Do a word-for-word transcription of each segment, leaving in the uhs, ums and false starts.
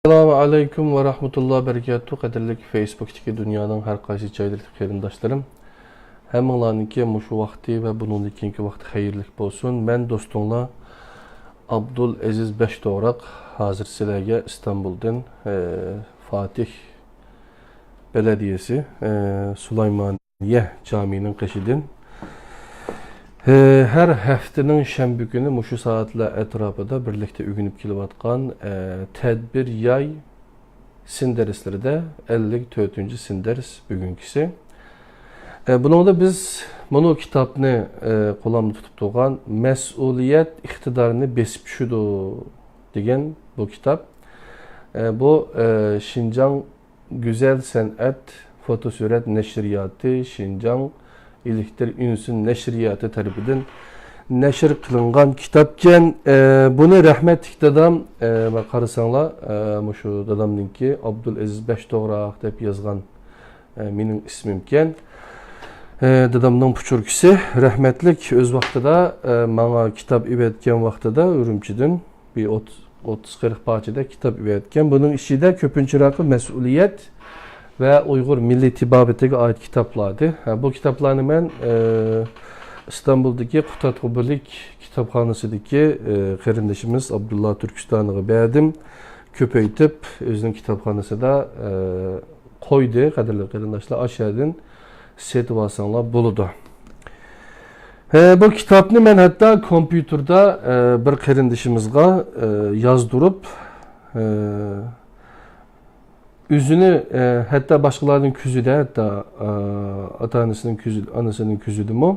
ئەسسالامۇ ئەلەيكۇم ۋە رەھمەتۇللا بەرىكاتۇ. قەدىرلىك فېيسبۇكتىكى دۇنيانىڭ ھەر قايسى جايلىرىدىكى قېرىنداشلىرىم، ھەممىڭلارنىڭكى مۇشۇ ۋاقتى ۋە بۇنىڭدىن كېيىنكى ۋاقتى خەيرلىك بولسۇن. مەن دوستۇڭلار ئابدۇل ئەزىز بەشتوغراق. ھازىر سىلەرگە ئىستانبۇلدىن، ئە، فاتىھ بەلەدىيەسى، ئە، سۇلايمانىيە جامىنىڭ قېشىدىن، ئە، ھەر ھەپتىنىڭ شەنبە كۈنى مۇشۇ سائەتلەر ئەتراپىدا بىرلىكتە ئۆگىنىپ كېلىۋاتقان، ئە، تەدبىر ياي سىن دەرسلىرىدە ئەللىك تۆتىنچى سىن دەرس بۈگۈنكىسى. ئە، بۇنىڭدا بىز مۇنۇ كىتابنى، ئە، قولۇمدا تۇتۇپ تۇرغان مەسئۇلىيەت ئىقتىدارنى بېسىپ چۈشىدۇ دېگەن بۇ كىتاب. ئە، بۇ، ئە، شىنجاڭ گۈزەل سەنئەت فوتوسۈرەت نەشرىياتى، شىنجاڭ ئېلېكتر ئۈنسىن نەشرىياتى تەرىپىدىن نەشر قىلىنغان كىتابكەن. ئە، بۇنى رەھمەتلىك دادام، ئە، مانا قارىساڭلار، ئە، مۇشۇ دادامنىڭكى ئابدۇل ئەزىز بەشتوغراق دەپ يازغان، ئە، مېنىڭ ئىسمىمكەن. ئە، دادامنىڭ پۇچۇركىسى رەھمەتلىك ئۆز ۋاقتىدا، ئە، ماڭا كىتاب ئېۋەتكەن ۋاقتىدا ئۈرۈمچىدىن بىر ئوتتۇز، ئوتتۇز قىرىق پارچىدەك كىتاب ئېۋەتكەن. بۇنىڭ ئىچىدە كۆپىنچىراقى مەسئۇلىيەت ۋە ئۇيغۇر مىللىي تېبابىتىگە ئائىت كىتابلاردى. ھە، بۇ كىتابلارنى مەن، ئە، ئىستانبۇلدىكى قۇتادغۇ بۆلەك كىتابخانىسىدىكى، ئە، قېرىندىشىمىز ئابدۇللا تۈركىستانىغا بەردىم. كۆپەيتىپ ئۆزىنىڭ كىتابخانىسىدا، ئە، قويدى، قەدىرلىك قېرىنداشلار، ئاشۇ يەردىن سېتىۋالساڭلار بولىدۇ. ھە، بۇ كىتابنى مەن ھەتتا كومپيۇتېردا، ئە، بىر قېرىندىشىمىزغا، ئە، يازدۇرۇپ، ئە، ئۆزىنى، ئە، ھەتتا باشقىلارنىڭ كۆزىدە، ھەتتا، ئە، ئاتا-ئانىسىنىڭ كۆزى، ئانىسىنىڭ كۆزىدىمۇ،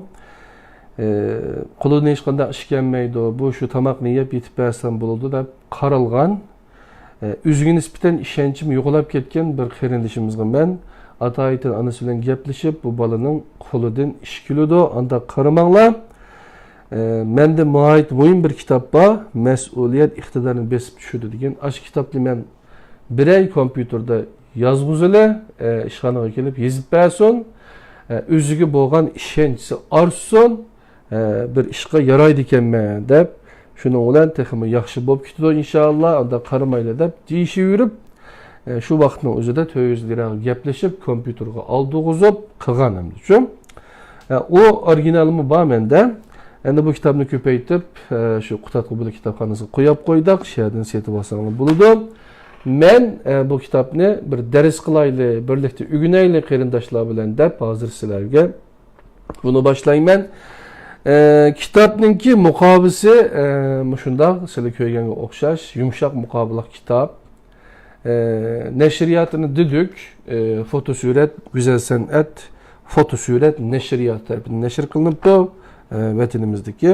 ئە، قولىدىن ھېچقانداق ئىش كەلمەيدۇ، بۇ شۇ تاماقنى يەپ يېتىپ بەرسەم بولىدۇ دەپ قارالغان، ئە، ئۆزىگە نىسبەتەن ئىشەنچىمۇ يوقىلاپ كەتكەن بىر قېرىندىشىمىزغا مەن ئاتايىتىن ئانىسى بىلەن گەپلىشىپ، بۇ بالىنىڭ قولىدىن ئىش كېلىدۇ، ئانداق قارىماڭلار، ئە، مەندە ناھايىتى مۇھىم بىر كىتاب بار، مەسئۇلىيەت ئىقتىدارىنى بېسىپ چۈشۈرىدۇ دېگەن. ئاشۇ كىتابنى مەن بېرەي كومپيۇتېردا يازغۇزىلى، ئە، ئىشخانىغا كېلىپ يېزىپ بەرسۇن، ئە، ئۆزىگە بولغان ئىشەنچى ئارتسۇن، ئە، بىر ئىشقا يارايدىكەنمەن دەپ، شۇنىڭ بىلەن تېخىمۇ ياخشى بولۇپ كېتىدۇ ئىنشائاللا، ئانداق قارىمايلى دەپ دېيىشىۋېرىپ، ئە، شۇ ۋاقىتنىڭ ئۆزىدە تۆت يۈز لىراغا گەپلىشىپ، كومپيۇتېرغا ئالدۇرغۇزۇپ قىلغان ئەمدى شۇ. ئە، ئۇ ئورىگىنالىمۇ بار مەندە. ئەمدى بۇ كىتابنى كۆپەيتىپ، ئە، شۇ قۇتادغۇ بۆلەك كىتابخانىسىغا قويۇپ قويدۇق. شۇ يەردىن سېتىۋالساڭلار بولىدۇ. مەن، ئە، بۇ كىتابنى بىر دەرس قىلايلى، بىرلىكتە ئۆگىنەيلى قېرىنداشلار بىلەن دەپ ھازىر سىلەرگە بۇنى باشلايمەن. ئە، كىتابنىڭكى مۇقاۋىسى، ئە، مۇشۇنداق، سىلەر كۆرگەنگە ئوخشاش، يۇمشاق مۇقاۋىلىق كىتاب. ئە، نەشرىياتىنى دېدۇق، ئە، فوتوسۈرەت، گۈزەل سەنئەت، فوتوسۈرەت نەشرىياتى تەرىپىدىن نەشر قىلىنىپتۇ، ئە، ۋەتىنىمىزدىكى.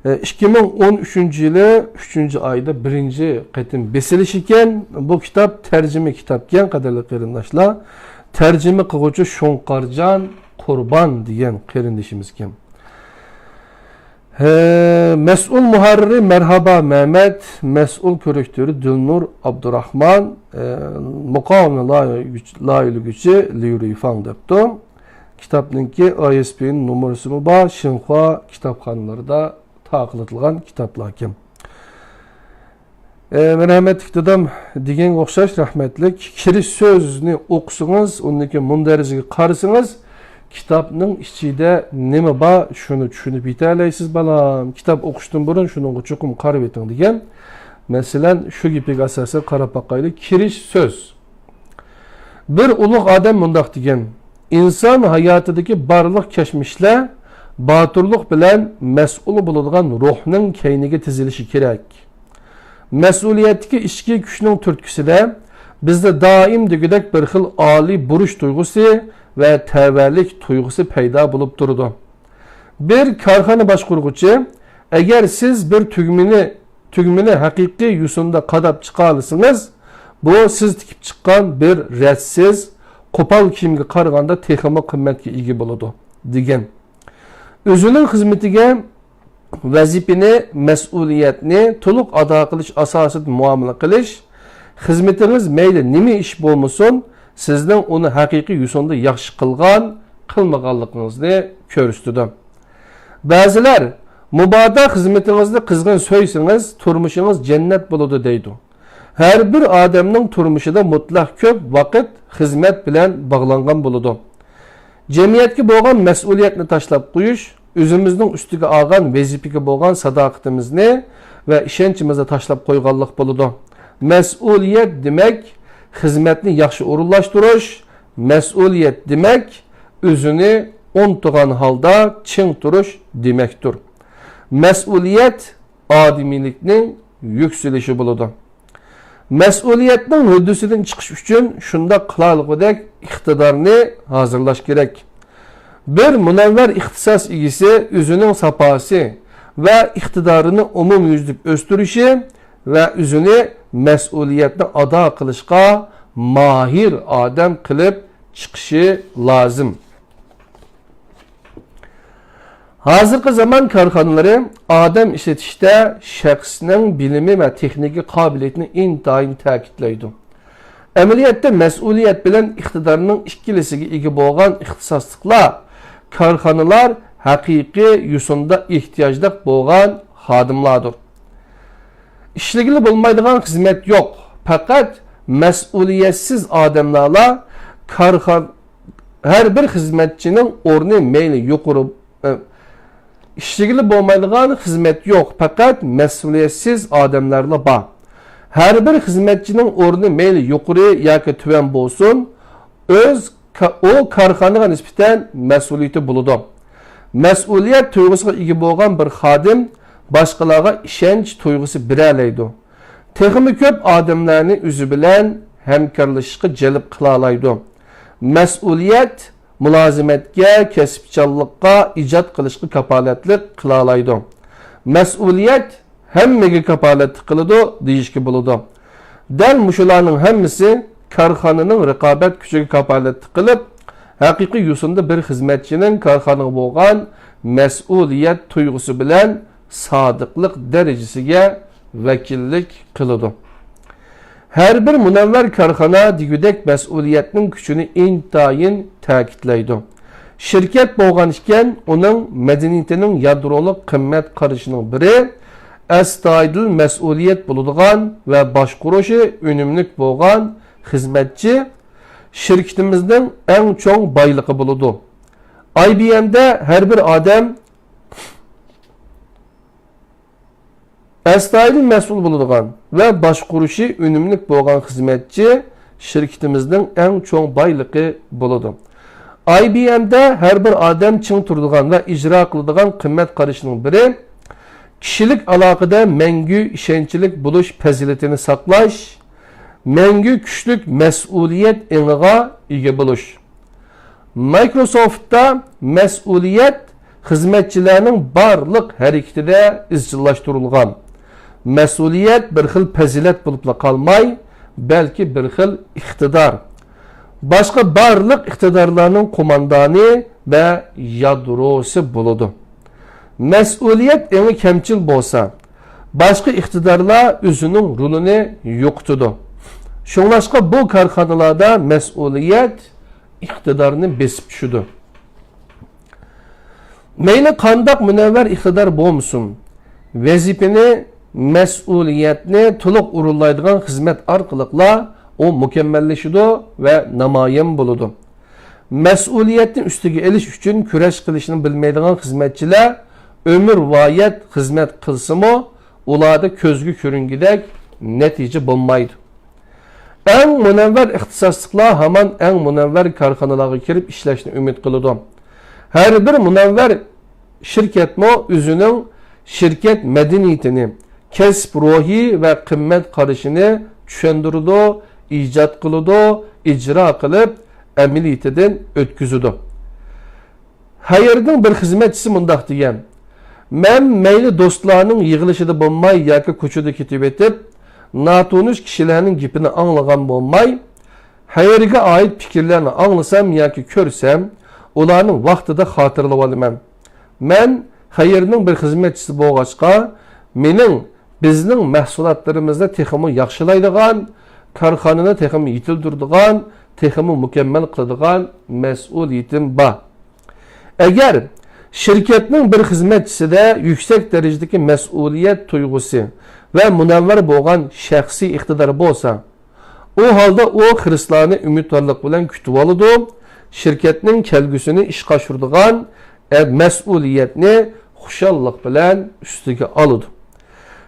ئە، ئىككى مىڭ ئون ئۈچىنچى يىلى ئۈچىنچى ئايدا بىرىنچى قېتىم بېسىلىش ئىكەن. بۇ كىتاب تەرجىمە كىتابكەن، قەدىرلىك قېرىنداشلار. تەرجىمە قىلغۇچى شۇڭقارجان قۇربان دېگەن قېرىندىشىمىزكەن. ھە، مەسئۇل مۇھەررىرى مەرھابا مەمەت، مەسئۇل كوررېكتورى دىلنۇر ئابدۇراخمان، ئە، مۇقاۋىمىنى لايىھىلىگۈچى، لايىھىلىگۈچى ليۇ رۇيفاڭ دەپتۇ. كىتابنىڭكى ئاي ئېس بى ئېن نومۇرىسىمۇ بار، شىنخۇا كىتابخانىلىرىدا تارقىتىلغان كىتابلاركەن. ئە، مەرھەمەتلىك دادام دېگەنگە ئوخشاش رەھمەتلىك. كىرىش سۆزنى ئوقۇسىڭىز، ئۇندىن كېيىن مۇندەرىجىگە قارىسىڭىز، كىتابنىڭ ئىچىدە نېمە بار، شۇنى چۈشىنىپ يېتەلەيسىز، بالام. كىتاب ئوقۇشتىن بۇرۇن شۇنىڭغا چوقۇم قارىۋېتىڭ دېگەن. مەسىلەن، شۇ گېپىگە ئاساسەن قاراپ باقايلى. كىرىش سۆز. بىر ئۇلۇغ ئادەم مۇنداق دېگەن: ئىنسان ھاياتىدىكى بارلىق كەچمىشلەر باتۇرلۇق بىلەن مەسئۇل بولىدىغان روھنىڭ كەينىگە تىزىلىشى كېرەك. مەسئۇلىيەتتىكى ئىچكى كۈچنىڭ تۈرتكىسىدە بىزدە دائىم دېگۈدەك بىر خىل ئالىي بۇرچ تۇيغۇسى ۋە تەۋەلىك تۇيغۇسى پەيدا بولۇپ تۇرىدۇ. بىر كارخانا باشقۇرغۇچى، ئەگەر سىز بىر تۈگمىنى، تۈگمىنى ھەقىقىي يوسۇندا قاداپ چىقالىسىڭىز، بۇ سىز تىكىپ چىققان بىر رەتسىز، قوپال كىيىمگە قارىغاندا تېخىمۇ قىممەتكە ئىگە بولىدۇ، دېگەن. ئۆزىنىڭ خىزمىتىگە، ۋەزىپىنى، مەسئۇلىيەتنى تولۇق ئادا قىلىش ئاساسىدا مۇئامىلە قىلىش، خىزمىتىڭىز مەيلى نېمە ئىش بولمىسۇن، سىزنىڭ ئۇنى ھەقىقىي يوسۇندا ياخشى قىلغان، قىلمىغانلىقىڭىزنى كۆرسىتىدۇ. بەزىلەر، مۇبادا خىزمىتىڭىزنى قىزغىن سۆيسىڭىز، تۇرمۇشىڭىز جەننەت بولىدۇ، دەيدۇ. ھەر بىر ئادەمنىڭ تۇرمۇشىدا مۇتلەق كۆپ ۋاقىت خىزمەت بىلەن باغلانغان بولىدۇ. جەمئىيەتكە بولغان مەسئۇلىيەتنى تاشلاپ قويۇش، ئۆزىمىزنىڭ ئۈستىگە ئالغان ۋەزىپىگە بولغان ساداقىتىمىزنى ۋە ئىشەنچىمىزنى تاشلاپ قويغانلىق بولىدۇ. مەسئۇلىيەت دېمەك، خىزمەتنى ياخشى ئورۇنلاشتۇرۇش، مەسئۇلىيەت دېمەك، ئۆزىنى ئۇنتۇغان ھالدا چىڭ تۇرۇش دېمەكتۇر. مەسئۇلىيەت ئادىمىيلىكنىڭ يۈكسىلىشى بولىدۇ. مەسئۇلىيەتنىڭ ھۆددىسىدىن چىقىش ئۈچۈن شۇنداق قىلالىغۇدەك ئىقتىدارنى ھازىرلاش كېرەك. بىر مۇنەۋۋەر ئىختىساس ئىگىسى ئۆزىنىڭ ساپاسى ۋە ئىقتىدارىنى ئومۇميۈزلۈك ئۆستۈرۈشى ۋە ئۆزىنى مەسئۇلىيەتنى ئادا قىلىشقا ماھىر ئادەم قىلىپ چىقىشى لازىم. ھازىرقى زامان كارخانىلىرى ئادەم ئىشلىتىشتە شەخسنىڭ بىلىمى ۋە تېخنىكا قابىلىيىتىنى ئىنتايىن تەكىتلەيدۇ. ئەمەلىيەتتە مەسئۇلىيەت بىلەن ئىقتىدارنىڭ ئىككىلىسىگە ئىگە بولغان ئىختىساسلىقلار كارخانىلار ھەقىقىي يوسۇندا ئېھتىياجلىق بولغان خادىملاردۇر. ئىشلىگىلى بولمايدىغان خىزمەت يوق، پەقەت مەسئۇلىيەتسىز ئادەملەرلا كارخان-، ھەر بىر خىزمەتچىنىڭ ئورنى مەيلى يۇقىرى، ئە، ئىشلىگىلى بولمايدىغان خىزمەت يوق، پەقەت مەسئۇلىيەتسىز ئادەملەرلا بار. ھەر بىر خىزمەتچىنىڭ ئورنى مەيلى يۇقىرى ياكى تۆۋەن بولسۇن، ئۆز كا-، ئۇ كارخانىغا نىسبەتەن مەسئۇلىيىتى بولىدۇ. مەسئۇلىيەت تۇيغۇسىغا ئىگە بولغان بىر خادىم باشقىلارغا ئىشەنچ تۇيغۇسى بېرەلەيدۇ. تېخىمۇ كۆپ ئادەملەرنى ئۆزى بىلەن ھەمكارلىشىشقا جەلپ قىلالايدۇ. مەسئۇلىيەت مۇلازىمەتكە، كەسىپچانلىققا، ئىجاد قىلىشقا كاپالەتلىك قىلالايدۇ. مەسئۇلىيەت ھەممىگە كاپالەتلىك قىلىدۇ دېيىشكە بولىدۇ. دەل مۇشۇلارنىڭ ھەممىسى كارخانىنىڭ رىقابەت كۈچىگە كاپالەتلىك قىلىپ، ھەقىقىي يوسۇندا بىر خىزمەتچىنىڭ كارخانىغا بولغان مەسئۇلىيەت تۇيغۇسى بىلەن سادىقلىق دەرىجىسىگە ۋەكىللىك قىلىدۇ. ھەر بىر مۇنەۋۋەر كارخانا دېگۈدەك مەسئۇلىيەتنىڭ كۈچىنى ئىنتايىن تەكىتلەيدۇ. شىركەت بولغان ئىكەن، ئۇنىڭ مەدەنىيىتىنىڭ يادرولۇق قىممەت قارىشىنىڭ بىرى ئەستايىدىل مەسئۇلىيەت بولىدىغان ۋە باشقۇرۇشى ئۈنۈملۈك بولغان خىزمەتچى شىركىتىمىزنىڭ ئەڭ چوڭ بايلىقى بولىدۇ. ئاي بى ئېم دە ھەر بىر ئادەم ئەستايىدىل مەسئۇل بولىدىغان ۋە باشقۇرۇشى ئۈنۈملۈك بولغان خىزمەتچى شىركىتىمىزنىڭ ئەڭ چوڭ بايلىقى بولىدۇ. ئاي بى ئېم دە ھەر بىر ئادەم چىڭ تۇرىدىغان ۋە ئىجرا قىلىدىغان قىممەت قارىشىنىڭ بىرى، كىشىلىك ئالاقىدە مەڭگۈ ئىشەنچلىك بولۇش پەزىلىتىنى ساقلاش، مەڭگۈ كۈچلۈك مەسئۇلىيەت ئېڭىغا ئىگە بولۇش. مايكروسوفتتا مەسئۇلىيەت خىزمەتچىلەرنىڭ بارلىق ھەرىكىتىدە ئىزچىللاشتۇرۇلغان. مەسئۇلىيەت بىر خىل پەزىلەت بولۇپلا قالماي، بەلكى بىر خىل ئىقتىدار. باشقا بارلىق ئىقتىدارلارنىڭ قوماندانى ۋە يادروسى بولىدۇ. مەسئۇلىيەت ئېڭى كەمچىل بولسا، باشقا ئىقتىدارلار ئۆزىنىڭ رولىنى يوقىتىدۇ. شۇڭلاشقا بۇ كارخانىلاردا مەسئۇلىيەت ئىقتىدارنى بېسىپ چۈشىدۇ. مەيلى قانداق مۇنەۋۋەر ئىقتىدار بولمىسۇن، ۋەزىپىنى، مەسئۇلىيەتنى تولۇق ئورۇنلايدىغان خىزمەت ئارقىلىقلا ئۇ مۇكەممەللىشىدۇ ۋە نامايان بولىدۇ. مەسئۇلىيەتنى ئۈستىگە ئېلىش ئۈچۈن كۈرەش قىلىشنى بىلمەيدىغان خىزمەتچىلەر ئۆمۈرۋايەت خىزمەت قىلسىمۇ، ئۇلاردا كۆزگە كۆرۈنگۈدەك نەتىجە بولمايدۇ. ئەڭ مۇنەۋۋەر ئىختىساسلىقلار ھامان ئەڭ مۇنەۋۋەر كارخانىلارغا كىرىپ ئىشلەشنى ئۈمىد قىلىدۇ. ھەر بىر مۇنەۋۋەر شىركەتمۇ ئۆزىنىڭ شىركەت مەدەنىيىتىنى، كەسىپ روھى ۋە قىممەت قارىشىنى چۈشەندۈرىدۇ، ئىجاد قىلىدۇ، ئىجرا قىلىپ، ئەمەلىيىتىدىن ئۆتكۈزىدۇ. خەيرنىڭ بىر خىزمەتچىسى مۇنداق دېگەن: مەن مەيلى دوستلارنىڭ يىغىلىشىدا بولماي ياكى كوچىدا كېتىۋېتىپ، ناتونۇش كىشىلەرنىڭ گېپىنى ئاڭلىغان بولماي، خەيرگە ئائىت پىكىرلەرنى ئاڭلىسام ياكى كۆرسەم، ئۇلارنى ۋاقتىدا خاتىرىلىۋالىمەن. مەن خەيرنىڭ بىر خىزمەتچىسى بولغاچقا، مېنىڭ بىزنىڭ مەھسۇلاتلىرىمىزنى تېخىمۇ ياخشىلايدىغان، كارخانىنى تېخىمۇ يېتىلدۈرىدىغان، تېخىمۇ مۇكەممەل قىلىدىغان مەسئۇلىيىتىم بار. ئەگەر شىركەتنىڭ بىر خىزمەتچىسىدە يۈكسەك دەرىجىدىكى مەسئۇلىيەت تۇيغۇسى، ۋە مۇنەۋۋەر بولغان شەخسىي ئىقتىدار بولسا، ئۇ ھالدا ئۇ خىرىسلارنى ئۈمىدۋارلىق بىلەن كۈتۈۋالىدۇ، شىركەتنىڭ كەلگۈسىنى ئىشقا ئاشۇرىدىغان، ئە، مەسئۇلىيەتنى خۇشاللىق بىلەن ئۈستىگە ئالىدۇ.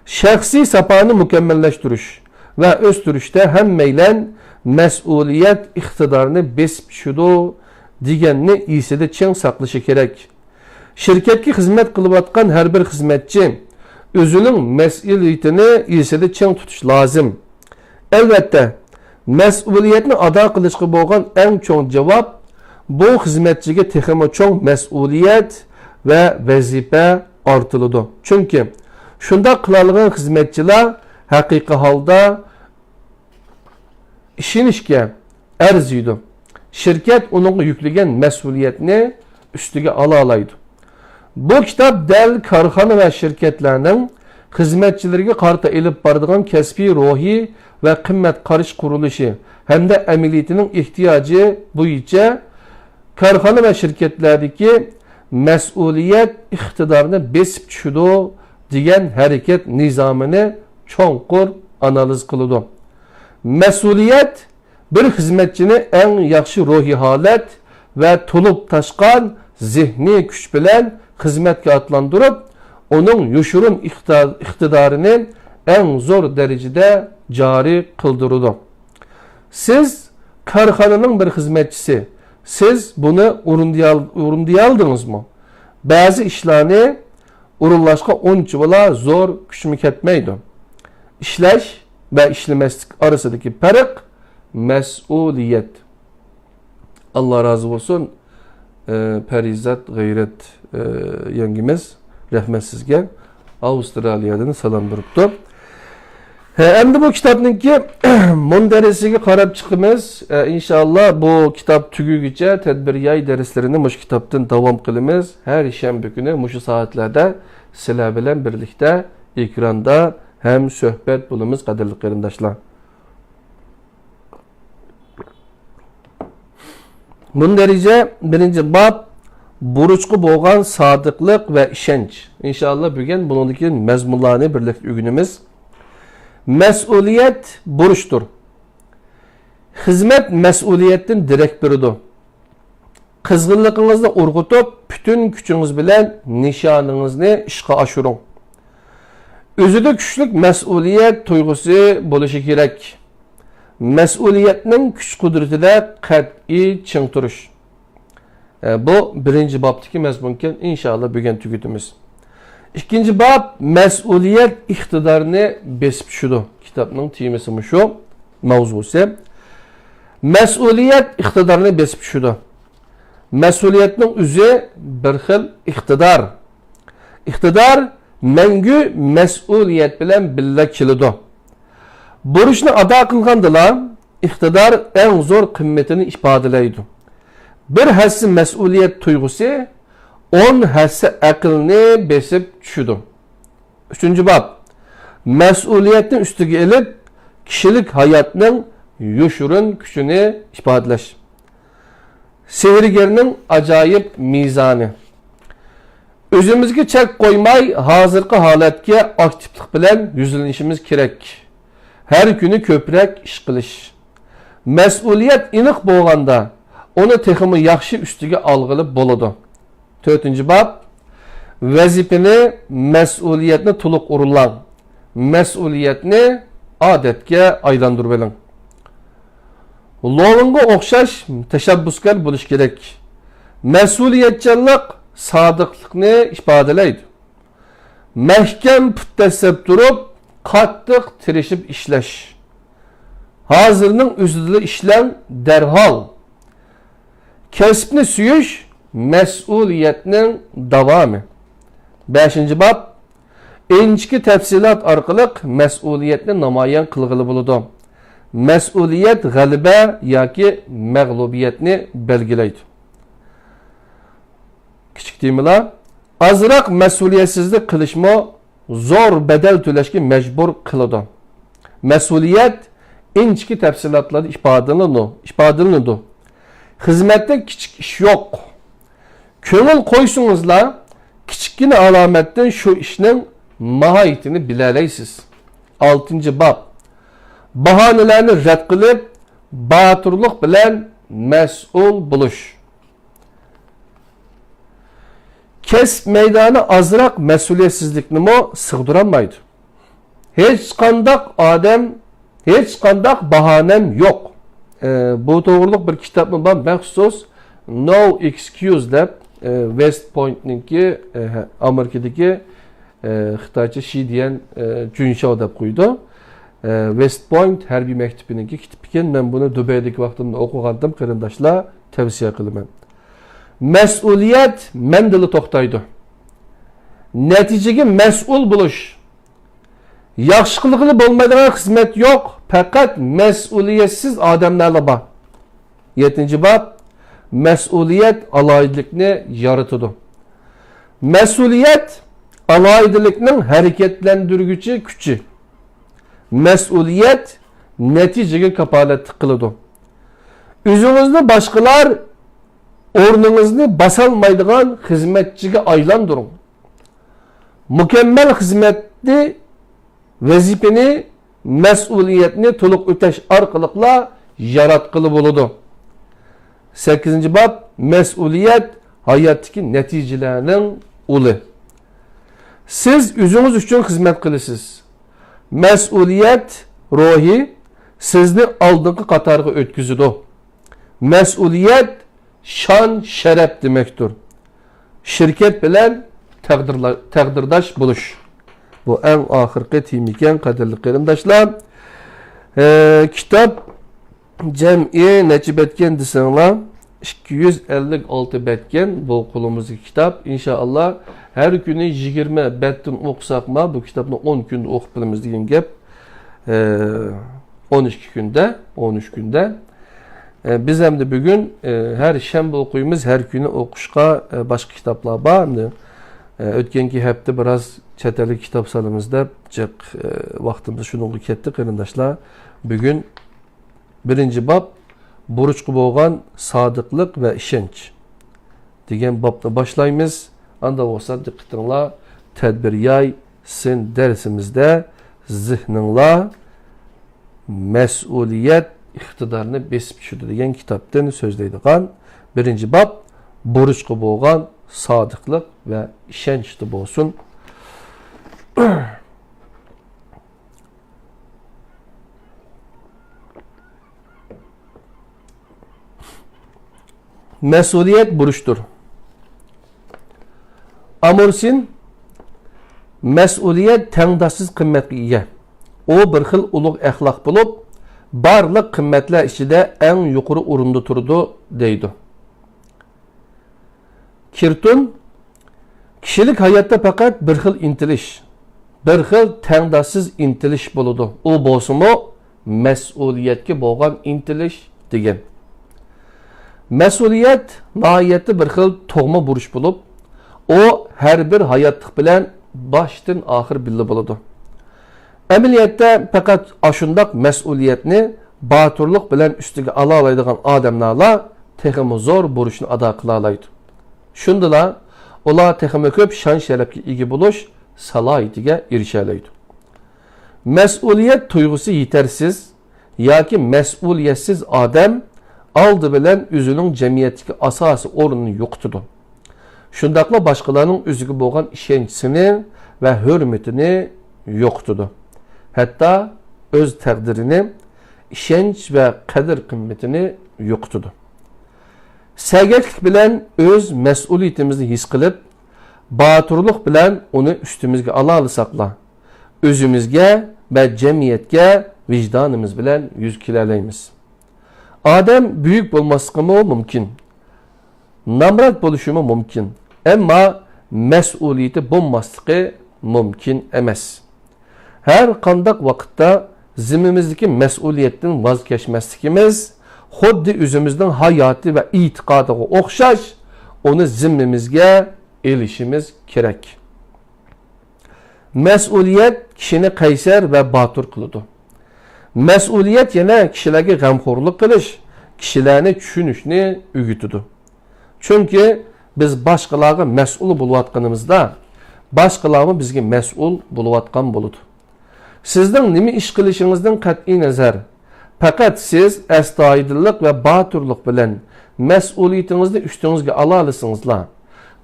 شەخسىي ساپانى مۇكەممەللەشتۈرۈش ۋە ئۆستۈرۈشتە ھەممەيلەن مەسئۇلىيەت ئىقتىدارىنى بېسىپ چۈشىدۇ دېگەننى ئېسىدە چىڭ ساقلىشى كېرەك. شىركەتكە خىزمەت قىلىۋاتقان ھەر بىر خىزمەتچى ئۆزىنىڭ مەسئۇلىيىتىنى ئېسىدە چىڭ تۇتۇش لازىم. ئەلۋەتتە، مەسئۇلىيەتنى ئادا قىلىشقا بولغان ئەڭ چوڭ جاۋاب بۇ خىزمەتچىگە تېخىمۇ چوڭ مەسئۇلىيەت ۋە ۋەزىپە ئارتىلىدۇ. چۈنكى شۇنداق قىلالىغان خىزمەتچىلەر ھەقىقىي ھالدا ئىشىنىشكە ئەرزىيدۇ. شىركەت ئۇنىڭغا يۈكلىگەن مەسئۇلىيەتنى ئۈستىگە ئالالايدۇ. بۇ كىتاب دەل كارخانا ۋە شىركەتلەرنىڭ خىزمەتچىلىرىگە قارىتا ئېلىپ بارىدىغان كەسپىي روھى ۋە قىممەت قارىشى قۇرۇلۇشى ھەمدە ئەمەلىيىتىنىڭ ئېھتىياجى بويىچە كارخانا ۋە شىركەتلەردىكى مەسئۇلىيەت ئىقتىدارىنى بېسىپ چۈشىدۇ دېگەن ھەرىكەت نىزامىنى چوڭقۇر ئانالىز قىلىدۇ. مەسئۇلىيەت بىر خىزمەتچىنى ئەڭ ياخشى روھىي ھالەت ۋە تولۇپ تاشقان زېھنىي كۈچ بىلەن خىزمەتكە ئاتلاندۇرۇپ، ئۇنىڭ يوشۇرۇن ئىقتىدار-، ئىقتىدارىنى ئەڭ زور دەرىجىدە جارى قىلدۇرىدۇ. سىز كارخانىنىڭ بىر خىزمەتچىسى. سىز بۇنى ئورۇندىيال-، ئورۇندىيالدىڭىزمۇ؟ بەزى ئىشلارنى ئورۇنلاشقا ئۇنچىۋالا زور كۈچمۇ كەتمەيدۇ. ئىشلەش ۋە ئىشلىمەسلىك ئارىسىدىكى پەرق مەسئۇلىيەت. ئاللا رازى بولسۇن، ئە، پەرىزات غەيرەت، ئە، يەڭگىمىز، رەھمەت سىزگە. ئاۋسترالىيەدىن سالام بېرىپتۇ. ھە، ئەمدى بۇ كىتابنىڭكى مۇندەرىسىگە قاراپ چىقىمىز. ئە، ئىنشاللا بۇ كىتاب تۈگىگۈچە تەدبىر ياي دەرسلىرىنى مۇشۇ كىتابتىن داۋام قىلىمىز. ھەر شەنبە كۈنى مۇشۇ سائەتلەردە سىلەر بىلەن بىرلىكتە ئېكراندا ھەم سۆھبەت بولىمىز، قەدىرلىك قېرىنداشلار. مۇندەرىجە بىرىنچى باب، بۇرچقا بولغان سادىقلىق ۋە ئىشەنچ. ئىنشاللا بۈگۈن بۇنىڭدىكى مەزمۇنلارنى بىرلىكتە ئۆگىنىمىز. مەسئۇلىيەت بۇرچتۇر. خىزمەت مەسئۇلىيەتتىن دېرەك بېرىدۇ. قىزغىنلىقىڭىزنى ئۇرغۇتۇپ، پۈتۈن كۈچىڭىز بىلەن نىشانىڭىزنى ئىشقا ئاشۇرۇڭ. ئۆزىدە كۈچلۈك مەسئۇلىيەت تۇيغۇسى بولۇشى كېرەك. مەسئۇلىيەتنىڭ كۈچ-قۇدرىتىدە قەتئىي چىڭ تۇرۇش. ئە، بۇ بىرىنچى بابتىكى مەزمۇنكەن، ئىنشاللا بۈگۈن تۈگىتىمىز. ئىككىنچى باب، مەسئۇلىيەت ئىقتىدارنى بېسىپ چۈشىدۇ. كىتابنىڭ تېمىسى مۇشۇ، ماۋزۇسى. مەسئۇلىيەت ئىقتىدارنى بېسىپ چۈشىدۇ. مەسئۇلىيەتنىڭ ئۆزى بىر خىل ئىقتىدار. ئىقتىدار مەڭگۈ مەسئۇلىيەت بىلەن بىللە كېلىدۇ. بۇرچنى ئادا قىلغاندىلا، ئىقتىدار ئەڭ زور قىممىتىنى ئىپادىلەيدۇ. بىر ھەسسە مەسئۇلىيەت تۇيغۇسى ئون ھەسسە ئەقىلنى بېسىپ چۈشىدۇ. ئۈچىنچى باب، مەسئۇلىيەتنى ئۈستىگە ئېلىپ، كىشىلىك ھاياتنىڭ يوشۇرۇن كۈچىنى ئىپادىلەش. سېھىرگەرنىڭ ئاجايىپ مىزانى. ئۆزىمىزگە چەك قويماي، ھازىرقى ھالەتكە ئاكتىپلىق بىلەن يۈزلىنىشىمىز كېرەك. ھەر كۈنى كۆپرەك ئىش قىلىش. مەسئۇلىيەت ئېنىق بولغاندا، ئۇنى تېخىمۇ ياخشى ئۈستىگە ئالغىلى بولىدۇ. تۆتىنچى باب، ۋەزىپىنى، مەسئۇلىيەتنى تولۇق ئورۇنلاڭ. مەسئۇلىيەتنى ئادەتكە ئايلاندۇرۇۋېلىڭ. لوۋىڭغا ئوخشاش تەشەببۇسكار بولۇش كېرەك. مەسئۇلىيەتچانلىق سادىقلىقنى ئىپادىلەيدۇ. مەھكەم پۇت دەسسەپ تۇرۇپ، قاتتىق تىرىشىپ ئىشلەش. ھازىرنىڭ ئۆزىدىلا ئىشلەڭ، دەرھال. كەسىپنى سۆيۈش مەسئۇلىيەتنىڭ داۋامى. بەشىنچى باب، ئىنچىكە تەپسىلات ئارقىلىق مەسئۇلىيەتنى نامايان قىلغىلى بولىدۇ. مەسئۇلىيەت غەلىبە ياكى مەغلۇبىيەتنى بەلگىلەيدۇ. كىچىك تېمىلار. ئازراق مەسئۇلىيەتسىزلىك قىلىشمۇ زور بەدەل تۆلەشكە مەجبۇر قىلىدۇ. مەسئۇلىيەت ئىنچىكە تەپسىلاتلاردا ئىپادىلىنىدۇ، ئىپادىلىنىدۇ. خىزمەتتە كىچىك ئىش يوق. كۆڭۈل قويسىڭىزلا، كىچىككىنە ئالامەتتىن شۇ ئىشنىڭ ماھىيىتىنى بىلەلەيسىز. ئالتىنچى باب. باھانىلەرنى رەت قىلىپ، باتۇرلۇق بىلەن مەسئۇل بولۇش. كەسىپ مەيدانى ئازراق مەسئۇلىيەتسىزلىكنىمۇ سىغدۇرالمايدۇ. ھېچقانداق ئادەم، ھېچقانداق باھانەم يوق. ئە، بۇ توغرۇلۇق بىر كىتابمۇ بار، مەخسۇس No Excuse دەپ، ئە، ۋېست پوينتنىڭكى، ئە، ئامېرىكىدىكى، ئە، خىتايچە شى دىيەن، ئە، جۈنشاۋ دەپ قويىدۇ. ئە، ۋېست پوينت ھەربىي مەكتىپىنىڭكى كىتابى ئىكەن. مەن بۇنى دۇبەيدىكى ۋاقتىمدا ئوقۇغانتىم، قېرىنداشلار، تەۋسىيە قىلىمەن. مەسئۇلىيەت مەندىلا توختايدۇ. نەتىجىگە مەسئۇل بولۇش. ياخشى قىلغىلى بولمايدىغان خىزمەت يوق، پەقەت مەسئۇلىيەتسىز ئادەملەرلا بار. يەتتىنچى باب، مەسئۇلىيەت ئالاھىدىلىكنى يارىتىدۇ. مەسئۇلىيەت ئالاھىدىلىكنىڭ ھەرىكەتلەندۈرگۈچى كۈچى. مەسئۇلىيەت نەتىجىگە كاپالەتلىك قىلىدۇ. ئۆزىڭىزنى باشقىلار ئورنىڭىزنى باسالمايدىغان خىزمەتچىگە ئايلاندۇرۇڭ. مۇكەممەل خىزمەتنى، ۋەزىپىنى، مەسئۇلىيەتنى تولۇق ئۆتەش ئارقىلىقلا ياراتقىلى بولىدۇ. سەككىزىنچى باب، مەسئۇلىيەت ھاياتتىكى نەتىجىلەرنىڭ ئۇلى. سىز ئۆزىڭىز ئۈچۈن خىزمەت قىلىسىز. مەسئۇلىيەت روھى سىزنى ئالدىنقى قاتارغا ئۆتكۈزىدۇ. مەسئۇلىيەت شان-شەرەپ دېمەكتۇر. شىركەت بىلەن تەقدىرلا-، تەقدىرداش بولۇش. بۇ ئەڭ ئاخىرقى تېما ئىكەن، قەدىرلىك قېرىنداشلار. ئە، كىتاب جەمئىي نەچچە بەتكەن دېسەڭلار، ئىككى يۈز ئەللىك ئالتە بەتكەن بۇ قولىمىزدىكى كىتاب. ئىنشائاللا، ھەر كۈنى يىگىرمە بەتتىن ئوقۇساقما، بۇ كىتابنى ئون كۈندە ئوقۇپ بولىمىز دېگەن گەپ. ئە، ئون ئىككى كۈندە، ئون ئۈچ كۈندە. ئە، بىز ئەمدى بۈگۈن، ئە، ھەر شەنبە ئوقۇيمىز، ھەر كۈنى ئوقۇشقا، ئە، باشقا كىتابلار بار. ئەمدى، ئە، ئۆتكەنكى ھەپتە بىراز چەت ئەلگە كىتاب سالىمىز دەپ جىق، ئە، ۋاقتىمىز شۇنىڭغا كەتتى، قېرىنداشلار. بۈگۈن بىرىنچى باب، بۇرچقا بولغان سادىقلىق ۋە ئىشەنچ دېگەن بابنى باشلايمىز. ئاندىن بولسا دىققىتىڭلار تەدبىر يايسىن دەرسىمىزدە زېھنىڭلار مەسئۇلىيەت ئىقتىدارنى بېسىپ چۈشىدۇ دېگەن كىتابتىن سۆزلەيدىغان بىرىنچى باب، بۇرچقا بولغان سادىقلىق ۋە ئىشەنچتە بولسۇن. مەسئۇلىيەت بۇرچتۇر. ئامۇرسىن، مەسئۇلىيەت تەڭداشسىز قىممەتكە ئىگە. ئۇ بىر خىل ئۇلۇغ ئەخلاق بولۇپ، بارلىق قىممەتلەر ئىچىدە ئەڭ يۇقىرى ئورۇندا تۇرىدۇ، دەيدۇ. كىرتون، كىشىلىك ھاياتتا پەقەت بىر خىل ئىنتىلىش، بىر خىل تەڭداشسىز ئىنتىلىش بولىدۇ. ئۇ بولسىمۇ مەسئۇلىيەتكە بولغان ئىنتىلىش دېگەن. مەسئۇلىيەت ناھايىتى بىر خىل تۇغما بۇرچ بولۇپ، ئۇ ھەر بىر ھاياتلىق بىلەن باشتىن ئاخىر بىللە بولىدۇ. ئەمەلىيەتتە پەقەت ئاشۇنداق مەسئۇلىيەتنى باتۇرلۇق بىلەن ئۈستىگە ئالالايدىغان ئادەملەرلا تېخىمۇ زور بۇرچنى ئادا قىلالايدۇ. شۇندىلا ئۇلار تېخىمۇ كۆپ شان-شەرەپكە ئىگە بولۇش سالاھىيىتىگە ئېرىشەلەيدۇ. مەسئۇلىيەت تۇيغۇسى يېتەرسىز ياكى مەسئۇلىيەتسىز ئادەم ئالدى بىلەن ئۆزىنىڭ جەمئىيەتتىكى ئاساسىي ئورنىنى يوقىتىدۇ. شۇنداقلا باشقىلارنىڭ ئۆزىگە بولغان ئىشەنچىسىنى ۋە ھۆرمىتىنى يوقىتىدۇ. ھەتتا ئۆز تەقدىرىنى، ئىشەنچ ۋە قەدىر-قىممىتىنى يوقىتىدۇ. سەگەكلىك بىلەن ئۆز مەسئۇلىيىتىمىزنى ھېس قىلىپ، باتۇرلۇق بىلەن ئۇنى ئۈستىمىزگە ئالالىساقلا، ئۆزىمىزگە ۋە جەمئىيەتكە ۋىجدانىمىز بىلەن يۈز كېلەلەيمىز. ئادەم بۈيۈك بولماسلىقىمۇ مۇمكىن، نامرات بولۇشىمۇ مۇمكىن، ئەمما مەسئۇلىيىتى بولماسلىقى مۇمكىن ئەمەس. ھەر قانداق ۋاقىتتا زىممىمىزدىكى مەسئۇلىيەتتىن ۋاز كەچمەسلىكىمىز، خۇددى ئۆزىمىزنىڭ ھاياتى ۋە ئېتىقادىغا ئوخشاش، ئۇنى زىممىمىزگە ئېلىشىمىز كېرەك. مەسئۇلىيەت كىشىنى قەيسەر ۋە باتۇر قىلىدۇ. مەسئۇلىيەت يەنە كىشىلەرگە غەمخورلۇق قىلىش، كىشىلەرنى چۈشىنىشنى ئۆگىتىدۇ. چۈنكى بىز باشقىلارغا مەسئۇل بولۇۋاتقىنىمىزدا، باشقىلارمۇ بىزگە مەسئۇل بولۇۋاتقان بولىدۇ. سىزنىڭ نېمە ئىش قىلىشىڭىزدىن قەتئىينەزەر، پەقەت سىز ئەستايىدىللىق ۋە باتۇرلۇق بىلەن مەسئۇلىيىتىڭىزنى ئۈستىڭىزگە ئالالىسىڭىزلا،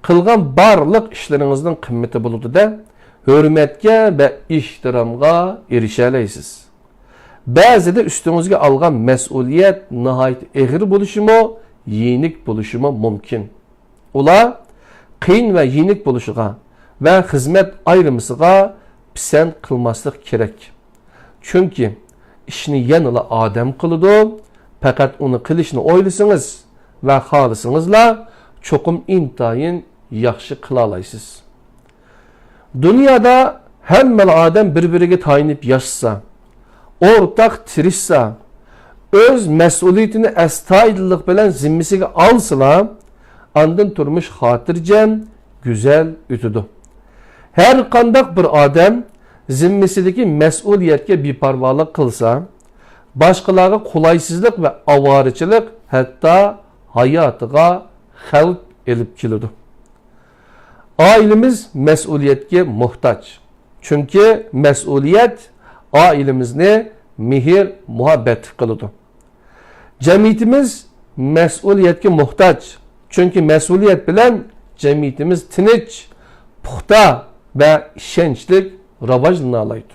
قىلغان بارلىق ئىشلىرىڭىزنىڭ قىممىتى بولىدۇ-دە، ھۆرمەتكە ۋە ئېھتىرامغا ئېرىشەلەيسىز. بەزىدە ئۈستىڭىزگە ئالغان مەسئۇلىيەت ناھايىتى ئېغىر بولۇشىمۇ، يېنىك بولۇشىمۇ مۇمكىن. ئۇلار قىيىن ۋە يېنىك بولۇشىغا ۋە خىزمەت ئايرىمىسىغا پىسەنت قىلماسلىق كېرەك. چۈنكى ئىشنى يەنىلا ئادەم قىلىدۇ، پەقەت ئۇنى قىلىشنى ئويلىسىڭىز ۋە خالىسىڭىزلا، چوقۇم ئىنتايىن ياخشى قىلالايسىز. دۇنيادا ھەممىلا ئادەم بىر-بىرىگە تايىنىپ ياشىسا، ئورتاق تىرىشسا، ئۆز مەسئۇلىيىتىنى ئەستايىدىللىق بىلەن زىممىسىگە ئالسىلا، ئاندىن تۇرمۇش خاتىرجەم، گۈزەل ئۆتىدۇ. ھەر قانداق بىر ئادەم زىممىسىدىكى مەسئۇلىيەتكە بىپەرۋالىق قىلسا، باشقىلارغا قولايسىزلىق ۋە ئاۋارىچىلىق، ھەتتا ھاياتىغا خەۋپ ئېلىپ كېلىدۇ. ئائىلىمىز مەسئۇلىيەتكە موھتاج. چۈنكى مەسئۇلىيەت ئائىلىمىزنى مېھىر-مۇھەببەتلىك قىلىدۇ. جەمئىيىتىمىز مەسئۇلىيەتكە موھتاج. چۈنكى مەسئۇلىيەت بىلەن جەمئىيىتىمىز تىنچ، پۇختا ۋە ئىشەنچلىك راۋاجلىنالايدۇ.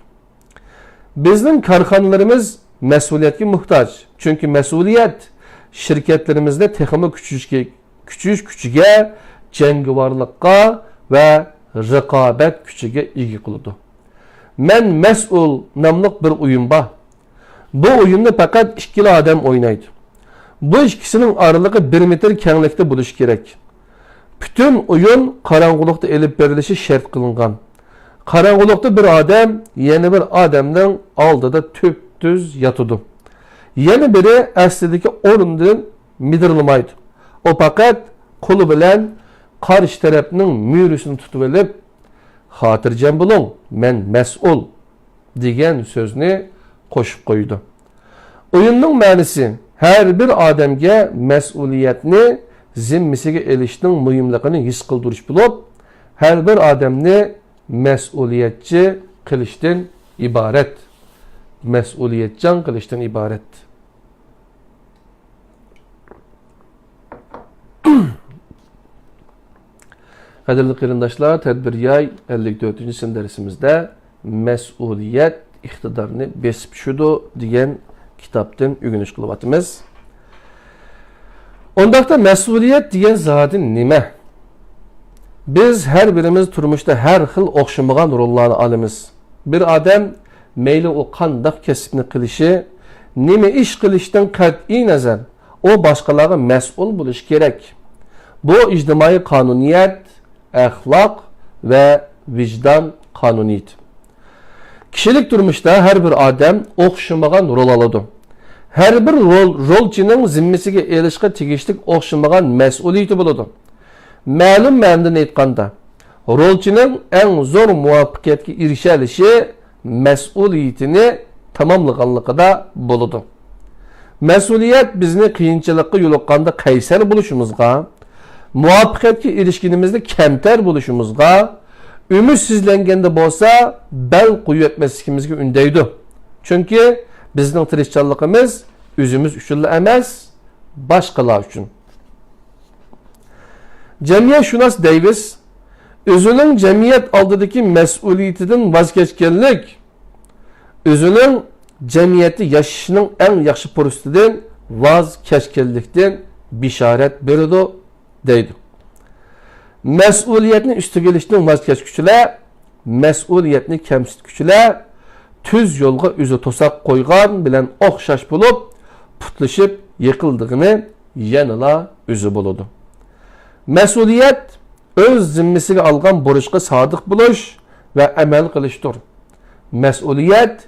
بىزنىڭ كارخانىلىرىمىز مەسئۇلىيەتكە موھتاج. چۈنكى مەسئۇلىيەت شىركەتلىرىمىزنى تېخىمۇ كۈچىيىشكە، كۈچىيىش كۈچىگە، جەڭگىۋارلىققا ۋە رىقابەت كۈچىگە ئىگە قىلىدۇ. مەن مەسئۇل ناملىق بىر ئويۇن بار. بۇ ئويۇننى پەقەت ئىككىلا ئادەم ئوينايدۇ. بۇ ئىككىسىنىڭ ئارىلىقى بىر مېتىر كەڭلىكتە بولۇشى كېرەك. پۈتۈن ئويۇن قاراڭغۇلۇقتا ئېلىپ بېرىلىشى شەرت قىلىنغان. قاراڭغۇلۇقتا بىر ئادەم يەنە بىر ئادەمنىڭ ئالدىدا تۈپتۈز ياتىدۇ. يەنە بىرى ئەسلىدىكى ئورنىدىن مىدىرلىمايدۇ. ئۇ پەقەت قولى بىلەن قارشى تەرەپنىڭ مۈرىسىنى تۇتۇۋېلىپ، «خاتىرجەم بولۇڭ، مەن مەسئۇل» دېگەن سۆزنى قوشۇپ قويىدۇ. ئويۇننىڭ مەنىسى ھەر بىر ئادەمگە مەسئۇلىيەتنى زىممىسىگە ئېلىشنىڭ مۇھىملىقىنى ھېس قىلدۇرۇش بولۇپ، ھەر بىر ئادەمنى مەسئۇلىيەتچى قىلىشتىن ئىبارەت. مەسئۇلىيەتچان قىلىشتىن ئىبارەت. قەدىرلىك قېرىنداشلار، تەدبىر ياي ئەللىك تۆتىنچى سىن دەرسىمىزدە مەسئۇلىيەت ئىقتىدارنى بېسىپ چۈشىدۇ دېگەن كىتابتىن ئۆگىنىش قىلىۋاتىمىز. ئۇنداقتا مەسئۇلىيەت دېگەن زادى نېمە؟ بىز ھەر بىرىمىز تۇرمۇشتا ھەر خىل ئوخشىمىغان روللارنى ئالىمىز. بىر ئادەم مەيلى ئۇ قانداق كەسىپنى قىلىشى، نېمە ئىش قىلىشىدىن قەتئىينەزەر، ئۇ باشقىلارغا مەسئۇل بولۇشى كېرەك. بۇ ئىجتىمائىي قانۇنىيەت، ئەخلاق ۋە ۋىجدان قانۇنىيىتى. كىشىلىك تۇرمۇشتا ھەر بىر ئادەم ئوخشىمىغان رول ئالىدۇ. ھەر بىر رول، رولچىنىڭ زىممىسىگە ئېلىشقا تېگىشلىك ئوخشىمىغان مەسئۇلىيىتى بولىدۇ. مەلۇم مەنىدىن ئېيتقاندا، رولچىنىڭ ئەڭ زور مۇۋەپپەقىيەتكە ئېرىشەلىشى مەسئۇلىيىتىنى تاماملىغانلىقىدا بولىدۇ. مەسئۇلىيەت بىزنى قىيىنچىلىققا يولۇققاندا قەيسەر بولۇشىمىزغا، مۇۋەپپەقىيەتكە ئېرىشكىنىمىزدە كەمتەر بولۇشىمىزغا، ئۈمىدسىزلەنگەندە بولسا بەل قويۇۋەتمەسلىكىمىزگە ئۈندەيدۇ. چۈنكى بىزنىڭ تىرىشچانلىقىمىز ئۆزىمىز ئۈچۈنلا ئەمەس، باشقىلار ئۈچۈن. جەمئىيەتشۇناس دەيۋىس ئۆزىنىڭ جەمئىيەت ئالدىدىكى مەسئۇلىيىتىدىن ۋاز كەچكەنلىك، ئۆزىنىڭ جەمئىيەتتە ياشىشىنىڭ ئەڭ ياخشى پۇرسىتىدىن ۋاز كەچكەنلىكتىن بېشارەت بېرىدۇ، دەيدۇ. مەسئۇلىيەتنى ئۈستىگە ئېلىشتىن ۋاز كەچكۈچىلەر، مەسئۇلىيەتنى كەمسىتكۈچىلەر تۈز يولغا ئۆزى توساق قويغان بىلەن ئوخشاش بولۇپ، پۇتلىشىپ يىقىلىدىغىنى يەنىلا ئۆزى بولىدۇ. مەسئۇلىيەت ئۆز زىممىسىگە ئالغان بۇرچقا سادىق بولۇش ۋە ئەمەل قىلىشتۇر. مەسئۇلىيەت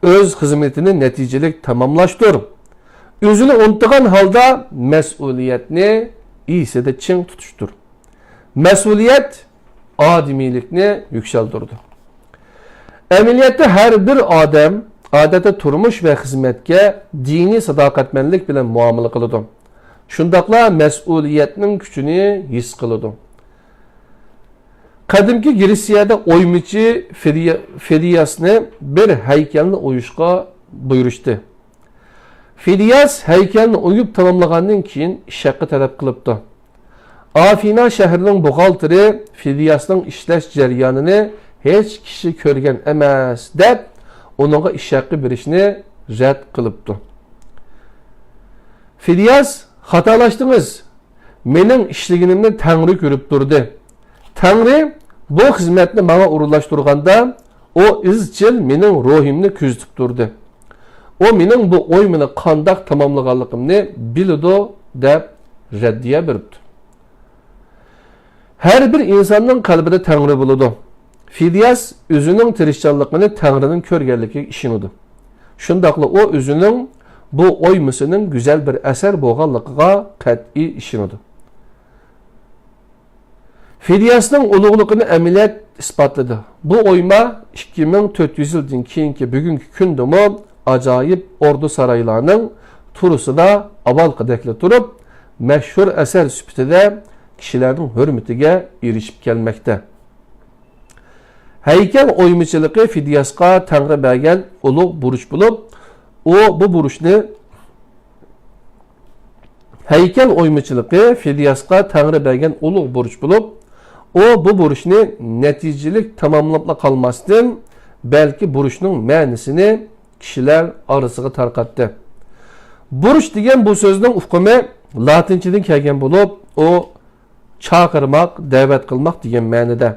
ئۆز خىزمىتىنى نەتىجىلىك تاماملاشتۇر. ئۆزىنى ئۇنتۇغان ھالدا مەسئۇلىيەتنى ئېسىدە چىڭ تۇتۇشتۇر. مەسئۇلىيەت ئادىمىيلىكنى يۈكسەلدۈرىدۇ. ئەمەلىيەتتە ھەر بىر ئادەم ئادەتتە تۇرمۇش ۋە خىزمەتكە دىنىي ساداقەتمەنلىك بىلەن مۇئامىلە قىلىدۇ. شۇنداقلا مەسئۇلىيەتنىڭ كۈچىنى ھېس قىلىدۇ. قەدىمكى گرېتسىيەدە ئويمىچى فىدىيە-، فىدىياسنى بىر ھەيكەلنى ئويۇشقا بۇيرۇشتى. فىدىياس ھەيكەلنى ئويۇپ تاماملىغاندىن كېيىن، ئىش ھەققى تەلەپ قىلىپتۇ. ئافىنا شەھىرىنىڭ بوغالتىرى فىدىياسنىڭ ئىشلەش جەريانىنى ھېچ كىشى كۆرگەن ئەمەس، دەپ، ئۇنىڭغا ئىش ھەققى بېرىشنى رەت قىلىپتۇ. فىدىياس، خاتالاشتىڭىز. مېنىڭ ئىشلىگىنىمنى تەڭرى كۆرۈپ تۇردى. تەڭرى بۇ خىزمەتنى ماڭا ئورۇنلاشتۇرغاندا، ئۇ ئىزچىل مېنىڭ روھىمنى كۆزىتىپ تۇردى. ئۇ مېنىڭ بۇ ئويمىنى قانداق تاماملىغانلىقىمنى بىلىدۇ، دەپ رەددىيە بېرىپتۇ. ھەر بىر ئىنساننىڭ قەلبىدە تەڭرى بولىدۇ. فىدىياس ئۆزىنىڭ تىرىشچانلىقىنى تەڭرىنىڭ كۆرگەنلىكىگە ئىشىنىدۇ. شۇنداقلا ئۇ ئۆزىنىڭ بۇ ئويمىسىنىڭ گۈزەل بىر ئەسەر بولغانلىقىغا قەتئىي ئىشىنىدۇ. فىدىياسنىڭ ئۇلۇغلۇقىنى ئەمەلىيەت ئىسپاتلىدى. بۇ ئويما ئىككى مىڭ تۆت يۈز يىلدىن كېيىنكى بۈگۈنكى كۈندىمۇ ئاجايىپ ئوردا-سارايلارنىڭ تورۇسىدا ئاۋۋالقىدەكلا تۇرۇپ، مەشھۇر ئەسەر سۈپىتىدە كىشىلەرنىڭ ھۆرمىتىگە ئېرىشىپ كەلمەكتە. ھەيكەل ئويمىچىلىقى فىدىياسقا تەڭرى بەرگەن ئۇلۇغ بۇرچ بولۇپ، ئۇ بۇ بۇرچنى ھەيكەل ئويمىچىلىقى فىدىياسقا تەڭرى بەرگەن ئۇلۇغ بۇرچ بولۇپ، ئۇ بۇ بۇرچنى نەتىجىلىك تاماملاپلا قالماستىن، بەلكى بۇرچنىڭ مەنىسىنى كىشىلەر ئارىسىغا تارقاتتى. بۇرچ دېگەن بۇ سۆزنىڭ ئۇقۇمى لاتىنچىدىن كەلگەن بولۇپ، ئۇ چاقىرماق، دەۋەت قىلماق دېگەن مەنىدە.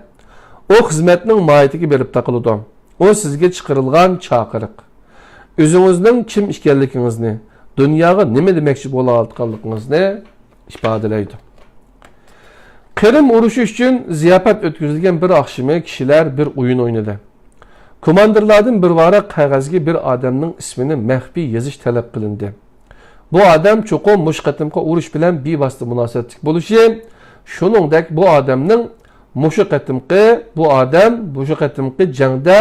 ئۇ خىزمەتنىڭ ماھىيىتىگە بېرىپ تاقىلىدۇ. ئۇ سىزگە چىقىرىلغان چاقىرىق. ئۆزىڭىزنىڭ كىم ئىكەنلىكىڭىزنى، دۇنياغا نېمە دېمەكچى بولاۋاتقانلىقىڭىزنى ئىپادىلەيدۇ. قىرىم ئۇرۇشى ئۈچۈن زىياپەت ئۆتكۈزۈلگەن بىر ئاخشىمى كىشىلەر بىر ئويۇن ئوينىدى. كوماندىرلاردىن بىر ۋاراق قەغەزگە بىر ئادەمنىڭ ئىسمىنى مەخپىي يېزىش تەلەپ قىلىندى. بۇ ئادەم چوقۇم مۇشۇ قېتىمقى ئۇرۇش بىلەن بىۋاسىتە مۇناسىۋەتلىك بولۇشى، شۇنىڭدەك بۇ ئادەمنىڭ مۇشۇ قېتىمقى، بۇ ئادەم مۇشۇ قېتىمقى جەڭدە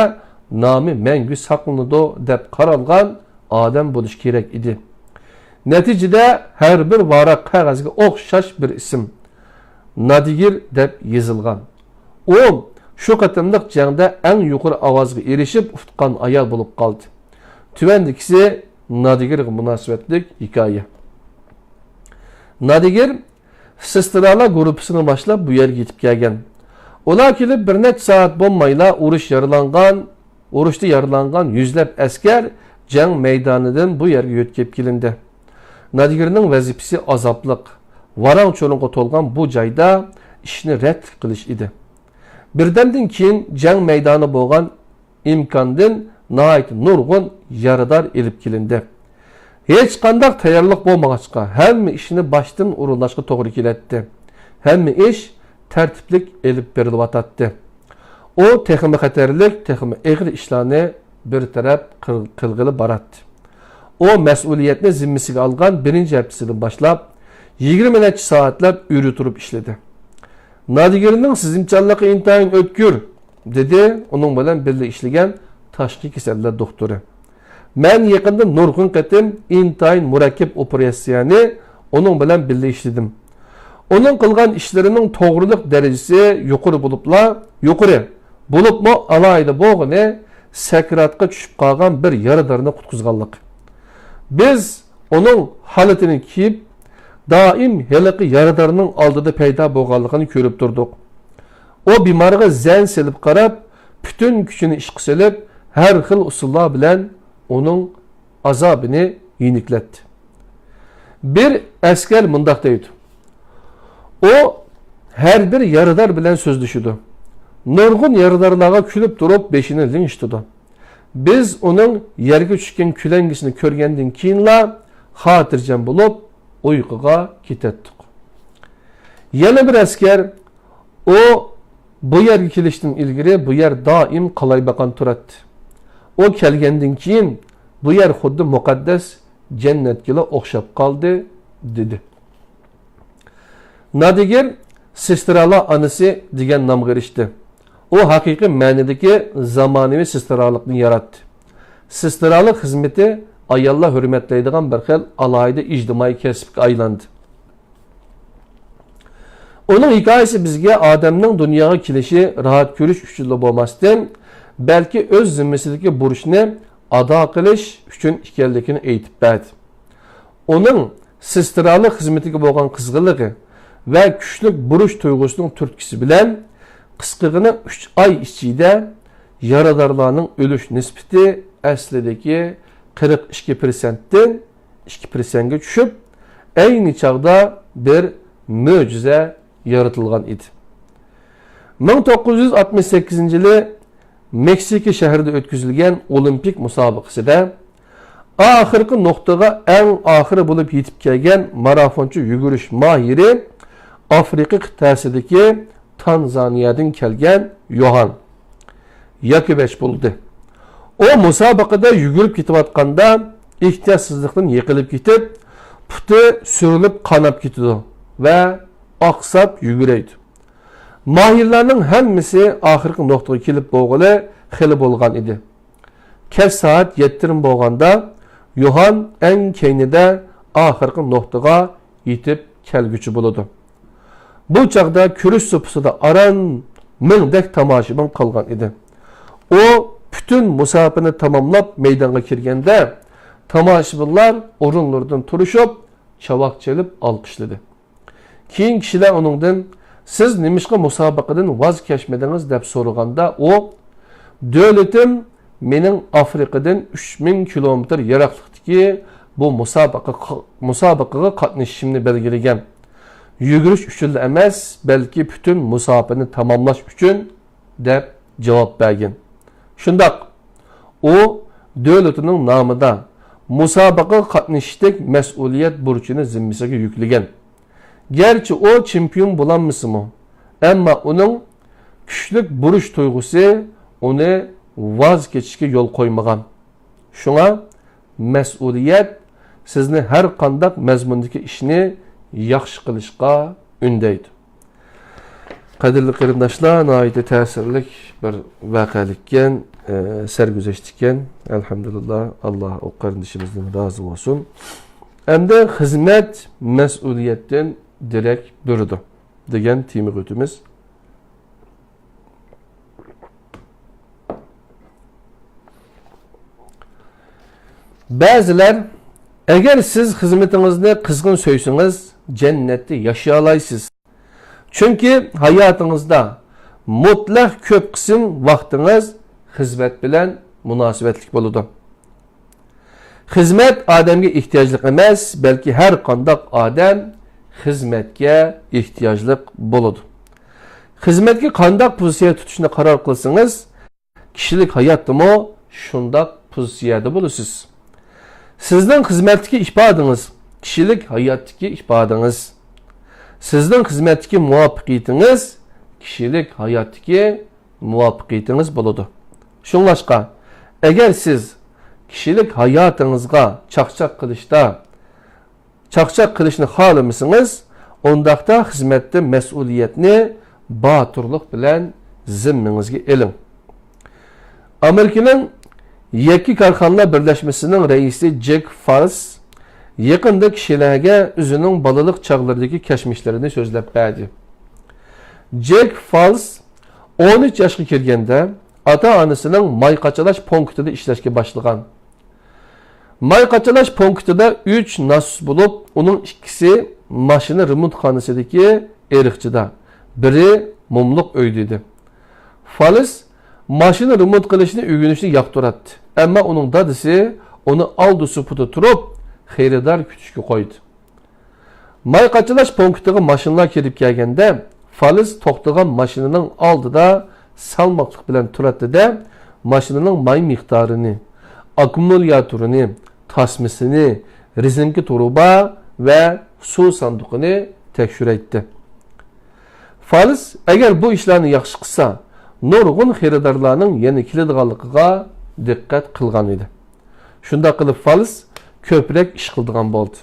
نامى مەڭگۈ ساقلىنىدۇ، دەپ قارالغان ئادەم بولۇشى كېرەك ئىدى. نەتىجىدە ھەر بىر ۋاراق قەغەزگە ئوخشاش بىر ئىسىم، نادىگىر دەپ يېزىلغان. ئۇ شۇ قېتىملىق جەڭدە ئەڭ يۇقىرى ئاۋازغا ئېرىشىپ ئۇتقان ئايال بولۇپ قالدى. تۆۋەندىكىسى نادىگىرغا مۇناسىۋەتلىك ھېكايە. نادىگىر سېسترالار گۇرۇپپىسىنى باشلاپ بۇ يەرگە يېتىپ كەلگەن. ئۇلار كېلىپ بىر نەچچە سائەت بولمايلا ئۇرۇش يارىلانغان، ئۇرۇشتا يارىلانغان يۈزلەپ ئەسكەر جەڭ مەيدانىدىن بۇ يەرگە يۆتكەپ كېلىندى. نادىگىرنىڭ ۋەزىپىسى ئازابلىق، ۋاراڭ-چۇرۇڭغا تولغان بۇ جايدا ئىشنى رەتلىك قىلىش ئىدى. بىردەمدىن كېيىن جەڭ مەيدانى بولغان ئىمكاندىن ناھايىتى نۇرغۇن يارىدار ئېلىپ كېلىندى. ھېچقانداق تەييارلىق بولمىغاچقا، ھەممە ئىشنى باشتىن ئورۇنلاشقا توغرا كېلەتتى. ھەممە ئىش تەرتىپلىك ئېلىپ بېرىلىۋاتاتتى. ئۇ تېخىمۇ خەتەرلىك، تېخىمۇ ئېغىر ئىشلارنى بىر تەرەپ قىل-، قىلغىلى باراتتى. ئۇ مەسئۇلىيەتنى زىممىسىگە ئالغان بىرىنچى ھەپتىسىدىن باشلاپ، يىگىرمە نەچچە سائەتلەپ ئۆرە تۇرۇپ ئىشلىدى. نادىگىرنىڭ سېزىمچانلىقى ئىنتايىن ئۆتكۈر، دېدى ئۇنىڭ بىلەن بىللە ئىشلىگەن تاشقى كېسەللەر دوختۇرى. مەن يېقىندا نۇرغۇن قېتىم ئىنتايىن مۇرەككەپ ئوپېراتسىيەنى ئۇنىڭ بىلەن بىللە ئىشلىدىم. ئۇنىڭ قىلغان ئىشلىرىنىڭ توغرىلىق دەرىجىسى يۇقىرى بولۇپلا، يۇقىرى بولۇپمۇ ئالاھىدە بولغىنى سەكراتقا چۈشۈپ قالغان بىر يارىدارنى قۇتقۇزغانلىقى. بىز ئۇنىڭ ھالىتىنى كىيىپ، دائىم ھېلىقى يارىدارنىڭ ئالدىدا پەيدا بولغانلىقىنى كۆرۈپ تۇردۇق. ئۇ بىمارغا زەن سېلىپ قاراپ، پۈتۈن كۈچىنى ئىشقا سېلىپ، ھەر خىل ئۇسۇللار بىلەن ئۇنىڭ ئازابىنى يېنىكلەتتى. بىر ئەسكەر مۇنداق دەيدۇ، ئۇ ھەر بىر يارىدار بىلەن سۆزلىشىدۇ. نۇرغۇن يارىدارلارغا كۈلۈپ تۇرۇپ بېشىنى لىڭشىتىدۇ. بىز ئۇنىڭ يەرگە چۈشكەن كۆلەڭگىسىنى كۆرگەندىن كېيىنلا خاتىرجەم بولۇپ ئۇيقۇغا كېتەتتۇق. يەنە بىر ئەسكەر، ئۇ بۇ يەرگە كېلىشتىن ئىلگىرى بۇ يەر دائىم قالايمىقان تۇراتتى. ئۇ كەلگەندىن كېيىن بۇ يەر خۇددى مۇقەددەس جەننەتكىلا ئوخشاپ قالدى، دېدى. نادىگىر سېسترالار ئانىسى دېگەن نامغا ئېرىشتى. ئۇ ھەقىقىي مەنىدىكى زامانىۋى سېسترالىقنى ياراتتى. سېسترالىق خىزمىتى ئاياللار ھۆرمەتلەيدىغان بىر خىل ئالاھىدە ئىجتىمائىي كەسىپكە ئايلاندى. ئۇنىڭ ھېكايىسى بىزگە ئادەمنىڭ دۇنياغا كېلىشى راھەت كۆرۈش ئۈچۈنلا بولماستىن، بەلكى ئۆز زىممىسىدىكى بۇرچنى ئادا قىلىش ئۈچۈن ئىكەنلىكىنى ئېيتىپ بەردى. ئۇنىڭ سېسترالىق خىزمىتىگە بولغان قىزغىنلىقى ۋە كۈچلۈك بۇرچ تۇيغۇسىنىڭ تۈرتكىسى بىلەن، قىسقىغىنە ئۈچ ئاي ئىچىدە يارىدارلارنىڭ ئۆلۈش نىسبىتى ئەسلىدىكى قىرىق ئىككى پىرسەنتتىن ئىككى پىرسەنتكە چۈشۈپ، ئەينى چاغدا بىر مۆجىزە يارىتىلغان ئىدى. مىڭ توققۇز يۈز ئاتمىش سەككىزىنچى يىلى مېكسىكا شەھىرىدە ئۆتكۈزۈلگەن ئولىمپىك مۇسابىقىسىدە ئاخىرقى نۇقتىغا ئەڭ ئاخىرى بولۇپ يېتىپ كەلگەن مارافونچە يۈگۈرۈش ماھىرى ئافرىقا قىتئەسىدىكى تانزانىيەدىن كەلگەن يوھان ياكوۋىچ بولدى. ئۇ مۇسابىقىدە يۈگۈرۈپ كېتىۋاتقاندا ئېھتىياتسىزلىقتىن يىقىلىپ كېتىپ، پۇتى سۈرۈلۈپ قاناپ كېتىدۇ ۋە ئاقساپ يۈگۈرەيدۇ. ماھىرلارنىڭ ھەممىسى ئاخىرقى نۇقتىغا كېلىپ بولغىلى خېلى بولغان ئىدى. كەچ سائەت يەتتە يېرىم بولغاندا، يوھان ئەڭ كەينىدە ئاخىرقى نۇقتىغا يېتىپ كەلگۈچى بولىدۇ. بۇ چاغدا كۈرەش سۇپىسىدا ئاران مىڭدەك تاماشىبىن قالغان ئىدى. ئۇ پۈتۈن مۇساپىنى تاماملاپ مەيدانغا كىرگەندە، تاماشىبىنلار ئورۇنلىرىدىن تۇرۇشۇپ، چاۋاك چېلىپ ئالقىشلىدى. كېيىن كىشىلەر ئۇنىڭدىن، «سىز نېمىشقا مۇسابىقىدىن ۋاز كەچمىدىڭىز؟» دەپ سورىغاندا، ئۇ، «دۆلىتىم مېنىڭ ئافرىقىدىن ئۈچ مىڭ كىلومېتىر يىراقلىقتىكى بۇ مۇسابىقە-، مۇسابىقىگە قاتنىشىشىمنى بەلگىلىگەن. يۈگۈرۈش ئۈچۈنلا ئەمەس، بەلكى پۈتۈن مۇساپىنى تاماملاش ئۈچۈن» دەپ جاۋاب بەرگەن. شۇنداق، ئۇ دۆلىتىنىڭ نامىدا مۇسابىقىگە قاتنىشىشتەك مەسئۇلىيەت بۇرچىنى زىممىسىگە يۈكلىگەن. گەرچە ئۇ چېمپىيون بولالمىسىمۇ، ئەمما ئۇنىڭ كۈچلۈك بۇرچ تۇيغۇسى ئۇنى ۋاز كېچىشكە يول قويمىغان. شۇڭا مەسئۇلىيەت سىزنى ھەر قانداق مەزمۇندىكى ئىشنى ياخشى قىلىشقا ئۈندەيدۇ. قەدىرلىك قېرىنداشلار، ناھايىتى تەسىرلىك بىر ۋەقەلىككەن، ئە، سەرگۈزەشتىكەن. ئەلھەمدۇلىللا، ئاللا ئۇ قېرىندىشىمىزدىن رازى بولسۇن. ئەمدى خىزمەت مەسئۇلىيەتتىن دېرەك بېرىدۇ دېگەن تېمىغا ئۆتىمىز. بەزىلەر، ئەگەر سىز خىزمىتىڭىزنى قىزغىن سۆيسىڭىز، جەننەتتە ياشىيالايسىز. چۈنكى ھاياتىڭىزدا مۇتلەق كۆپ قىسىم ۋاقتىڭىز خىزمەت بىلەن مۇناسىۋەتلىك بولىدۇ. خىزمەت ئادەمگە ئېھتىياجلىق ئەمەس، بەلكى ھەر قانداق ئادەم خىزمەتكە ئېھتىياجلىق بولىدۇ. خىزمەتكە قانداق پوزىتسىيە تۇتۇشنى قارار قىلسىڭىز، كىشىلىك ھاياتتىمۇ شۇنداق پوزىتسىيەدە بولىسىز. سىزنىڭ خىزمەتتىكى ئىپادىڭىز كىشىلىك ھاياتتىكى ئىپادىڭىز. سىزنىڭ خىزمەتتىكى مۇۋەپپەقىيىتىڭىز كىشىلىك ھاياتتىكى مۇۋەپپەقىيىتىڭىز بولىدۇ. شۇڭلاشقا، ئەگەر سىز كىشىلىك ھاياتىڭىزغا چاقچاق قىلىشتا، چاقچاق قىلىشنى خالىمىسىڭىز، ئۇنداقتا خىزمەتتە مەسئۇلىيەتنى باتۇرلۇق بىلەن زىممىڭىزگە ئېلىڭ. ئامېرىكىنىڭ يەككە كارخانىلار بىرلەشمىسىنىڭ رەئىسى جېك فالس يېقىندا كىشىلەرگە ئۆزىنىڭ بالىلىق چاغلىرىدىكى كەچمىشلىرىنى سۆزلەپ بەردى. جېك فالس ئون ئۈچ ياشقا كىرگەندە، ئاتا-ئانىسىنىڭ ماي قاچىلاش پونكىتىدا ئىشلەشكە باشلىغان. ماي قاچىلاش پونكىتىدا ئۈچ ناسوس بولۇپ، ئۇنىڭ ئىككىسى ماشىنا رېمونتخانىسىدىكى ئېرىقچىدا، بىرى مۇملۇق ئۆيدە ئىدى. فالس ماشىنا رېمونت قىلىشنى ئۆگىنىشنى ياقتۇراتتى، ئەمما ئۇنىڭ دادىسى ئۇنى ئالدى سۇپىدا تۇرۇپ، خېرىدار كۈتۈشكە قويدى. ماي قاچىلاش پونكىتىغا ماشىنىلار كىرىپ كەلگەندە، فالس توختىغان ماشىنىنىڭ ئالدىدا سالماقلىق بىلەن تۇراتتى-دە، ماشىنىنىڭ ماي مىقدارىنى، ئاككۇمۇلياتورىنى، تاسمىسىنى، رېزىنكا تۇرۇبا ۋە سۇ ساندۇقىنى تەكشۈرەيتتى. فالس ئەگەر بۇ ئىشلارنى ياخشى قىلسا، نۇرغۇن خېرىدارلارنىڭ يەنە كېلىدىغانلىقىغا دىققەت قىلغان ئىدى. شۇنداق قىلىپ، فالس كۆپرەك ئىش قىلىدىغان بولدى.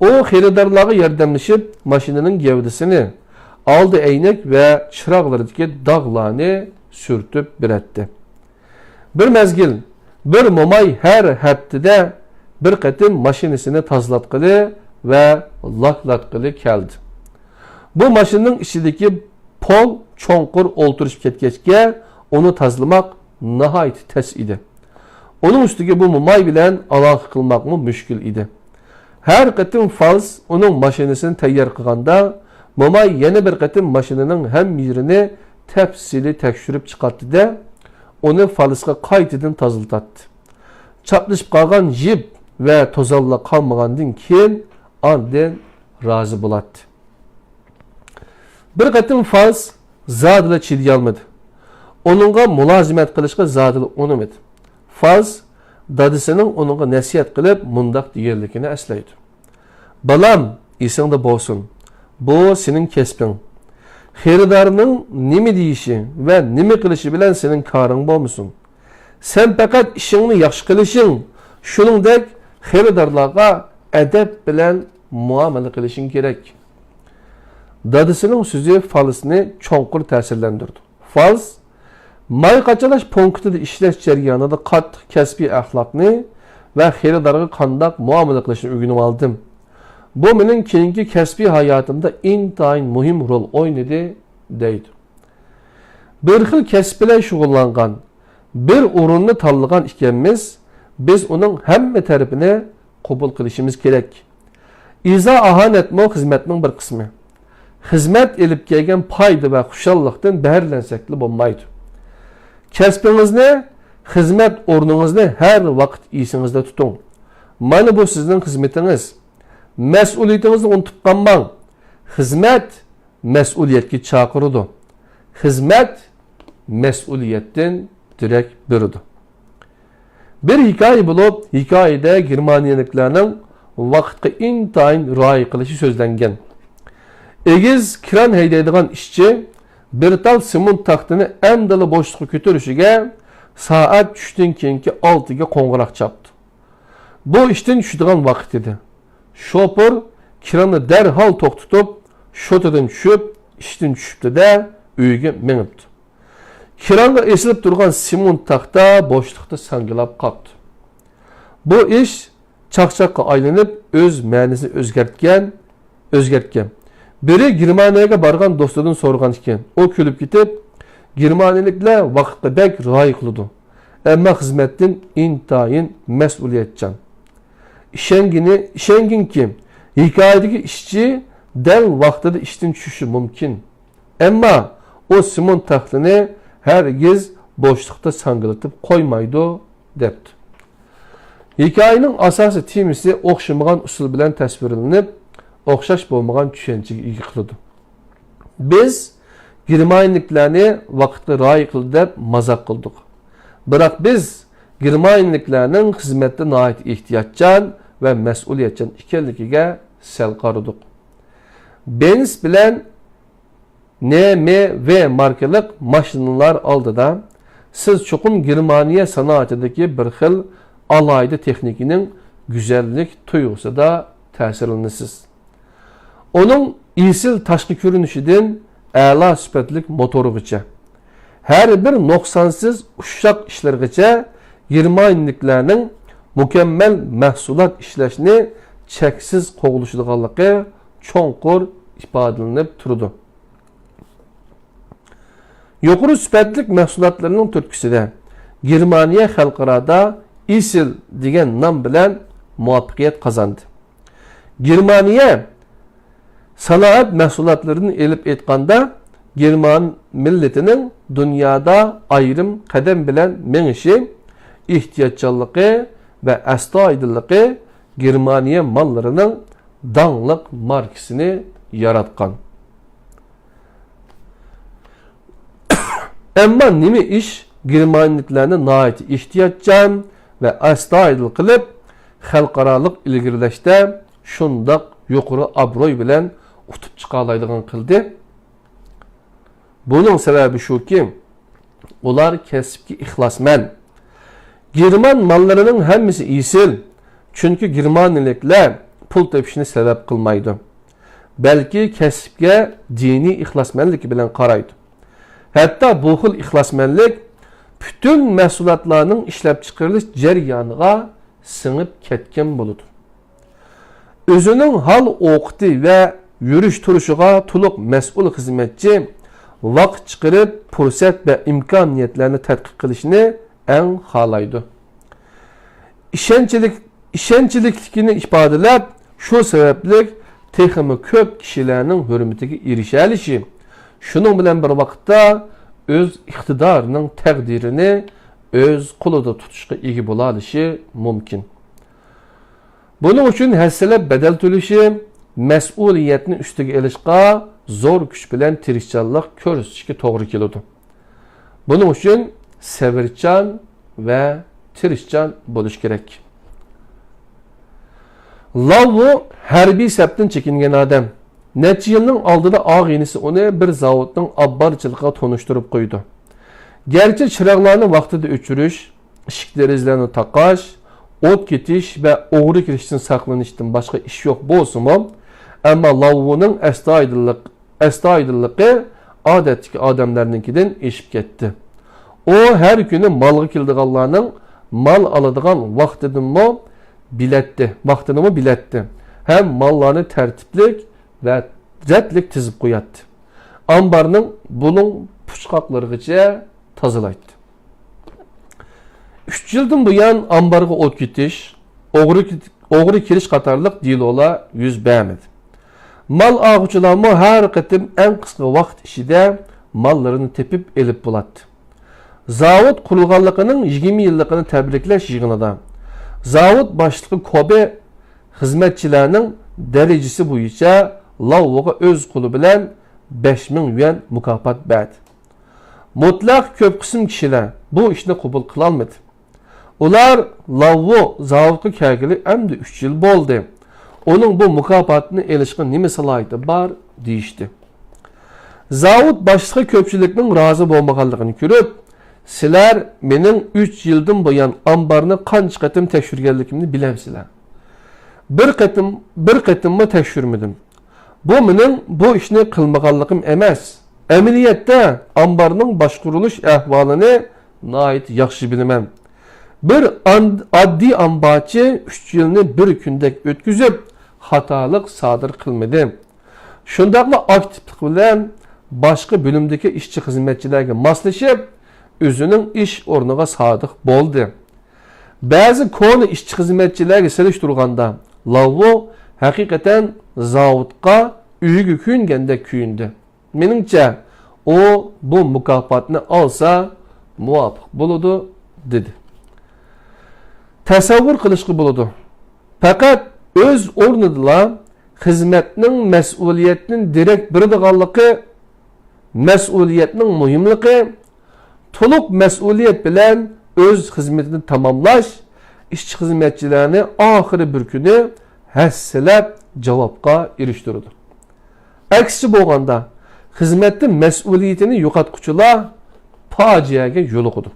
ئۇ خېرىدارلارغا ياردەملىشىپ، ماشىنىنىڭ گەۋدىسىنى، ئالدى ئەينەك ۋە چىراغلىرىدىكى داغلارنى سۈرتۈپ بېرەتتى. بىر مەزگىل بىر موماي ھەر ھەپتىدە بىر قېتىم ماشىنىسىنى تازىلاتقىلى ۋە لاكلاتقىلى كەلدى. بۇ ماشىنىنىڭ ئىچىدىكى پول چوڭقۇر ئولتۇرۇشۇپ كەتكەچكە، ئۇنى تازىلىماق ناھايىتى تەس ئىدى. ئۇنىڭ ئۈستىگە بۇ موماي بىلەن ئالاقە قىلماقمۇ مۈشكۈل ئىدى. ھەر قېتىم فالس ئۇنىڭ ماشىنىسىنى تەييار قىلغاندا، موماي يەنە بىر قېتىم ماشىنىنىڭ ھەممە يېرىنى تەپسىلىي تەكشۈرۈپ چىقاتتى-دە، ئۇنى فالسقا قايتىدىن تازىلىتاتتى. چاپلىشىپ قالغان يىپ ۋە توزانلار قالمىغاندىن كېيىن، ئاندىن رازى بولاتتى. بىر قېتىم فالس زادىلا چىدىيالمىدى. ئۇنىڭغا مۇلازىمەت قىلىشقا زادىلا ئۇنىمىدى. فالس دادىسىنىڭ ئۇنىڭغا نەسىھەت قىلىپ مۇنداق دېگەنلىكىنى ئەسلەيدۇ: «بالام، ئېسىڭدە بولسۇن، بۇ سېنىڭ كەسپىڭ. خېرىدارنىڭ نېمە دېيىشى ۋە نېمە قىلىشى بىلەن سېنىڭ كارىڭ بولمىسۇن. سەن پەقەت ئىشىڭنى ياخشى قىلىشىڭ، شۇنىڭدەك خېرىدارلارغا ئەدەپ بىلەن مۇئامىلە قىلىشىڭ كېرەك.» دادىسىنىڭ سۆزى فالسنى چوڭقۇر تەسىرلەندۈردى. فالس ماي قاچىلاش پونكىتىدا ئىشلەش جەريانىدا قاتتىق كەسپىي ئەخلاقنى ۋە خېرىدارغا قانداق مۇئامىلە قىلىشنى ئۆگىنىۋالدىم. بۇ مېنىڭ كېيىنكى كەسپىي ھاياتىمدا ئىنتايىن مۇھىم رول ئوينىدى، دەيدۇ. بىر خىل كەسىپ بىلەن شۇغۇللانغان، بىر ئورۇننى تاللىغان ئىكەنمىز، بىز ئۇنىڭ ھەممە تەرىپىنى قوبۇل قىلىشىمىز كېرەك. ئىزا-ئاھانەتمۇ خىزمەتنىڭ بىر قىسمى. خىزمەت ئېلىپ كەلگەن پايدا ۋە خۇشاللىقتىن بەھرىلەنسەكلا بولمايدۇ. كەسپىڭىزنى، خىزمەت ئورنىڭىزنى ھەر ۋاقىت ئېسىڭىزدە تۇتۇڭ. مانا بۇ سىزنىڭ خىزمىتىڭىز. مەسئۇلىيىتىڭىزنى ئۇنتۇپ قالماڭ. خىزمەت مەسئۇلىيەتكە چاقىرىدۇ. خىزمەت مەسئۇلىيەتتىن دېرەك بېرىدۇ. بىر ھېكايە بولۇپ، ھېكايىدە گېرمانىيەلىكلەرنىڭ ۋاقىتقا ئىنتايىن رىئايە قىلىشى سۆزلەنگەن. ئېگىز كران ھەيدەيدىغان ئىشچى بىر تال سېمونت تاختىنى ئەمدىلا بوشلۇققا كۆتۈرۈشىگە سائەت چۈشتىن كېيىنكى ئالتىگە قوڭغۇراق چاپتۇ. بۇ ئىشتىن چۈشىدىغان ۋاقىت ئىدى. شوپۇر كراننى دەرھال توختىتىپ، شوتىدىن چۈشۈپ، ئىشتىن چۈشۈپتۇ-دە، ئۆيىگە مېڭىپتۇ. كرانغا ئېسىلىپ تۇرغان سېمونت تاختا بوشلۇقتا ساڭگىلاپ قاپتۇ. بۇ ئىش چاقچاققا ئايلىنىپ، ئۆز مەنىسىنى ئۆزگەرتكەن، ئۆزگەرتكەن. بىرى گېرمانىيەگە بارغان دوستىدىن سورىغان ئىكەن. ئۇ كۈلۈپ كېتىپ، گېرمانىيەلىكلەر ۋاقىتقا بەك رىئايە قىلىدۇ، ئەمما خىزمەتتىن ئىنتايىن مەسئۇلىيەتچان. ئىشەنگىنى، ئىشەنگىنكى، ھېكايىدىكى ئىشچى دەل ۋاقتىدا ئىشتىن چۈشۈشى مۇمكىن. ئەمما ئۇ سېمونت تاختىنى ھەرگىز بوشلۇقتا ساڭگىلىتىپ قويمايدۇ، دەپتۇ. ھېكايىنىڭ ئاساسىي تېمىسى ئوخشىمىغان ئۇسۇل بىلەن تەسۋىرلىنىپ، ئوخشاش بولمىغان چۈشەنچىگە ئىگە قىلىدۇ. بىز گېرمانىيەلىكلەرنى ۋاقىتقا رىئايە قىلدى دەپ مازاق قىلدۇق. بىراق بىز گېرمانىيەلىكلەرنىڭ خىزمەتتە ناھايىتى ئېھتىياتچان ۋە مەسئۇلىيەتچان ئىكەنلىكىگە سەل قارىدۇق. بېنز بىلەن نېمېۋې ماركىلىق ماشىنىلار ئالدىدا سىز چوقۇم گېرمانىيە سانائىتىدىكى بىر خىل ئالاھىدە تېخنىكىنىڭ گۈزەللىك تۇيغۇسىدا تەسىرلىنىسىز. ئۇنىڭ ئېسىل تاشقى كۆرۈنۈشىدىن ئەلا سۈپەتلىك موتورىغىچە، ھەر بىر نۇقسانسىز ئۇششاق ئىشلىرىغىچە گېرمانىيەلىكلەرنىڭ مۇكەممەل مەھسۇلات ئىشلەشنى چەكسىز قوغلىشىدىغانلىقى چوڭقۇر ئىپادىلىنىپ تۇرىدۇ. يۇقىرى سۈپەتلىك مەھسۇلاتلىرىنىڭ تۈرتكىسىدە گېرمانىيە خەلقئارادا ئېسىل دېگەن نام بىلەن مۇۋەپپەقىيەت قازاندى. گېرمانىيە سانائەت مەھسۇلاتلىرىدىن ئېلىپ ئېيتقاندا، گېرمان مىللىتىنىڭ دۇنيادا ئايرىم قەدەم بىلەن مېڭىشى، ئېھتىياتچانلىقى ۋە ئەستايىدىللىقى گېرمانىيە ماللىرىنىڭ داڭلىق ماركىسىنى ياراتقان. ئەمما نېمە ئىش گېرمانىيەلىكلەرنى ناھايىتى ئېھتىياتچان ۋە ئەستايىدىل قىلىپ، خەلقئارالىق ئىلگىرىلەشتە شۇنداق يۇقىرى ئابروي بىلەن ئۇتۇپ چىقالايدىغان قىلدى؟ بۇنىڭ سەۋەبى شۇكى، ئۇلار كەسىپكە ئىخلاسمەن. گېرمان ماللىرىنىڭ ھەممىسى ئېسىل، چۈنكى گېرمانىيەلىكلەر پۇل تېپىشنى سەۋەب قىلمايدۇ، بەلكى كەسىپكە دىنىي ئىخلاسمەنلىكى بىلەن قارايدۇ. ھەتتا بۇ خىل ئىخلاسمەنلىك پۈتۈن مەھسۇلاتلارنىڭ ئىشلەپچىقىرىلىش جەريانىغا سىڭىپ كەتكەن بولىدۇ. ئۆزىنىڭ ھال-ئوقىتى ۋە يۈرۈش-تۇرۇشىغا تولۇق مەسئۇل خىزمەتچى ۋاقىت چىقىرىپ، پۇرسەت ۋە ئىمكانىيەتلەرنى تەتقىق قىلىشنى ئەڭ خالايدۇ. ئىشەنچلىك، ئىشەنچلىكلىكىنى ئىپادىلەپ، شۇ سەۋەبلىك تېخىمۇ كۆپ كىشىلەرنىڭ ھۆرمىتىگە ئېرىشەلىشى، شۇنىڭ بىلەن بىر ۋاقىتتا ئۆز ئىقتىدارىنىڭ تەقدىرىنى ئۆز قولىدا تۇتۇشقا ئىگە بولالىشى مۇمكىن. بۇنىڭ ئۈچۈن ھەسسىلەپ بەدەل تۆلىشى، مەسئۇلىيەتنى ئۈستىگە ئېلىشقا زور كۈچ بىلەن تىرىشچانلىق كۆرسىتىشكە توغرا كېلىدۇ. بۇنىڭ ئۈچۈن سەۋرچان ۋە تىرىشچان بولۇش كېرەك. لاۋۋۇ ھەربىي سەپتىن چېكىنگەن ئادەم. نەچچە يىلنىڭ ئالدىدا ئاغىنىسى ئۇنى بىر زاۋۇتنىڭ ئامبارچىلىقىغا تونۇشتۇرۇپ قويىدۇ. گەرچە چىراغلارنى ۋاقتىدا ئۆچۈرۈش، ئىشىك-دېرىزىلەرنى تاقاش، ئوت كېتىش ۋە ئوغرى كىرىشتىن ساقلىنىشتىن باشقا ئىش يوق بولسىمۇ، ئەمما لاۋۋۇنىڭ ئەستايىدىللىق، ئەستايىدىللىقى ئادەتتىكى ئادەملەرنىڭكىدىن ئېشىپ كەتتى. ئۇ ھەر كۈنى مالغا كېلىدىغانلارنىڭ مال ئالىدىغان ۋاقتىدىنمۇ بىلەتتى، ۋاقتىنىمۇ بىلەتتى ھەم ماللارنى تەرتىپلىك ۋە رەتلىك تىزىپ قوياتتى. ئامبارنىڭ بۇلۇڭ پۇچقاقلىرىغىچە تازىلايتتى. ئۈچ يىلدىن بۇيان ئامبارغا ئوت كېتىش، ئوغرى، ئوغرى كىرىش قاتارلىق دېلولار يۈز بەرمىدى. مال ئالغۇچىلارمۇ ھەر قېتىم ئەڭ قىسقا ۋاقىت ئىچىدە ماللىرىنى تېپىپ ئېلىپ بولاتتى. زاۋۇت قۇرۇلغانلىقىنىڭ يىگىرمە يىللىقىنى تەبرىكلەش يىغىنىدا زاۋۇت باشلىقى كوبې خىزمەتچىلەرنىڭ دەرىجىسى بويىچە لاۋۋۇغا ئۆز قولى بىلەن بەش مىڭ يۈەن مۇكاپات بەردى. مۇتلەق كۆپ قىسىم كىشىلەر بۇ ئىشنى قوبۇل قىلالمىدى. ئۇلار، «لاۋۋۇ زاۋۇتقا كەلگىلى ئەمدى ئۈچ يىل بولدى. ئۇنىڭ بۇ مۇكاپاتنى ئېلىشقا نېمە سالاھىيىتى بار؟» دېيىشتى. زاۋۇت باشلىقى كۆپچىلىكنىڭ رازى بولمىغانلىقىنى كۆرۈپ، «سىلەر مېنىڭ ئۈچ يىلدىن بۇيان ئامبارنى قانچە قېتىم تەكشۈرگەنلىكىمنى بىلەمسىلەر؟ بىر قېتىم، بىر قېتىممۇ تەكشۈرمىدىم. بۇ مېنىڭ بۇ ئىشنى قىلمىغانلىقىم ئەمەس. ئەمەلىيەتتە، ئامبارنىڭ باشقۇرۇلۇش ئەھۋالىنى ناھايىتى ياخشى بىلىمەن. بىر ئان-، ئاددىي ئامبارچى ئۈچ يىلنى بىر كۈندەك ئۆتكۈزۈپ، خاتالىق سادىر قىلمىدى. شۇنداقلا ئاكتىپلىق بىلەن باشقا بۆلۈمدىكى ئىشچى-خىزمەتچىلەرگە ماسلىشىپ، ئۆزىنىڭ ئىش ئورنىغا سادىق بولدى.» بەزى كونا ئىشچى-خىزمەتچىلەرگە سېلىشتۇرغاندا، لاۋۋۇ ھەقىقەتەن زاۋۇتقا ئۆيىگە كۆيۈنگەندەك كۆيۈندى. «مېنىڭچە، ئۇ بۇ مۇكاپاتنى ئالسا مۇۋاپىق بولىدۇ» دېدى. تەسەۋۋۇر قىلىشقا بولىدۇ. پەقەت ئۆز ئورنىدىلا خىزمەتنىڭ مەسئۇلىيەتتىن دېرەك بېرىدىغانلىقى، مەسئۇلىيەتنىڭ مۇھىملىقى، تولۇق مەسئۇلىيەت بىلەن ئۆز خىزمىتىنى تاماملاش ئىشچى-خىزمەتچىلەرنى ئاخىرى بىر كۈنى ھەسسىلەپ جاۋابقا ئېرىشتۈرىدۇ. ئەكسىچە بولغاندا، خىزمەتتە مەسئۇلىيىتىنى يوقاتقۇچىلار پاجىئەگە يولۇقىدۇ.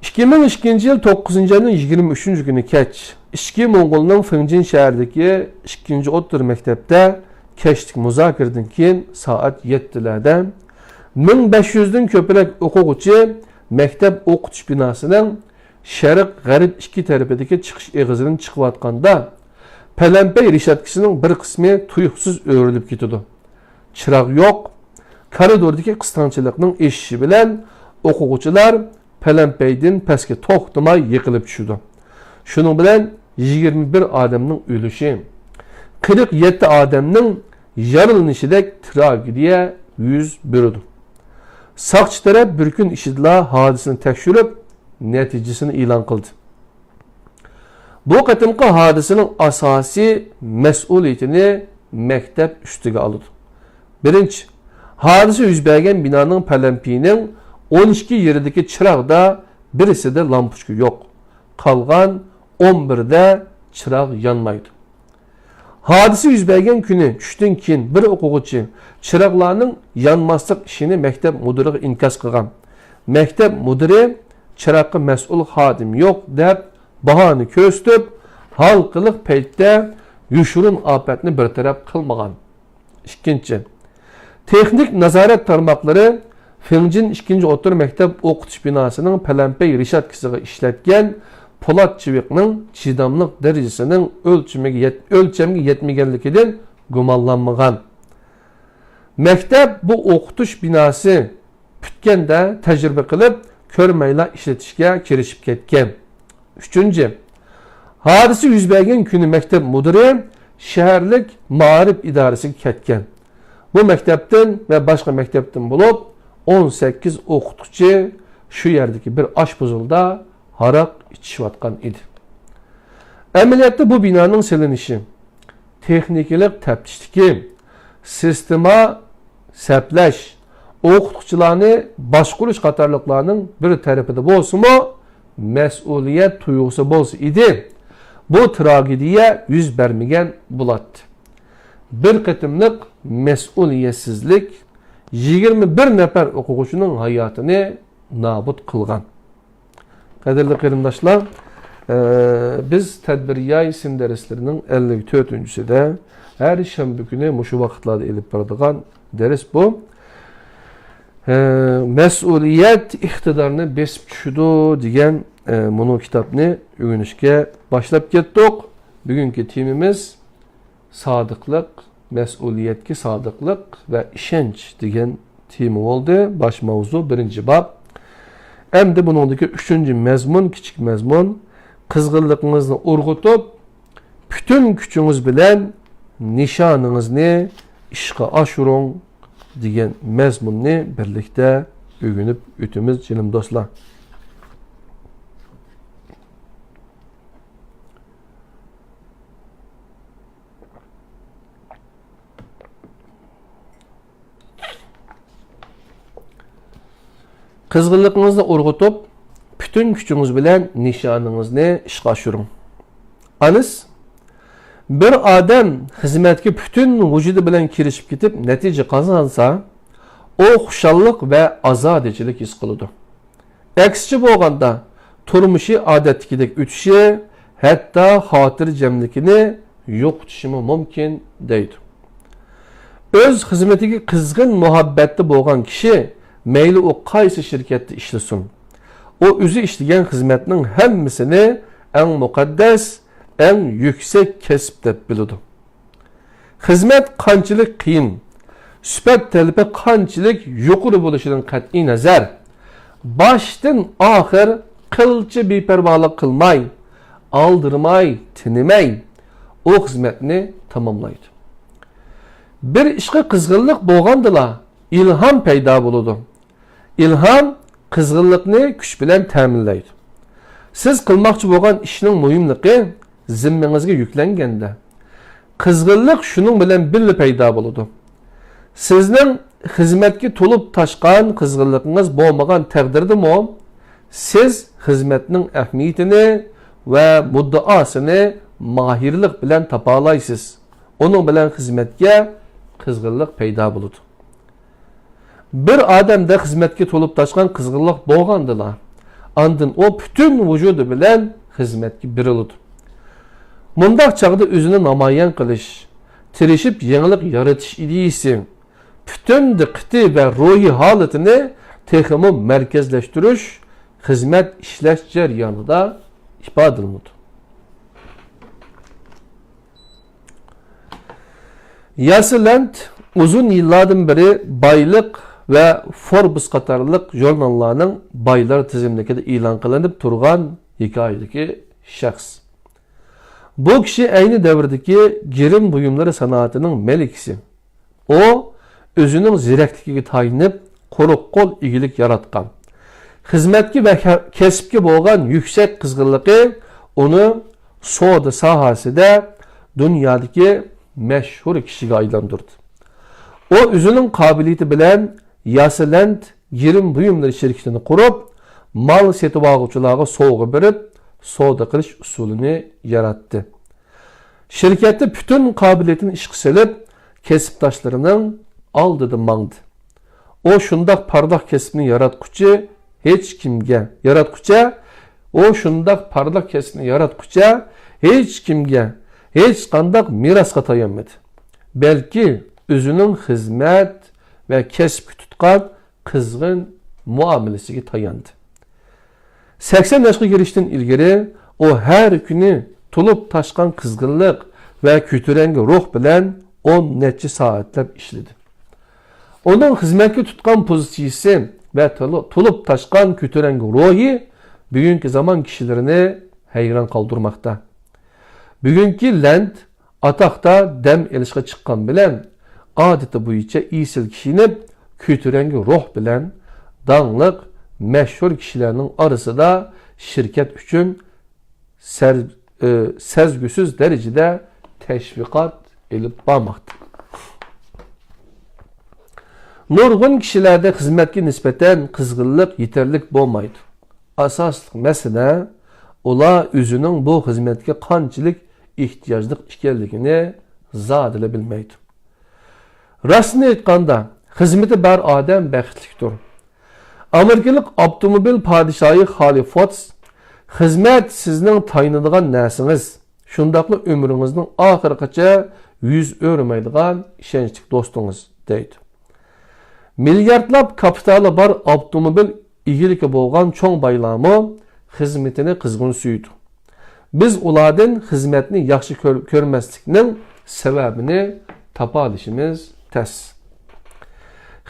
ئىككى مىڭ ئىككىنچى يىل توققۇزىنچى ئاينىڭ يىگىرمە ئۈچىنچى كۈنى كەچ، ئىچكى موڭغۇلنىڭ فېڭجىن شەھىرىدىكى ئىككىنچى ئوتتۇرا مەكتەپتە كەچلىك مۇزاكىرىدىن كېيىن سائەت يەتتىلەردە مىڭ بەش يۈزدىن كۆپرەك ئوقۇغۇچى مەكتەپ ئوقۇتۇش بىناسىنىڭ شەرق، غەرب ئىككى تەرىپىدىكى چىقىش ئېغىزىدىن چىقىۋاتقاندا، پەلەمپەي رېشاتكىسىنىڭ بىر قىسمى تۇيۇقسىز ئۆرۈلۈپ كېتىدۇ. چىراغ يوق. كارىدوردىكى قىستاڭچىلىقنىڭ ئېشىشى بىلەن ئوقۇغۇچىلار پەلەمپەيدىن پەسكە توختىماي يىقىلىپ چۈشىدۇ. شۇنىڭ بىلەن يىگىرمە بىر ئادەمنىڭ ئۆلۈشى، قىرىق يەتتە ئادەمنىڭ يارىلىنىشىدەك تراگېدىيە يۈز بېرىدۇ. ساقچى تەرەپ بىر كۈن ئىچىدىلا ھادىسىنى تەكشۈرۈپ، نەتىجىسىنى ئېلان قىلدى. بۇ قېتىمقى ھادىسىنىڭ ئاساسىي مەسئۇلىيىتىنى مەكتەپ ئۈستىگە ئالىدۇ. بىرىنچى، ھادىسە يۈز بەرگەن بىنانىڭ پەلەمپىيىنىڭ ئون ئىككى يېرىدىكى چىراغدا بىرسىدە لامپۇچكا يوق. قالغان ئون بىردە چىراغ يانمايدۇ. ھادىسە يۈز بەرگەن كۈنى چۈشتىن كېيىن بىر ئوقۇغۇچى چىراغلارنىڭ يانماسلىق ئىشىنى مەكتەپ مۇدىرىغا ئىنكاس قىلغان. مەكتەپ مۇدىرى «چىراغقا مەسئۇل خادىم يوق» دەپ باھانە كۆرسىتىپ، ھالقىلىق پەيتتە يوشۇرۇن ئاپەتنى بىر تەرەپ قىلمىغان. ئىككىنچى، تېخنىك نازارەت تارماقلىرى فېڭجىن ئىككىنچى ئوتتۇرا مەكتەپ ئوقۇتۇش بىناسىنىڭ پەلەمپەي رېشاتكىسىغا ئىشلەتكەن پولات چىۋىقنىڭ چىداملىق دەرىجىسىنىڭ ئۆلچىمىگە يەت-، ئۆلچەمگە يەتمىگەنلىكىدىن گۇمانلانمىغان. مەكتەپ بۇ ئوقۇتۇش بىناسى پۈتكەندە تەجرىبە قىلىپ، كۆرمەيلا ئىشلىتىشكە كىرىشىپ كەتكەن. ئۈچىنچى، ھادىسە يۈز بەرگەن كۈنى مەكتەپ مۇدىرى شەھەرلىك مائارىپ ئىدارىسىگە كەتكەن. بۇ مەكتەپتىن ۋە باشقا مەكتەپتىن بولۇپ، ئون سەككىز ئوقۇتقۇچى شۇ يەردىكى بىر ئاشپۇزۇلدا ھاراق ئىچىشىۋاتقان ئىدى. ئەمەلىيەتتە بۇ بىنانىڭ سېلىنىشى، تېخنىكىلىق تەپتىشتىكى سىستېما سەپلەش، ئوقۇتقۇچىلارنى باشقۇرۇش قاتارلىقلارنىڭ بىر تەرىپىدە بولسىمۇ، مەسئۇلىيەت تۇيغۇسى بولسا ئىدى، بۇ تراگېدىيە يۈز بەرمىگەن بولاتتى. بىر قېتىملىق مەسئۇلىيەتسىزلىك يىگىرمە بىر نەپەر ئوقۇغۇچىنىڭ ھاياتىنى نابۇت قىلغان. قەدىرلىك قېرىنداشلار، ئە، بىز تەدبىر ياي سىن دەرسلىرىنىڭ ئەللىك تۆتىنچىسىدە ھەر شەنبە كۈنى مۇشۇ ۋاقىتلاردا ئېلىپ بارىدىغان دەرس بۇ. ئە، مەسئۇلىيەت ئىقتىدارنى بېسىپ چۈشىدۇ دېگەن، ئە، مۇنۇ كىتابنى ئۆگىنىشكە باشلاپ كەتتۇق. بۈگۈنكى تېمىمىز سادىقلىق، مەسئۇلىيەتكە سادىقلىق ۋە ئىشەنچ دېگەن تېما بولدى، باش ماۋزۇ، بىرىنچى باب. ئەمدى بۇنىڭدىكى ئۈچىنچى مەزمۇن، كىچىك مەزمۇن، قىزغىنلىقىڭىزنى ئۇرغۇتۇپ، پۈتۈن كۈچىڭىز بىلەن نىشانىڭىزنى ئىشقا ئاشۇرۇڭ دېگەن مەزمۇننى بىرلىكتە ئۆگىنىپ ئۆتىمىز، جېنىم دوستلار. قىزغىنلىقىڭىزنى ئۇرغۇتۇپ، پۈتۈن كۈچىڭىز بىلەن نىشانىڭىزنى ئىشقا ئاشۇرۇڭ. ئانىس، بىر ئادەم خىزمەتكە پۈتۈن ۋۇجۇدى بىلەن كىرىشىپ كېتىپ، نەتىجە قازانسا، ئۇ خۇشاللىق ۋە ئازادىچىلىك ھېس قىلىدۇ. ئەكسىچە بولغاندا، تۇرمۇشى ئادەتتىكىدەك ئۆتۈشى، ھەتتا خاتىرجەملىكىنى يوقىتىشىمۇ مۇمكىن، دەيدۇ. ئۆز خىزمىتىگە قىزغىن مۇھەببەتتە بولغان كىشى، مەيلى ئۇ قايسى شىركەتتە ئىشلىسۇن، ئۇ ئۆزى ئىشلىگەن خىزمەتنىڭ ھەممىسىنى ئەڭ مۇقەددەس، ئەڭ يۈكسەك كەسىپ دەپ بىلىدۇ. خىزمەت قانچىلىك قىيىن، سۈپەت تەلىپى قانچىلىك يۇقىرى بولۇشىدىن قەتئىينەزەر، باشتىن ئاخىر قىلچە بىپەرۋالىق قىلماي، ئالدىرىماي، تىنماي ئۇ خىزمەتنى تاماملايدۇ. بىر ئىشقا قىزغىنلىق بولغاندىلا ئىلھام پەيدا بولىدۇ. ئىلھام قىزغىنلىقنى كۈچ بىلەن تەمىنلەيدۇ. سىز قىلماقچى بولغان ئىشنىڭ مۇھىملىقى زىممىڭىزگە يۈكلەنگەندە، قىزغىنلىق شۇنىڭ بىلەن بىللە پەيدا بولىدۇ. سىزنىڭ خىزمەتكە تولۇپ تاشقان قىزغىنلىقىڭىز بولمىغان تەقدىردىمۇ، سىز خىزمەتنىڭ ئەھمىيىتىنى ۋە مۇددىئاسىنى ماھىرلىق بىلەن تاپالايسىز. ئۇنىڭ بىلەن خىزمەتكە قىزغىنلىق پەيدا بولىدۇ. بىر ئادەمدە خىزمەتكە تولۇپ تاشقان قىزغىنلىق بولغاندىلا، ئاندىن ئۇ پۈتۈن ۋۇجۇدى بىلەن خىزمەتكە بېرىلىدۇ. مۇنداق چاغدا ئۆزىنى نامايان قىلىش، تىرىشىپ يېڭىلىق يارىتىش ئىدىيىسى، پۈتۈن دىققىتى ۋە روھىي ھالىتىنى تېخىمۇ مەركەزلەشتۈرۈش خىزمەت ئىشلەش جەريانىدا ئىپادىلىنىدۇ. ياسىلەنت ئۇزۇن يىللاردىن بېرى بايلىق ۋە فوربس قاتارلىق ژۇرناللارنىڭ بايلار تىزىملىكىدە ئېلان قىلىنىپ تۇرغان ھېكايىدىكى شەخس. بۇ كىشى ئەينى دەۋردىكى گىرىم بۇيۇملىرى سانائىتىنىڭ مەلىكىسى. ئۇ ئۆزىنىڭ زېرەكلىكىگە تايىنىپ، قۇرۇق قول ئىگىلىك ياراتقان. خىزمەتكە ۋە كە-، كەسىپكە بولغان يۈكسەك قىزغىنلىقى ئۇنى سودا ساھەسىدە دۇنيادىكى مەشھۇر كىشىگە ئايلاندۇردى. ئۇ ئۆزىنىڭ قابىلىيىتى بىلەن ياسىلەنت گىرىم بۇيۇملىرى شىركىتىنى قۇرۇپ، مال سېتىۋالغۇچىلارغا سوۋغا بېرىپ، سودا قىلىش ئۇسۇلىنى ياراتتى. شىركەتتە پۈتۈن قابىلىيىتىنى ئىشقا سېلىپ، كەسىپداشلىرىنىڭ ئالدىدا ماڭدى. ئۇ شۇنداق پارلاق كەسىپنى ياراتقۇچى ھېچ كىمگە، ياراتقۇچە، ئۇ شۇنداق پارلاق كەسىپنى ياراتقۇچە ھېچ كىمگە، ھېچقانداق مىراسقا تايانمىدى. بەلكى ئۆزىنىڭ خىزمەت ۋە كەسىپكە تۇتقان قىزغىن مۇئامىلىسىگە تاياندى. سەكسەن ياشقا كىرىشتىن ئىلگىرى ئۇ ھەر كۈنى تولۇپ تاشقان قىزغىنلىق ۋە كۆتۈرەڭگۈ روھ بىلەن ئون نەچچە سائەتلەپ ئىشلىدى. ئۇنىڭ خىزمەتكە تۇتقان پوزىتسىيىسى ۋە تولۇ-، تولۇپ تاشقان كۆتۈرەڭگۈ روھى بۈگۈنكى زامان كىشىلىرىنى ھەيران قالدۇرماقتا. بۈگۈنكى لەنت ئاتاقتا دەم ئېلىشقا چىققان بىلەن، ئادىتى بويىچە ئېسىل كىيىنىپ، كۆتۈرەڭگۈ روھ بىلەن داڭلىق، مەشھۇر كىشىلەرنىڭ ئارىسىدا شىركەت ئۈچۈن سەر-، ئى، سەزگۈسىز دەرىجىدە تەشۋىقات ئېلىپ بارماقتا. نۇرغۇن كىشىلەردە خىزمەتكە نىسبەتەن قىزغىنلىق يېتەرلىك بولمايدۇ. ئاساسلىق مەسىلە، ئۇلار ئۆزىنىڭ بۇ خىزمەتكە قانچىلىك ئېھتىياجلىق ئىكەنلىكىنى زادىلا بىلمەيدۇ. راستىنى ئېيتقاندا، خىزمىتى بار ئادەم بەختلىكتۇر. ئامېرىكىلىق ئاپتوموبىل پادىشاھى خالى فوتس، «خىزمەت سىزنىڭ تايىنىدىغان نەرسىڭىز، شۇنداقلا ئۆمرىڭىزنىڭ ئاخىرىغىچە يۈز ئۆرۈمەيدىغان ئىشەنچلىك دوستىڭىز» دەيدۇ. مىلياردلاپ كاپىتالى بار ئاپتوموبىل ئىگىلىكى بولغان چوڭ بايلارمۇ خىزمىتىنى قىزغىن سۆيىدۇ. بىز ئۇلاردىن خىزمەتنى ياخشى كۆر-، كۆرمەسلىكنىڭ سەۋەبىنى تاپالىشىمىز تەس.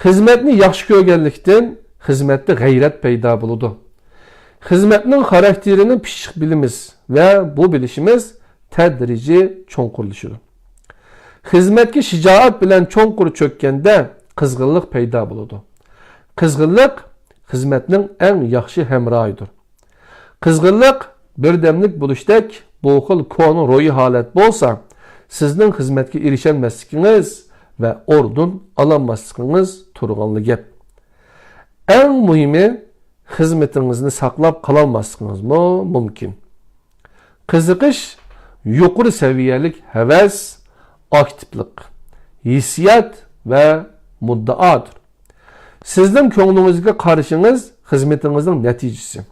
خىزمەتنى ياخشى كۆرگەنلىكتىن خىزمەتتە غەيرەت پەيدا بولىدۇ. خىزمەتنىڭ خاراكتېرىنى پىششىق بىلىمىز ۋە بۇ بىلىشىمىز تەدرىجىي چوڭقۇرلىشىدۇ. خىزمەتكە شىجائەت بىلەن چوڭقۇر چۆككەندە قىزغىنلىق پەيدا بولىدۇ. قىزغىنلىق خىزمەتنىڭ ئەڭ ياخشى ھەمراھىدۇر. قىزغىنلىق بىردەملىك بولۇشتەك بۇ خىل كونا روھىي ھالەت بولسا، سىزنىڭ خىزمەتكە ئېرىشەلمەسلىكىڭىز ۋە ئوردۇن ئالالماسلىقىڭىز تۇرغانلا گەپ. ئەڭ مۇھىمى، خىزمىتىڭىزنى ساقلاپ قالالماسلىقىڭىزمۇ مۇمكىن. قىزىقىش يۇقىرى سەۋىيەلىك ھەۋەس، ئاكتىپلىق، ھېسسىيات ۋە مۇددىئادۇر. سىزنىڭ كۆڭلىڭىزگە قارىشىڭىز خىزمىتىڭىزنىڭ نەتىجىسى.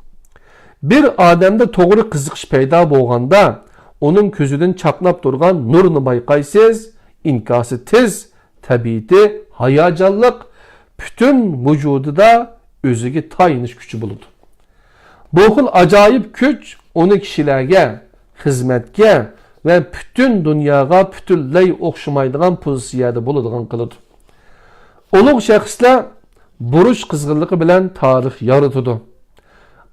بىر ئادەمدە توغرا قىزىقىش پەيدا بولغاندا، ئۇنىڭ كۆزىدىن چاقناپ تۇرغان نۇرنى بايقايسىز، ئىنكاسى تېز، تەبىئىتى ھاياجانلىق، پۈتۈن ۋۇجۇدىدا ئۆزىگە تايىنىش كۈچى بولىدۇ. بۇ خىل ئاجايىپ كۈچ ئۇنى كىشىلەرگە، خىزمەتكە ۋە پۈتۈن دۇنياغا پۈتۈنلەي ئوخشىمايدىغان پوزىتسىيەدە بولىدىغان قىلىدۇ. ئۇلۇغ شەخسلەر بۇرچ قىزغىنلىقى بىلەن تارىخ يارىتىدۇ.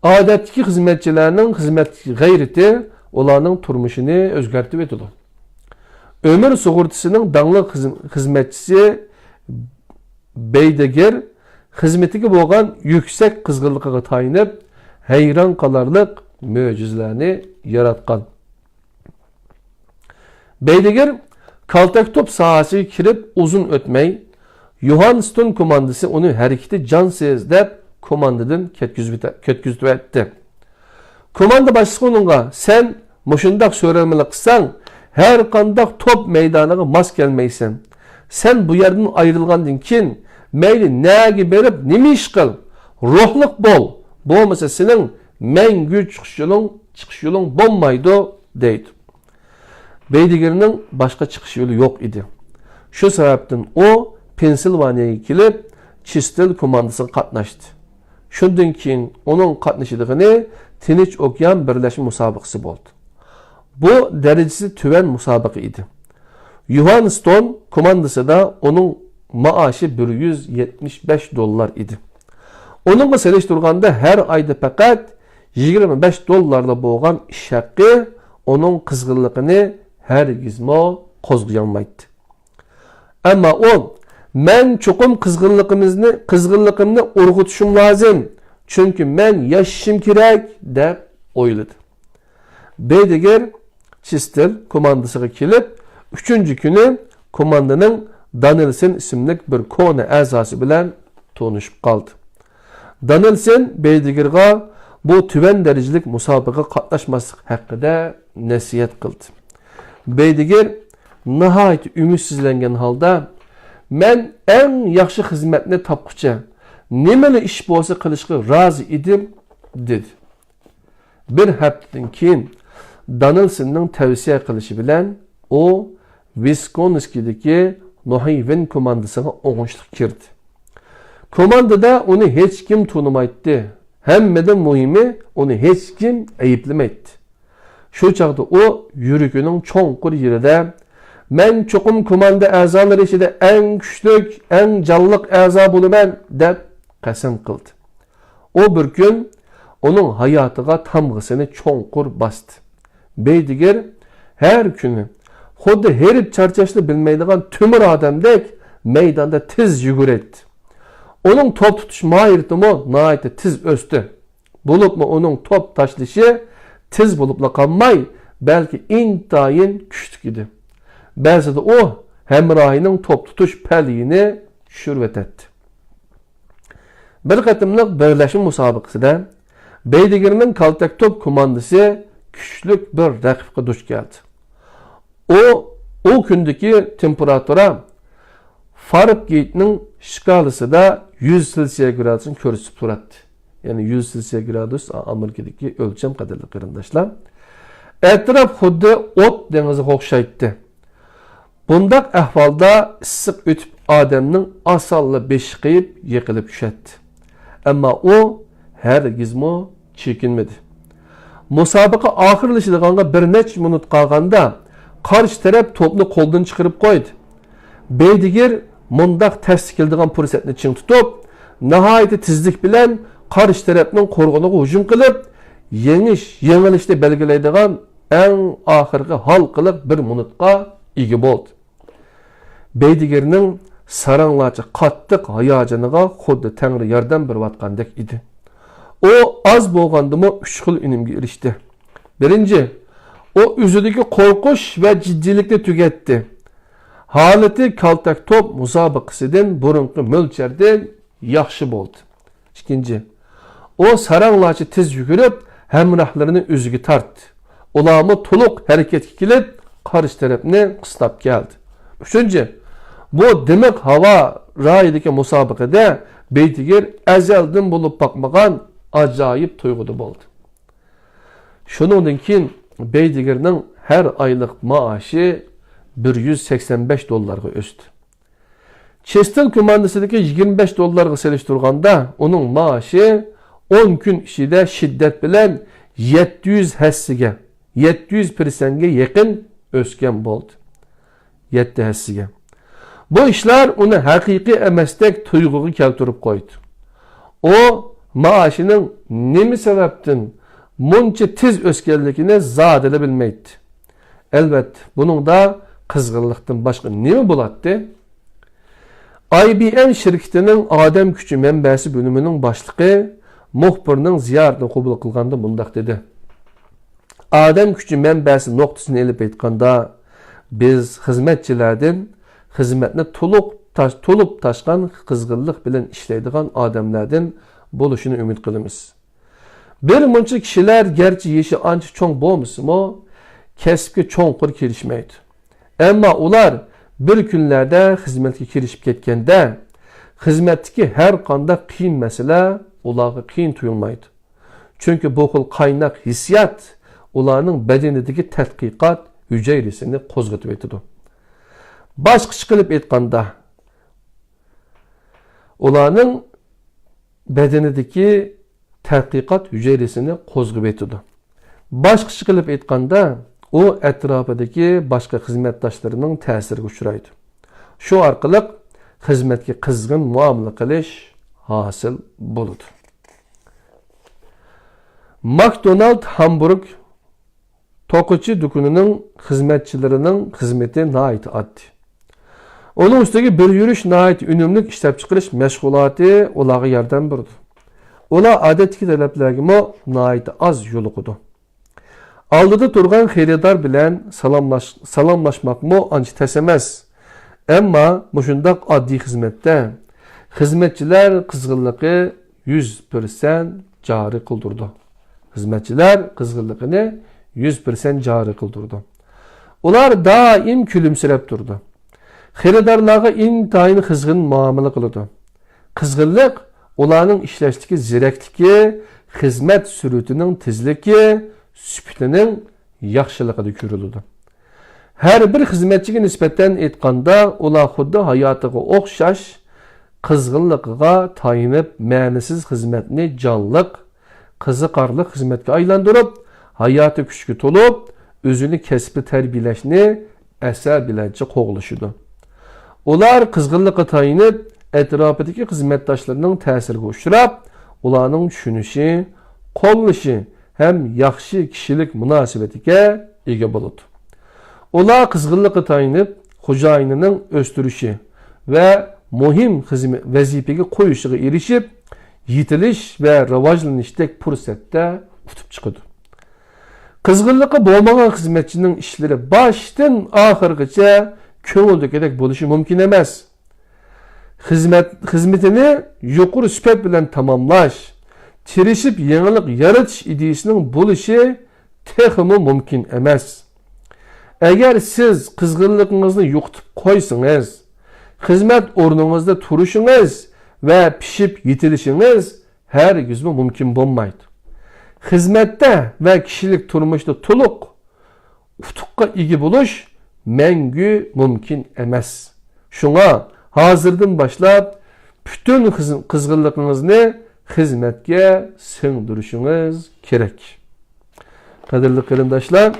ئادەتتىكى خىزمەتچىلەرنىڭ خىزمەتتىكى غەيرىتى ئۇلارنىڭ تۇرمۇشىنى ئۆزگەرتىۋېتىدۇ. ئۆمۈر سۇغۇرتىسىنىڭ داڭلىق خىز-، خىزمەتچىسى بېيدىگېر خىزمىتىگە بولغان يۈكسەك قىزغىنلىقىغا تايىنىپ، ھەيران قالارلىق مۆجىزىلەرنى ياراتقان. بېيدىگېر كالتەك توپ ساھەسىگە كىرىپ ئۇزۇن ئۆتمەي، يوھانستون كوماندىسى ئۇنى ھەرىكىتى جانسىز دەپ كوماندىدىن كەتكۈزۈۋېتە-، كەتكۈزۈۋەتتى. كوماندا باشلىقى ئۇنىڭغا، «سەن مۇشۇنداق سۆرەلمىلىك قىلساڭ، ھەر قانداق توپ مەيدانىغا ماس كەلمەيسەن. سەن بۇ يەردىن ئايرىلغاندىن كېيىن، مەيلى نەگە بېرىپ نېمە ئىش قىل، روھلۇق بول، بولمىسا سېنىڭ مەڭگۈ چىقىش يولۇڭ، چىقىش يولۇڭ بولمايدۇ» دەيدۇ. بېيدىگېرنىڭ باشقا چىقىش يولى يوق ئىدى. شۇ سەۋەبتىن ئۇ پېنسىلۋانىيەگە كېلىپ، چىستېل كوماندىسىغا قاتناشتى. شۇندىن كېيىن ئۇنىڭ قاتنىشىدىغىنى تىنچ ئوكيان بىرلەشمە مۇسابىقىسى بولدى. بۇ دەرىجىسى تۆۋەن مۇسابىقە ئىدى. يوھانستون كوماندىسىدا ئۇنىڭ مائاشى بىر يۈز يەتمىش بەش دوللار ئىدى. ئۇنىڭغا سېلىشتۇرغاندا ھەر ئايدا پەقەت يىگىرمە بەش دوللارلا بولغان ئىش ھەققى ئۇنىڭ قىزغىنلىقىنى ھەرگىزمۇ قوزغىيالمايتتى. ئەمما ئۇ، «مەن چوقۇم قىزغىنلىقىمىزنى، قىزغىنلىقىمنى ئۇرغۇتۇشۇم لازىم، چۈنكى مەن ياشىشىم كېرەك» دەپ ئويلىدى. بېيدىگېر چىستېل كوماندىسىغا كېلىپ، ئۈچىنچى كۈنى كوماندىنىڭ دانىلسېن ئىسىملىك بىر كونا ئەزاسى بىلەن تونۇشۇپ قالدى. دانىلسېن بېيدىگېرغا بۇ تۆۋەن دەرىجىلىك مۇسابىقىگە قاتناشماسلىق ھەققىدە نەسىھەت قىلدى. بېيدىگېر ناھايىتى ئۈمىدسىزلەنگەن ھالدا، «مەن ئەڭ ياخشى خىزمەتنى تاپقۇچە، نېمىلا ئىش بولسا قىلىشقا رازى ئىدىم» دېدى. بىر ھەپتىدىن كېيىن دانېلسېننىڭ تەۋسىيە قىلىشى بىلەن ئۇ ۋىسكونسكىدىكى نوھىۋىن كوماندىسىغا ئوڭۇشلۇق كىردى. كوماندىدا ئۇنى ھېچكىم تونۇمايتتى. ھەممىدىن مۇھىمى، ئۇنى ھېچكىم ئەيىبلىمەيتتى. شۇ چاغدا ئۇ يۈرىكىنىڭ چوڭقۇر يېرىدە مەن چوقۇم كوماندا ئەزالىرى ئىچىدە ئەڭ كۈچلۈك، ئەڭ جانلىق ئەزا بولىمەن، دەپ قەسەم قىلدى. ئۇ بىر كۈن ئۇنىڭ ھاياتىغا تامغىسىنى چوڭقۇر باستى. بېيدىگېر ھەر كۈنى خۇددى ھېرىپ چارچاشنى بىلمەيدىغان تۆمۈر ئادەمدەك مەيداندا تېز يۈگۈرەتتى. ئۇنىڭ توپ تۇتۇش ماھىرىتىمۇ ناھايىتى تېز ئۆستى. بولۇپمۇ ئۇنىڭ توپ تاشلىشى تېز بولۇپلا قالماي، بەلكى ئىنتايىن كۈچلۈك ئىدى. بەزىدە ئۇ ھەمراھىنىڭ توپ تۇتۇش پەلىيىنى چۈشۈرۈۋېتەتتى. بىر قېتىملىق بىرلەشمە مۇسابىقىسىدە بېيدىگېرنىڭ كالتەك توپ كوماندىسى كۈچلۈك بىر رەقىبكە دۇچ كەلدى. ئۇ، ئۇ كۈندىكى تېمپېراتۇرا فارېنگېيتنىڭ شكالىسىدا يۈز سېلسىيە گرادۇسنى كۆرسىتىپ تۇراتتى. يەنى يۈز سېلسىيە گرادۇس ئامېرىكىدىكى ئۆلچەم، قەدىرلىك قېرىنداشلار. ئەتراپ خۇددى ئوت دېڭىزىغا ئوخشايتتى. بۇنداق ئەھۋالدا ئىسسىق ئۆتۈپ ئادەمنىڭ ئاسانلا بېشى قېيىپ يىقىلىپ چۈشەتتى. ئەمما ئۇ ھەرگىزمۇ چېكىنمىدى. مۇسابىقە ئاخىرلىشىدىغانغا بىر نەچچە مىنۇت قالغاندا قارشى تەرەپ توپنى قولدىن چىقىرىپ قويدى. بېيدىگېر مۇنداق تەستە كېلىدىغان پۇرسەتنى چىڭ تۇتۇپ، ناھايىتى تېزلىك بىلەن قارشى تەرەپنىڭ قورغىنىغا ھۇجۇم قىلىپ، يېڭىش، يېڭىلىشنى بەلگىلەيدىغان ئەڭ ئاخىرقى ھالقىلىق بىر مىنۇتقا ئىگە بولدى. بېيدىگېرنىڭ ساراڭلارچە قاتتىق ھاياجىنىغا خۇددى تەڭرى ياردەم بېرىۋاتقاندەك ئىدى. ئۇ ئاز بولغاندىمۇ ئۈچ خىل ئۈنۈمگە ئېرىشتى. بىرىنچى، ئۇ ئۆزىدىكى قورقۇش ۋە جىددىيلىكنى تۈگەتتى. ھالىتى كالتەك توپ مۇسابىقىسىدىن بۇرۇنقى مۆلچەردىن ياخشى بولدى. ئىككىنچى، ئۇ ساراڭلارچە تېز يۈگۈرۈپ، ھەمراھلىرىنى ئۆزىگە تارتتى. ئۇلارمۇ تولۇق ھەرىكەتكە كېلىپ، قارشى تەرەپنى قىستاپ كەلدى. ئۈچىنچى، بۇ دىمىق ھاۋا رايىدىكى مۇسابىقىدە بېيدىگېر ئەزەلدىن بولۇپ باقمىغان ئاجايىپ تۇيغۇدا بولدى. شۇنىڭدىن كېيىن بېيدىگېرنىڭ ھەر ئايلىق مائاشى بىر يۈز سەكسەن بەش دوللارغا ئۆستى. چېستېل كوماندىسىدىكى يىگىرمە بەش دوللارغا سېلىشتۇرغاندا، ئۇنىڭ مائاشى ئون كۈن ئىچىدە شىددەت بىلەن يەتتە يۈز ھەسسىگە، يەتتە يۈز پىرسەنتكە يېقىن ئۆسكەن بولدى. يەتتە ھەسسىگە. بۇ ئىشلار ئۇنى ھەقىقىي ئەمەستەك تۇيغۇغا كەلتۈرۈپ قويدى. ئۇ مائاشىنىڭ نېمە سەۋەبتىن مۇنچە تېز ئۆسكەنلىكىنى زادىلا بىلمەيتتى. ئەلۋەتتە، بۇنىڭدا قىزغىنلىقتىن باشقا نېمە بولاتتى؟ ئاي بى ئېم شىركىتىنىڭ ئادەم كۈچى مەنبەسى بۆلۈمىنىڭ باشلىقى مۇخبىرنىڭ زىيارىتىنى قوبۇل قىلغاندا مۇنداق دېدى: ئادەم كۈچى مەنبەسى نۇقتىسىنى ئېلىپ ئېيتقاندا، بىز خىزمەتچىلەردىن، خىزمەتنى تولۇق تاش-، تولۇپ تاشقان قىزغىنلىق بىلەن ئىشلەيدىغان ئادەملەردىن بولۇشىنى ئۈمىد قىلىمىز. بىر مۇنچە كىشىلەر گەرچە يېشى ئانچە چوڭ بولمىسىمۇ، كەسىپكە چوڭقۇر كىرىشمەيدۇ. ئەمما ئۇلار بىر كۈنلەردە خىزمەتكە كىرىشىپ كەتكەندە، خىزمەتتىكى ھەر قانداق قىيىن مەسىلە ئۇلارغا قىيىن تۇيۇلمايدۇ. چۈنكى بۇ خىل قايناق ھېسسىيات ئۇلارنىڭ بەدىنىدىكى تەتقىقات ھۈجەيرىسىنى قوزغىتىۋېتىدۇ. باشقىچە قىلىپ ئېيتقاندا، ئۇلارنىڭ بەدىنىدىكى تەتقىقات ھۈجەيرىسىنى قوزغىۋېتىدۇ. باشقىچە قىلىپ ئېيتقاندا، ئۇ ئەتراپىدىكى باشقا خىزمەتداشلىرىنىڭ تەسىرىگە ئۇچرايدۇ. شۇ ئارقىلىق خىزمەتكە قىزغىن مۇئامىلە قىلىش ھاسىل بولىدۇ. ماكدونالد ھامبۇرگ توقۇچى دۇكىنىنىڭ خىزمەتچىلىرىنىڭ خىزمىتى ناھايىتى ئاددىي. ئۇنىڭ ئۈستىگە بىر يۈرۈش ناھايىتى ئۈنۈملۈك ئىشلەپچىقىرىش مەشغۇلاتى ئۇلارغا ياردەم بېرىدۇ. ئۇلار ئادەتتىكى تەلەپلەرگىمۇ ناھايىتى ئاز يولۇقىدۇ. ئالدىدا تۇرغان خېرىدار بىلەن سالاملاش-، سالاملاشماقمۇ ئانچە تەس ئەمەس. ئەمما مۇشۇنداق ئاددىي خىزمەتتە خىزمەتچىلەر قىزغىنلىقى يۈز پىرسەنت جارى قىلدۇرىدۇ. خىزمەتچىلەر قىزغىنلىقىنى يۈز پىرسەنت جارى قىلدۇرىدۇ. ئۇلار دائىم كۈلۈمسىرەپ تۇرىدۇ. خېرىدارلارغا ئىنتايىن قىزغىن مۇئامىلە قىلىدۇ. قىزغىنلىق ئۇلارنىڭ ئىشلەشتىكى زېرەكلىكى، خىزمەت سۈرئىتىنىڭ تېزلىكى، سۈپىتىنىڭ ياخشىلىقىدا كۆرۈلىدۇ. ھەر بىر خىزمەتچىگە نىسبەتەن ئېيتقاندا، ئۇلار خۇددى ھاياتىغا ئوخشاش قىزغىنلىقىغا تايىنىپ، مەنىسىز خىزمەتنى جانلىق، قىزىقارلىق خىزمەتكە ئايلاندۇرۇپ، ھاياتىي كۈچكە تولۇپ، ئۆزىنى كەسىپتە تەربىيەلەشنى ئەسەبىيلەرچە قوغلىشىدۇ. ئۇلار قىزغىنلىققا تايىنىپ، ئەتراپىدىكى خىزمەتداشلىرىنىڭ تەسىرىگە ئۇچراپ، ئۇلارنىڭ چۈشىنىشى، قوللىشى ھەم ياخشى كىشىلىك مۇناسىۋىتىگە ئىگە بولىدۇ. ئۇلار قىزغىنلىققا تايىنىپ، خوجايىنىنىڭ ئۆستۈرۈشى ۋە مۇھىم خىزمە-، ۋەزىپىگە قويۇشىغا ئېرىشىپ، يېتىلىش ۋە راۋاجلىنىشتەك پۇرسەتتە ئۇتۇپ چىقىدۇ. قىزغىنلىقى بولمىغان خىزمەتچىنىڭ ئىشلىرى باشتىن ئاخىرغىچە كۆڭۈلدىكىدەك بولۇشى مۇمكىن ئەمەس. خىزمەت، خىزمىتىنى يۇقىرى سۈپەت بىلەن تاماملاش، تىرىشىپ يېڭىلىق يارىتىش ئىدىيىسىنىڭ بولۇشى تېخىمۇ مۇمكىن ئەمەس. ئەگەر سىز قىزغىنلىقىڭىزنى يوقىتىپ قويسىڭىز، خىزمەت ئورنىڭىزدا تۇرۇشىڭىز ۋە پىشىپ يېتىلىشىڭىز ھەرگىزمۇ مۇمكىن بولمايدۇ. خىزمەتتە ۋە كىشىلىك تۇرمۇشتا تولۇق ئۇتۇققا ئىگە بولۇش مەڭگۈ مۇمكىن ئەمەس. شۇڭا ھازىردىن باشلاپ پۈتۈن خىز-، قىزغىنلىقىڭىزنى خىزمەتكە سىڭدۈرۈشىڭىز كېرەك. قەدىرلىك قېرىنداشلار،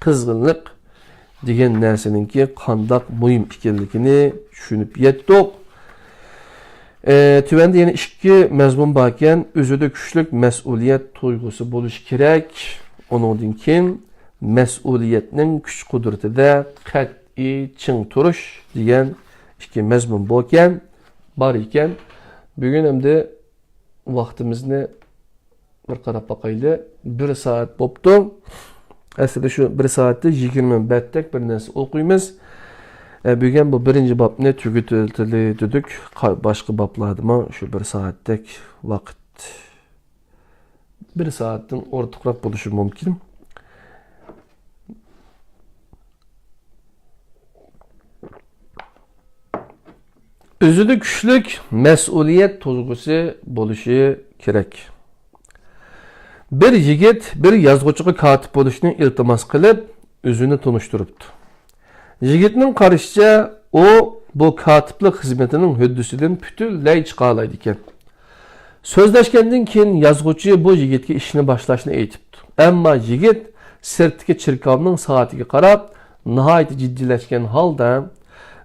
قىزغىنلىق دېگەن نەرسىنىڭكى قانداق مۇھىم ئىكەنلىكىنى چۈشىنىپ يەتتۇق. ئە، تۆۋەندە يەنە ئىككى مەزمۇن باركەن، ئۆزىدە كۈچلۈك مەسئۇلىيەت تۇيغۇسى بولۇشى كېرەك. ئۇنىڭدىن كېيىن مەسئۇلىيەتنىڭ كۈچ-قۇدرىتىدە قەتئىي چىڭ تۇرۇش دېگەن ئىككى مەزمۇن باركەن، بار ئىكەن. بۈگۈن ئەمدى ۋاقتىمىزنى بىر قاراپ باقايلى. بىر سائەت بوپتۇ. ئەسلىدە شۇ بىر سائەتتە يىگىرمە بەتتەك بىر نەرسە ئوقۇيمىز. ئە، بۈگۈن بۇ بىرىنچى بابنى تۈگىتەيلى دېدۇق. قا-، باشقا بابلاردىمۇ شۇ بىر سائەتتەك ۋاقىت، بىر سائەتتىن ئورتۇقراق بولۇشى مۇمكىن. ئۆزىدە كۈچلۈك مەسئۇلىيەت تۇيغۇسى بولۇشى كېرەك. بىر يىگىت بىر يازغۇچىغا كاتىپ بولۇشنى ئىلتىماس قىلىپ، ئۆزىنى تونۇشتۇرۇپتۇ. يىگىتنىڭ قارىشىچە، ئۇ بۇ كاتىپلىق خىزمىتىنىڭ ھۆددىسىدىن پۈتۈنلەي چىقالايدىكەن. سۆزلەشكەندىن كېيىن يازغۇچى بۇ يىگىتكە ئىشنى باشلاشنى ئېيتىپتۇ. ئەمما يىگىت سىرتتىكى چېركاۋنىڭ سائىتىگە قاراپ، ناھايىتى جىددىيلەشكەن ھالدا،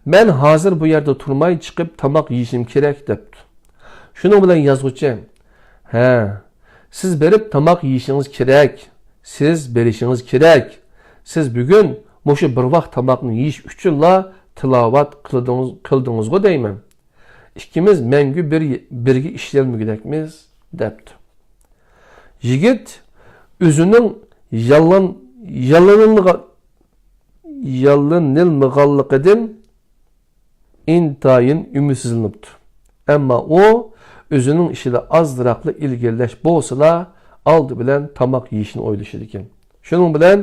«مەن ھازىر بۇ يەردە تۇرماي چىقىپ تاماق يېيىشىم كېرەك» دەپتۇ. شۇنىڭ بىلەن يازغۇچى، «ھە، سىز بېرىپ تاماق يېيىشىڭىز كېرەك. سىز بېرىشىڭىز كېرەك. سىز بۈگۈن مۇشۇ بىر ۋاق تاماقنى يېيىش ئۈچۈنلا تىلاۋەت قىلدىڭىز، قىلدىڭىزغۇ دەيمەن. ئىككىمىز مەڭگۈ بىر، بىرگە ئىشلەنمىگۈدەكمىز» دەپتۇ. يىگىت ئۆزىنىڭ ياللان-، ياللىنىلغا-، ياللىنىلمىغانلىقىدىن ئىنتايىن ئۈمىدسىزلىنىپتۇ. ئەمما ئۇ ئۆزىنىڭ ئىشىدا ئازراقلا ئىلگىرىلەش بولسىلا، ئالدى بىلەن تاماق يېيىشنى ئويلىشىدىكەن. شۇنىڭ بىلەن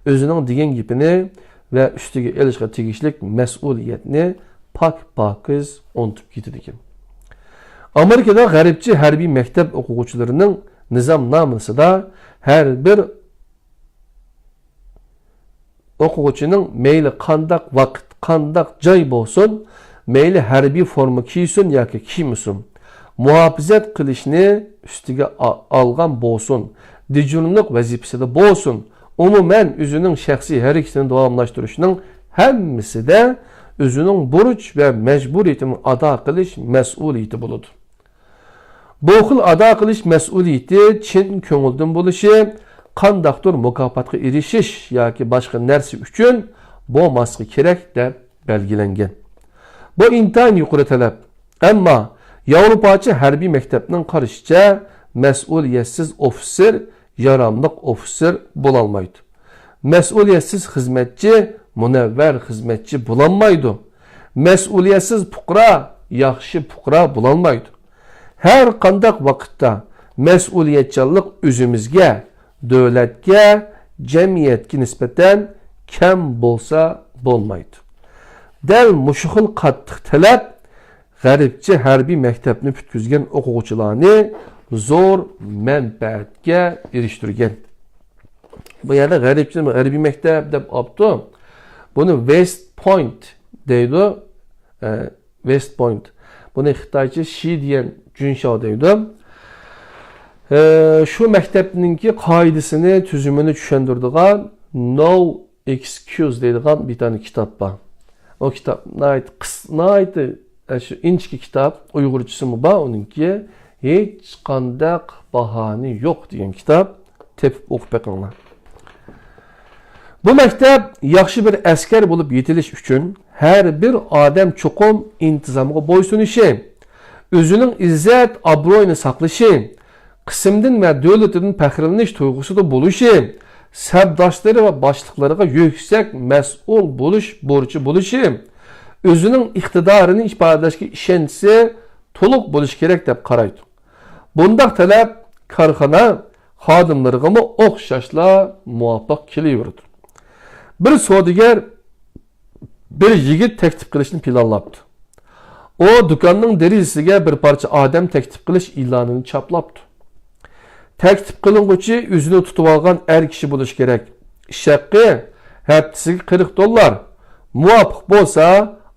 ئۆزىنىڭ دېگەن گېپىنى ۋە ئۈستىگە ئېلىشقا تېگىشلىك مەسئۇلىيەتنى پاك-پاكىز ئۇنتۇپ كېتىدىكەن. ئامېرىكىدا غەربچە ھەربىي مەكتەپ ئوقۇغۇچىلىرىنىڭ نىزامنامىسىدا ھەر بىر ئوقۇغۇچىنىڭ مەيلى قانداق ۋاقىت، قانداق جاي بولسۇن، مەيلى ھەربىي فورما كىيسۇن ياكى كىيمىسۇن، مۇھاپىزەت قىلىشنى ئۈستىگە ئا-، ئالغان بولسۇن، دېجۇرنىلىق ۋەزىپىسىدە بولسۇن، ئومۇمەن ئۆزىنىڭ شەخسىي ھەرىكىتىنى داۋاملاشتۇرۇشنىڭ ھەممىسىدە ئۆزىنىڭ بۇرچ ۋە مەجبۇرىيىتىنى ئادا قىلىش مەسئۇلىيىتى بولىدۇ. بۇ خىل ئادا قىلىش مەسئۇلىيىتى چىن كۆڭۈلدىن بولۇشى، قانداقتۇر مۇكاپاتقا ئېرىشىش ياكى باشقا نەرسە ئۈچۈن بولماسلىقى كېرەك، دەپ بەلگىلەنگەن. بۇ ئىنتايىن يۇقىرى تەلەپ. ئەمما ياۋروپاچە ھەربىي مەكتەپنىڭ قارىشىچە، مەسئۇلىيەتسىز ئوفىتسېر ياراملىق ئوفىتسېر بولالمايدۇ. مەسئۇلىيەتسىز خىزمەتچى مۇنەۋۋەر خىزمەتچى بولالمايدۇ. مەسئۇلىيەتسىز پۇقرا ياخشى پۇقرا بولالمايدۇ. ھەر قانداق ۋاقىتتا مەسئۇلىيەتچانلىق ئۆزىمىزگە، دۆلەتكە، جەمئىيەتكە نىسبەتەن كەم بولسا بولمايدۇ. دەل مۇشۇ خىل قاتتىق تەلەپ غەربچە ھەربىي مەكتەپنى پۈتكۈزگەن ئوقۇغۇچىلارنى زور مەنپەئەتكە ئېرىشتۈرگەن. بۇ يەردە غەربچە ھەربىي مەكتەپ دەپ ئاپتۇ. بۇنى ۋېست پوينت دەيدۇ. ئە، ۋېست پوينت. بۇنى خىتايچە شى دېگەن جۈنشاۋ دەيدۇ. ئە، شۇ مەكتەپنىڭكى قائىدىسىنى، تۈزۈمىنى چۈشەندۈرىدىغان نو ئېكسكيۇز دەيدىغان بىر دانە كىتاب بار. ئۇ كىتاب ناھايىتى قىس-، ناھايىتى، ئە، شۇ ئىنچىكە كىتاب، ئۇيغۇرچىسىمۇ بار ئۇنىڭكى. ھېچقانداق باھانى يوق دېگەن كىتاب. تېپىپ ئوقۇپ بېقىڭلار. بۇ مەكتەپ ياخشى بىر ئەسكەر بولۇپ يېتىلىش ئۈچۈن ھەر بىر ئادەم چوقۇم ئىنتىزامغا بويسۇنۇشى، ئۆزىنىڭ ئىززەت-ئابرۇيىنى ساقلىشى، قىسمىدىن ۋە دۆلىتىدىن پەخىرلىنىش تۇيغۇسىدا بولۇشى، سەپداشلىرى ۋە باشلىقلىرىغا يۈكسەك مەسئۇل بولۇش بۇرچى بولۇشى، ئۆزىنىڭ ئىقتىدارىنى ئىپادىلەشكە ئىشەنچىسى تولۇق بولۇشى كېرەك دەپ قارايدۇ. بۇنداق تەلەپ كارخانا خادىملىرىغىمۇ ئوخشاشلا مۇۋاپىق كېلىۋېرىدۇ. بىر سودىگەر بىر يىگىت تەكلىپ قىلىشنى پىلانلاپتۇ. ئۇ دۇكاننىڭ دېرىزىسىگە بىر پارچە ئادەم تەكلىپ قىلىش ئېلانىنى چاپلاپتۇ. تەكلىپ قىلىنغۇچى ئۆزىنى تۇتۇۋالغان ئەر كىشى بولۇشى كېرەك. ئىش ھەققى ھەپتىسىگە قىرىق دوللار، مۇۋاپىق بولسا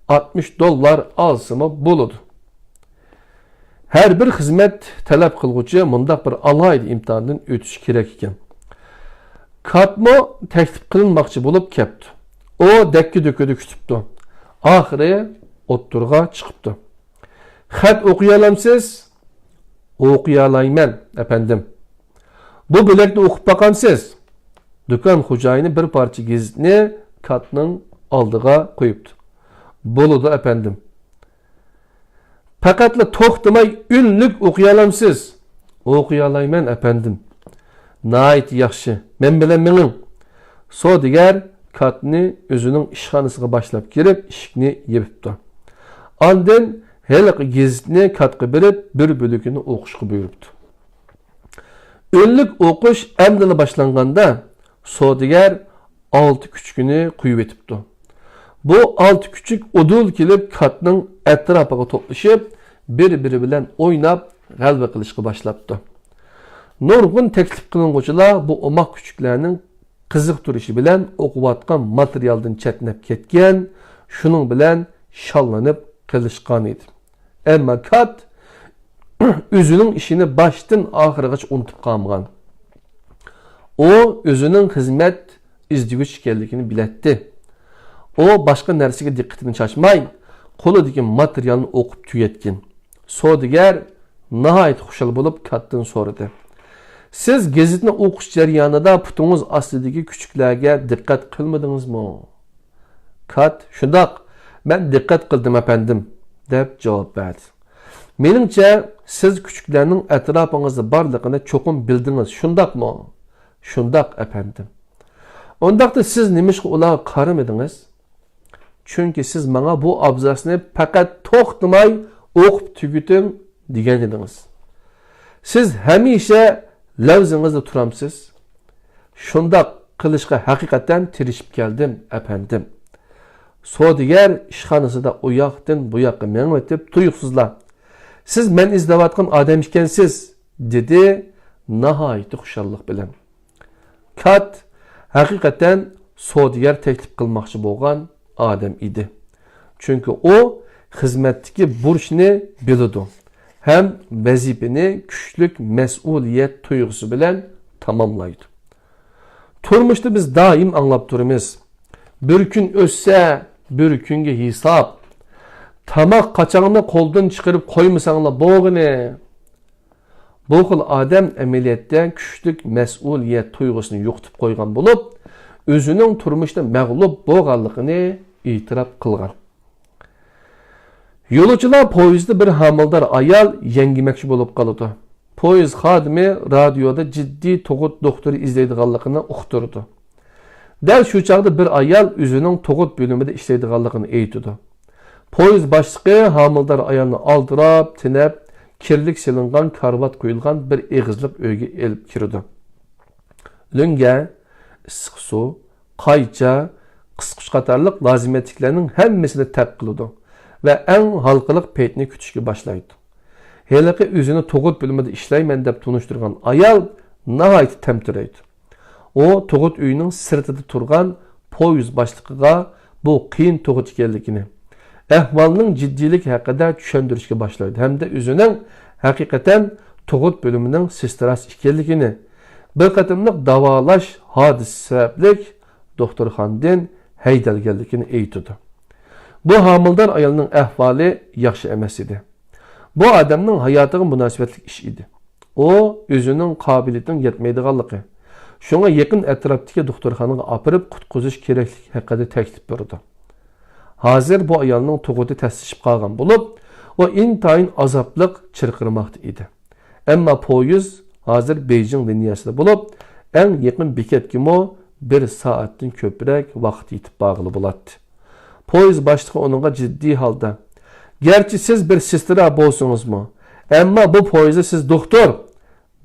ئاتمىش دوللار ئالسىمۇ بولىدۇ. ھەر بىر خىزمەت تەلەپ قىلغۇچى مۇنداق بىر ئالاھىدە ئىمتىھاندىن ئۆتۈشى كېرەك ئىكەن. كاتمۇ تەكلىپ قىلىنماقچى بولۇپ كەپتۇ. ئۇ دەككە-دۈككىدە كۈتۈپتۇ. ئاخىرى ئوتتۇرىغا چىقىپتۇ. خەت ئوقۇيالامسىز؟ ئوقۇيالايمەن، ئەپەندىم. بۇ بۆلەكنى ئوقۇپ باقامسىز؟ دۇكان خوجايىنى بىر پارچە گېزىتنى كاتنىڭ ئالدىغا قويۇپتۇ. بولىدۇ، ئەپەندىم. پەقەتلا توختىماي ئۈنلۈك ئوقۇيالامسىز؟ ئوقۇيالايمەن، ئەپەندىم. ناھايىتى ياخشى، مەن بىلەن مېڭىڭ. سودىگەر كاتنى ئۆزىنىڭ ئىشخانىسىغا باشلاپ كىرىپ، ئىشىكنى يېپىپتۇ. ئاندىن ھېلىقى گېزىتنى كاتقا بېرىپ، بىر بۆلىكىنى ئوقۇشقا بۇيرۇپتۇ. ئۈنلۈك ئوقۇش ئەمدىلا باشلانغاندا، سودىگەر ئالتە كۈچۈكىنى قويۇۋېتىپتۇ. بۇ ئالتە كۈچۈك ئۇدۇل كېلىپ كاتنىڭ ئەتراپىغا توپلىشىپ، بىر-بىرى بىلەن ئويناپ، غەلۋە قىلىشقا باشلاپتۇ. نۇرغۇن تەكلىپ قىلىنغۇچىلار بۇ ئوماق كۈچۈكلەرنىڭ قىزىقتۇرۇشى بىلەن ئوقۇۋاتقان ماتېرىيالدىن چەتنەپ كەتكەن، شۇنىڭ بىلەن شاللىنىپ قېلىشقان ئىدى. ئەمما كات ئۆزىنىڭ ئىشىنى باشتىن ئاخىرىغىچە ئۇنتۇپ قالمىغان. ئۇ ئۆزىنىڭ خىزمەت ئىزدىگۈچى ئىكەنلىكىنى بىلەتتى. ئۇ باشقا نەرسىگە دىققىتىنى چاچماي، قولىدىكى ماتېرىيالنى ئوقۇپ تۈگەتكەن. سودىگەر ناھايىتى خۇشال بولۇپ كاتتىن سورىدى: «سىز گېزىتنى ئوقۇش جەريانىدا پۇتىڭىز ئاستىدىكى كۈچۈكلەرگە دىققەت قىلمىدىڭىزمۇ؟» كات: «شۇنداق، مەن دىققەت قىلدىم، ئەپەندىم» دەپ جاۋاب بەردى. «مېنىڭچە، سىز كۈچۈكلەرنىڭ ئەتراپىڭىزدا بارلىقىنى چوقۇم بىلدىڭىز، شۇنداقمۇ؟» «شۇنداق، ئەپەندىم.» «ئۇنداقتا سىز نېمىشقا ئۇلارغا قارىمىدىڭىز؟» «چۈنكى سىز ماڭا بۇ ئابزاسنى پەقەت توختىماي ئوقۇپ تۈگىتىڭ دېگەن ئىدىڭىز. سىز ھەمىشە لەۋزىڭىزدە تۇرامسىز؟» «شۇنداق قىلىشقا ھەقىقەتەن تىرىشىپ كەلدىم، ئەپەندىم.» سودىگەر ئىشخانىسىدا ئۇ ياقتىن بۇ ياققا مېڭىۋېتىپ تۇيۇقسىزلا: «سىز مەن ئىزدەۋاتقان ئادەم ئىكەنسىز!» دېدى ناھايىتى خۇشاللىق بىلەن. كات ھەقىقەتەن سودىگەر تەكلىپ قىلماقچى بولغان ئادەم ئىدى. چۈنكى ئۇ خىزمەتتىكى بۇرچنى بىلىدۇ ھەم ۋەزىپىنى كۈچلۈك مەسئۇلىيەت تۇيغۇسى بىلەن تاماملايدۇ. تۇرمۇشتا بىز دائىم ئاڭلاپ تۇرىمىز: «بىر كۈن ئۆتسە، بىر كۈنگە ھېساب. تاماق قاچاڭنى قولدىن چىقىرىپ قويمىساڭلا بولغىنى.» بۇ خىل ئادەم ئەمەلىيەتتە كۈچلۈك مەسئۇلىيەت تۇيغۇسىنى يوقىتىپ قويغان بولۇپ، ئۆزىنىڭ تۇرمۇشتا مەغلۇپ بولغانلىقىنى ئېتىراپ قىلغان. يولۇچىلار پويىزدا بىر ھامىلىدار ئايال يەڭگىمەكچى بولۇپ قالىدۇ. پويىز خادىمى رادىيودا جىددىي تۇغۇت دوختۇرى ئىزدەيدىغانلىقىنى ئۇقتۇرىدۇ. دەل شۇ چاغدا بىر ئايال ئۆزىنىڭ تۇغۇت بۆلۈمىدە ئىشلەيدىغانلىقىنى ئېيتىدۇ. پويىز باشلىقى ھامىلىدار ئايالنى ئالدىراپ، تېنەپ، كىرلىك سېلىنغان كارىۋات قويۇلغان بىر ئېغىزلىق ئۆيگە ئېلىپ كىرىدۇ. لۆڭگە، ئىسسىق سۇ، قايچا، قىسقۇچ قاتارلىق لازىمەتلىكلەرنىڭ ھەممىسىنى تەپ قىلىدۇ ۋە ئەڭ ھالقىلىق پېتىنى كۈتۈشكە باشلايدۇ. ھېلىقى ئۆزىنى تۇغۇت بۆلۈمىدە ئىشلەيمەن دەپ تونۇشتۇرغان ئايال ناھايىتى تەمتىرەيدۇ. ئۇ تۇغۇت ئۆيىنىڭ سىرتىدا تۇرغان پويىز باشلىقىغا بۇ قىيىن تۇغۇت ئىكەنلىكىنى، ئەھۋالنىڭ جىددىيلىكى ھەققىدە چۈشەندۈرۈشكە باشلايدۇ ھەمدە ئۆزىنىڭ ھەقىقەتەن تۇغۇت بۆلۈمىنىڭ سېستراسى ئىكەنلىكىنى، بىر قېتىملىق داۋالاش ھادىسىسى سەۋەبلىك دوختۇرخانىدىن ھەيدەلگەنلىكىنى ئېيتىدۇ. بۇ ھامىلىدار ئايالنىڭ ئەھۋالى ياخشى ئەمەس ئىدى. بۇ ئادەمنىڭ ھاياتىغا مۇناسىۋەتلىك ئىش ئىدى. ئۇ ئۆزىنىڭ قابىلىيىتىنىڭ يەتمەيدىغانلىقى، شۇڭا يېقىن ئەتراپتىكى دوختۇرخانىغا ئاپىرىپ قۇتقۇزۇش كېرەكلىكى ھەققىدە تەكلىپ بېرىدۇ. ھازىر بۇ ئايالنىڭ تۇغۇتى تەسلىشىپ قالغان بولۇپ، ئۇ ئىنتايىن ئازابلىق چىرقىرىماقتا ئىدى. ئەمما پويىز ھازىر بېيجىڭ لىنىيەسىدە بولۇپ، ئەڭ يېقىن بېكەتكىمۇ بىر سائەتتىن كۆپرەك ۋاقىت يېتىپ بارغىلى بولاتتى. پويىز باشلىقى ئۇنىڭغا جىددىي ھالدا، «گەرچە سىز بىر سېسترا بولسىڭىزمۇ، ئەمما بۇ پويىزدا سىز دوختۇر.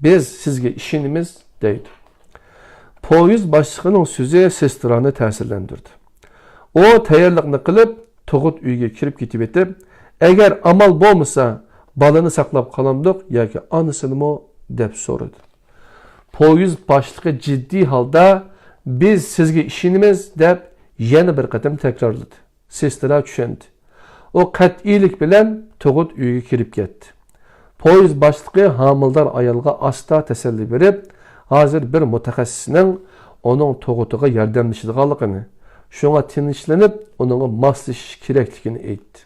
بىز سىزگە ئىشىنىمىز» دەيدۇ. پويىز باشلىقىنىڭ سۆزى سېسترانى تەسىرلەندۈردى. ئۇ تەييارلىقنى قىلىپ، تۇغۇت ئۆيىگە كىرىپ كېتىۋېتىپ، «ئەگەر ئامال بولمىسا، بالىنى ساقلاپ قالامدۇق ياكى ئانىسىنىمۇ؟» دەپ سورىدى. پويىز باشلىقى جىددىي ھالدا، «بىز سىزگە ئىشىنىمىز» دەپ يەنە بىر قېتىم تەكرارلىدى. سېسترا چۈشەندى. ئۇ قەتئىيلىك بىلەن تۇغۇت ئۆيىگە كىرىپ كەتتى. پويىز باشلىقى ھامىلىدار ئايالغا ئاستا تەسەللى بېرىپ، ھازىر بىر مۇتەخەسسىسنىڭ ئۇنىڭ تۇغۇتىغا ياردەملىشىدىغانلىقىنى، شۇڭا تىنچلىنىپ، ئۇنىڭغا ماسلىشىش كېرەكلىكىنى ئېيتتى.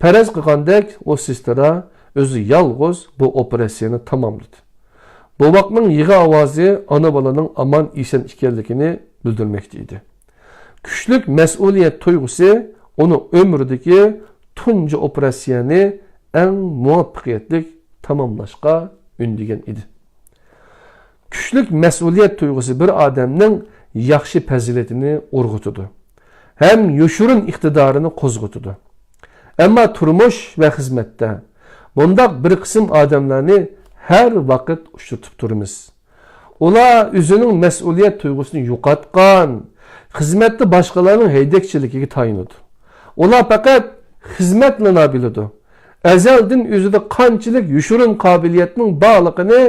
پەرەز قىلغاندەك، ئۇ سېسترا ئۆزى يالغۇز بۇ ئوپېراتسىيەنى تاماملىدى. بوۋاقنىڭ يىغا ئاۋازى ئانا بالىنىڭ ئامان-ئېسەن ئىكەنلىكىنى بىلدۈرمەكتە ئىدى. كۈچلۈك مەسئۇلىيەت تۇيغۇسى ئۇنى ئۆمرىدىكى تۇنجى ئوپېراتسىيەنى ئەڭ مۇۋەپپەقىيەتلىك تاماملاشقا ئۈندىگەن ئىدى. كۈچلۈك مەسئۇلىيەت تۇيغۇسى بىر ئادەمنىڭ ياخشى پەزىلىتىنى ئۇرغۇتىدۇ ھەم يوشۇرۇن ئىقتىدارىنى قوزغىتىدۇ. ئەمما تۇرمۇش ۋە خىزمەتتە بۇنداق بىر قىسىم ئادەملەرنى ھەر ۋاقىت ئۇچرىتىپ تۇرىمىز. ئۇلار ئۆزىنىڭ مەسئۇلىيەت تۇيغۇسىنى يوقاتقان، خىزمەتتە باشقىلارنىڭ ھەيدەكچىلىكىگە تايىنىدۇ. ئۇلار پەقەت خىزمەتلىنە بىلىدۇ. ئەزەلدىن ئۆزىدە قانچىلىك يوشۇرۇن قابىلىيەتنىڭ بارلىقىنى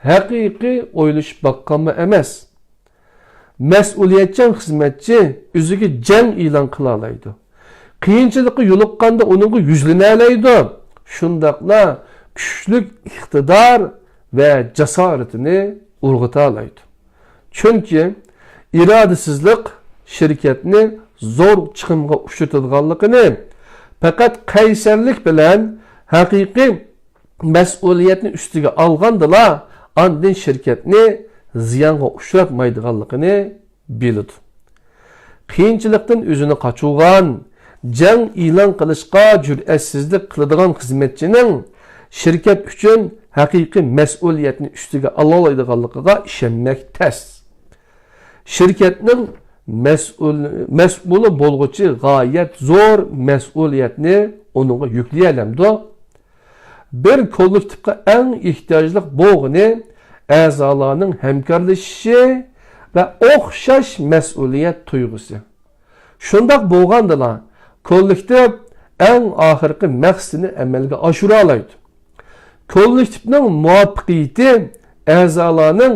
ھەقىقىي ئويلىشىپ باققانمۇ ئەمەس. مەسئۇلىيەتچان خىزمەتچى ئۆزىگە جەڭ ئېلان قىلالايدۇ. قىيىنچىلىققا يولۇققاندا ئۇنىڭغا يۈزلىنەلەيدۇ. شۇنداقلا كۈچلۈك ئىقتىدار ۋە جاسارىتىنى ئۇرغۇتالايدۇ. چۈنكى ئىرادىسىزلىق شىركەتنى زور چىقىمغا ئۇچرىتىدىغانلىقىنى، پەقەت قەيسەرلىك بىلەن ھەقىقىي مەسئۇلىيەتنى ئۈستىگە ئالغاندىلا، ئاندىن شىركەتنى زىيانغا ئۇچراتمايدىغانلىقىنى بىلىدۇ. قىيىنچىلىقتىن ئۆزىنى قاچۇرغان، جەڭ ئېلان قىلىشقا جۈرئەتسىزلىك قىلىدىغان خىزمەتچىنىڭ شىركەت ئۈچۈن ھەقىقىي مەسئۇلىيەتنى ئۈستىگە ئالالايدىغانلىقىغا ئىشەنمەك تەس. شىركەتنىڭ مەسئۇل-، مەسئۇلى بولغۇچى غايەت زور مەسئۇلىيەتنى ئۇنىڭغا يۈكلىيەلەمدۇ؟ بىر كوللېكتىپقا ئەڭ ئېھتىياجلىق بولغىنى ئەزالارنىڭ ھەمكارلىشىشى ۋە ئوخشاش مەسئۇلىيەت تۇيغۇسى. شۇنداق بولغاندىلا، كوللېكتىپ ئەڭ ئاخىرقى مەقسىتىنى ئەمەلگە ئاشۇرالايدۇ. كوللېكتىپنىڭ مۇۋەپپەقىيىتى ئەزالارنىڭ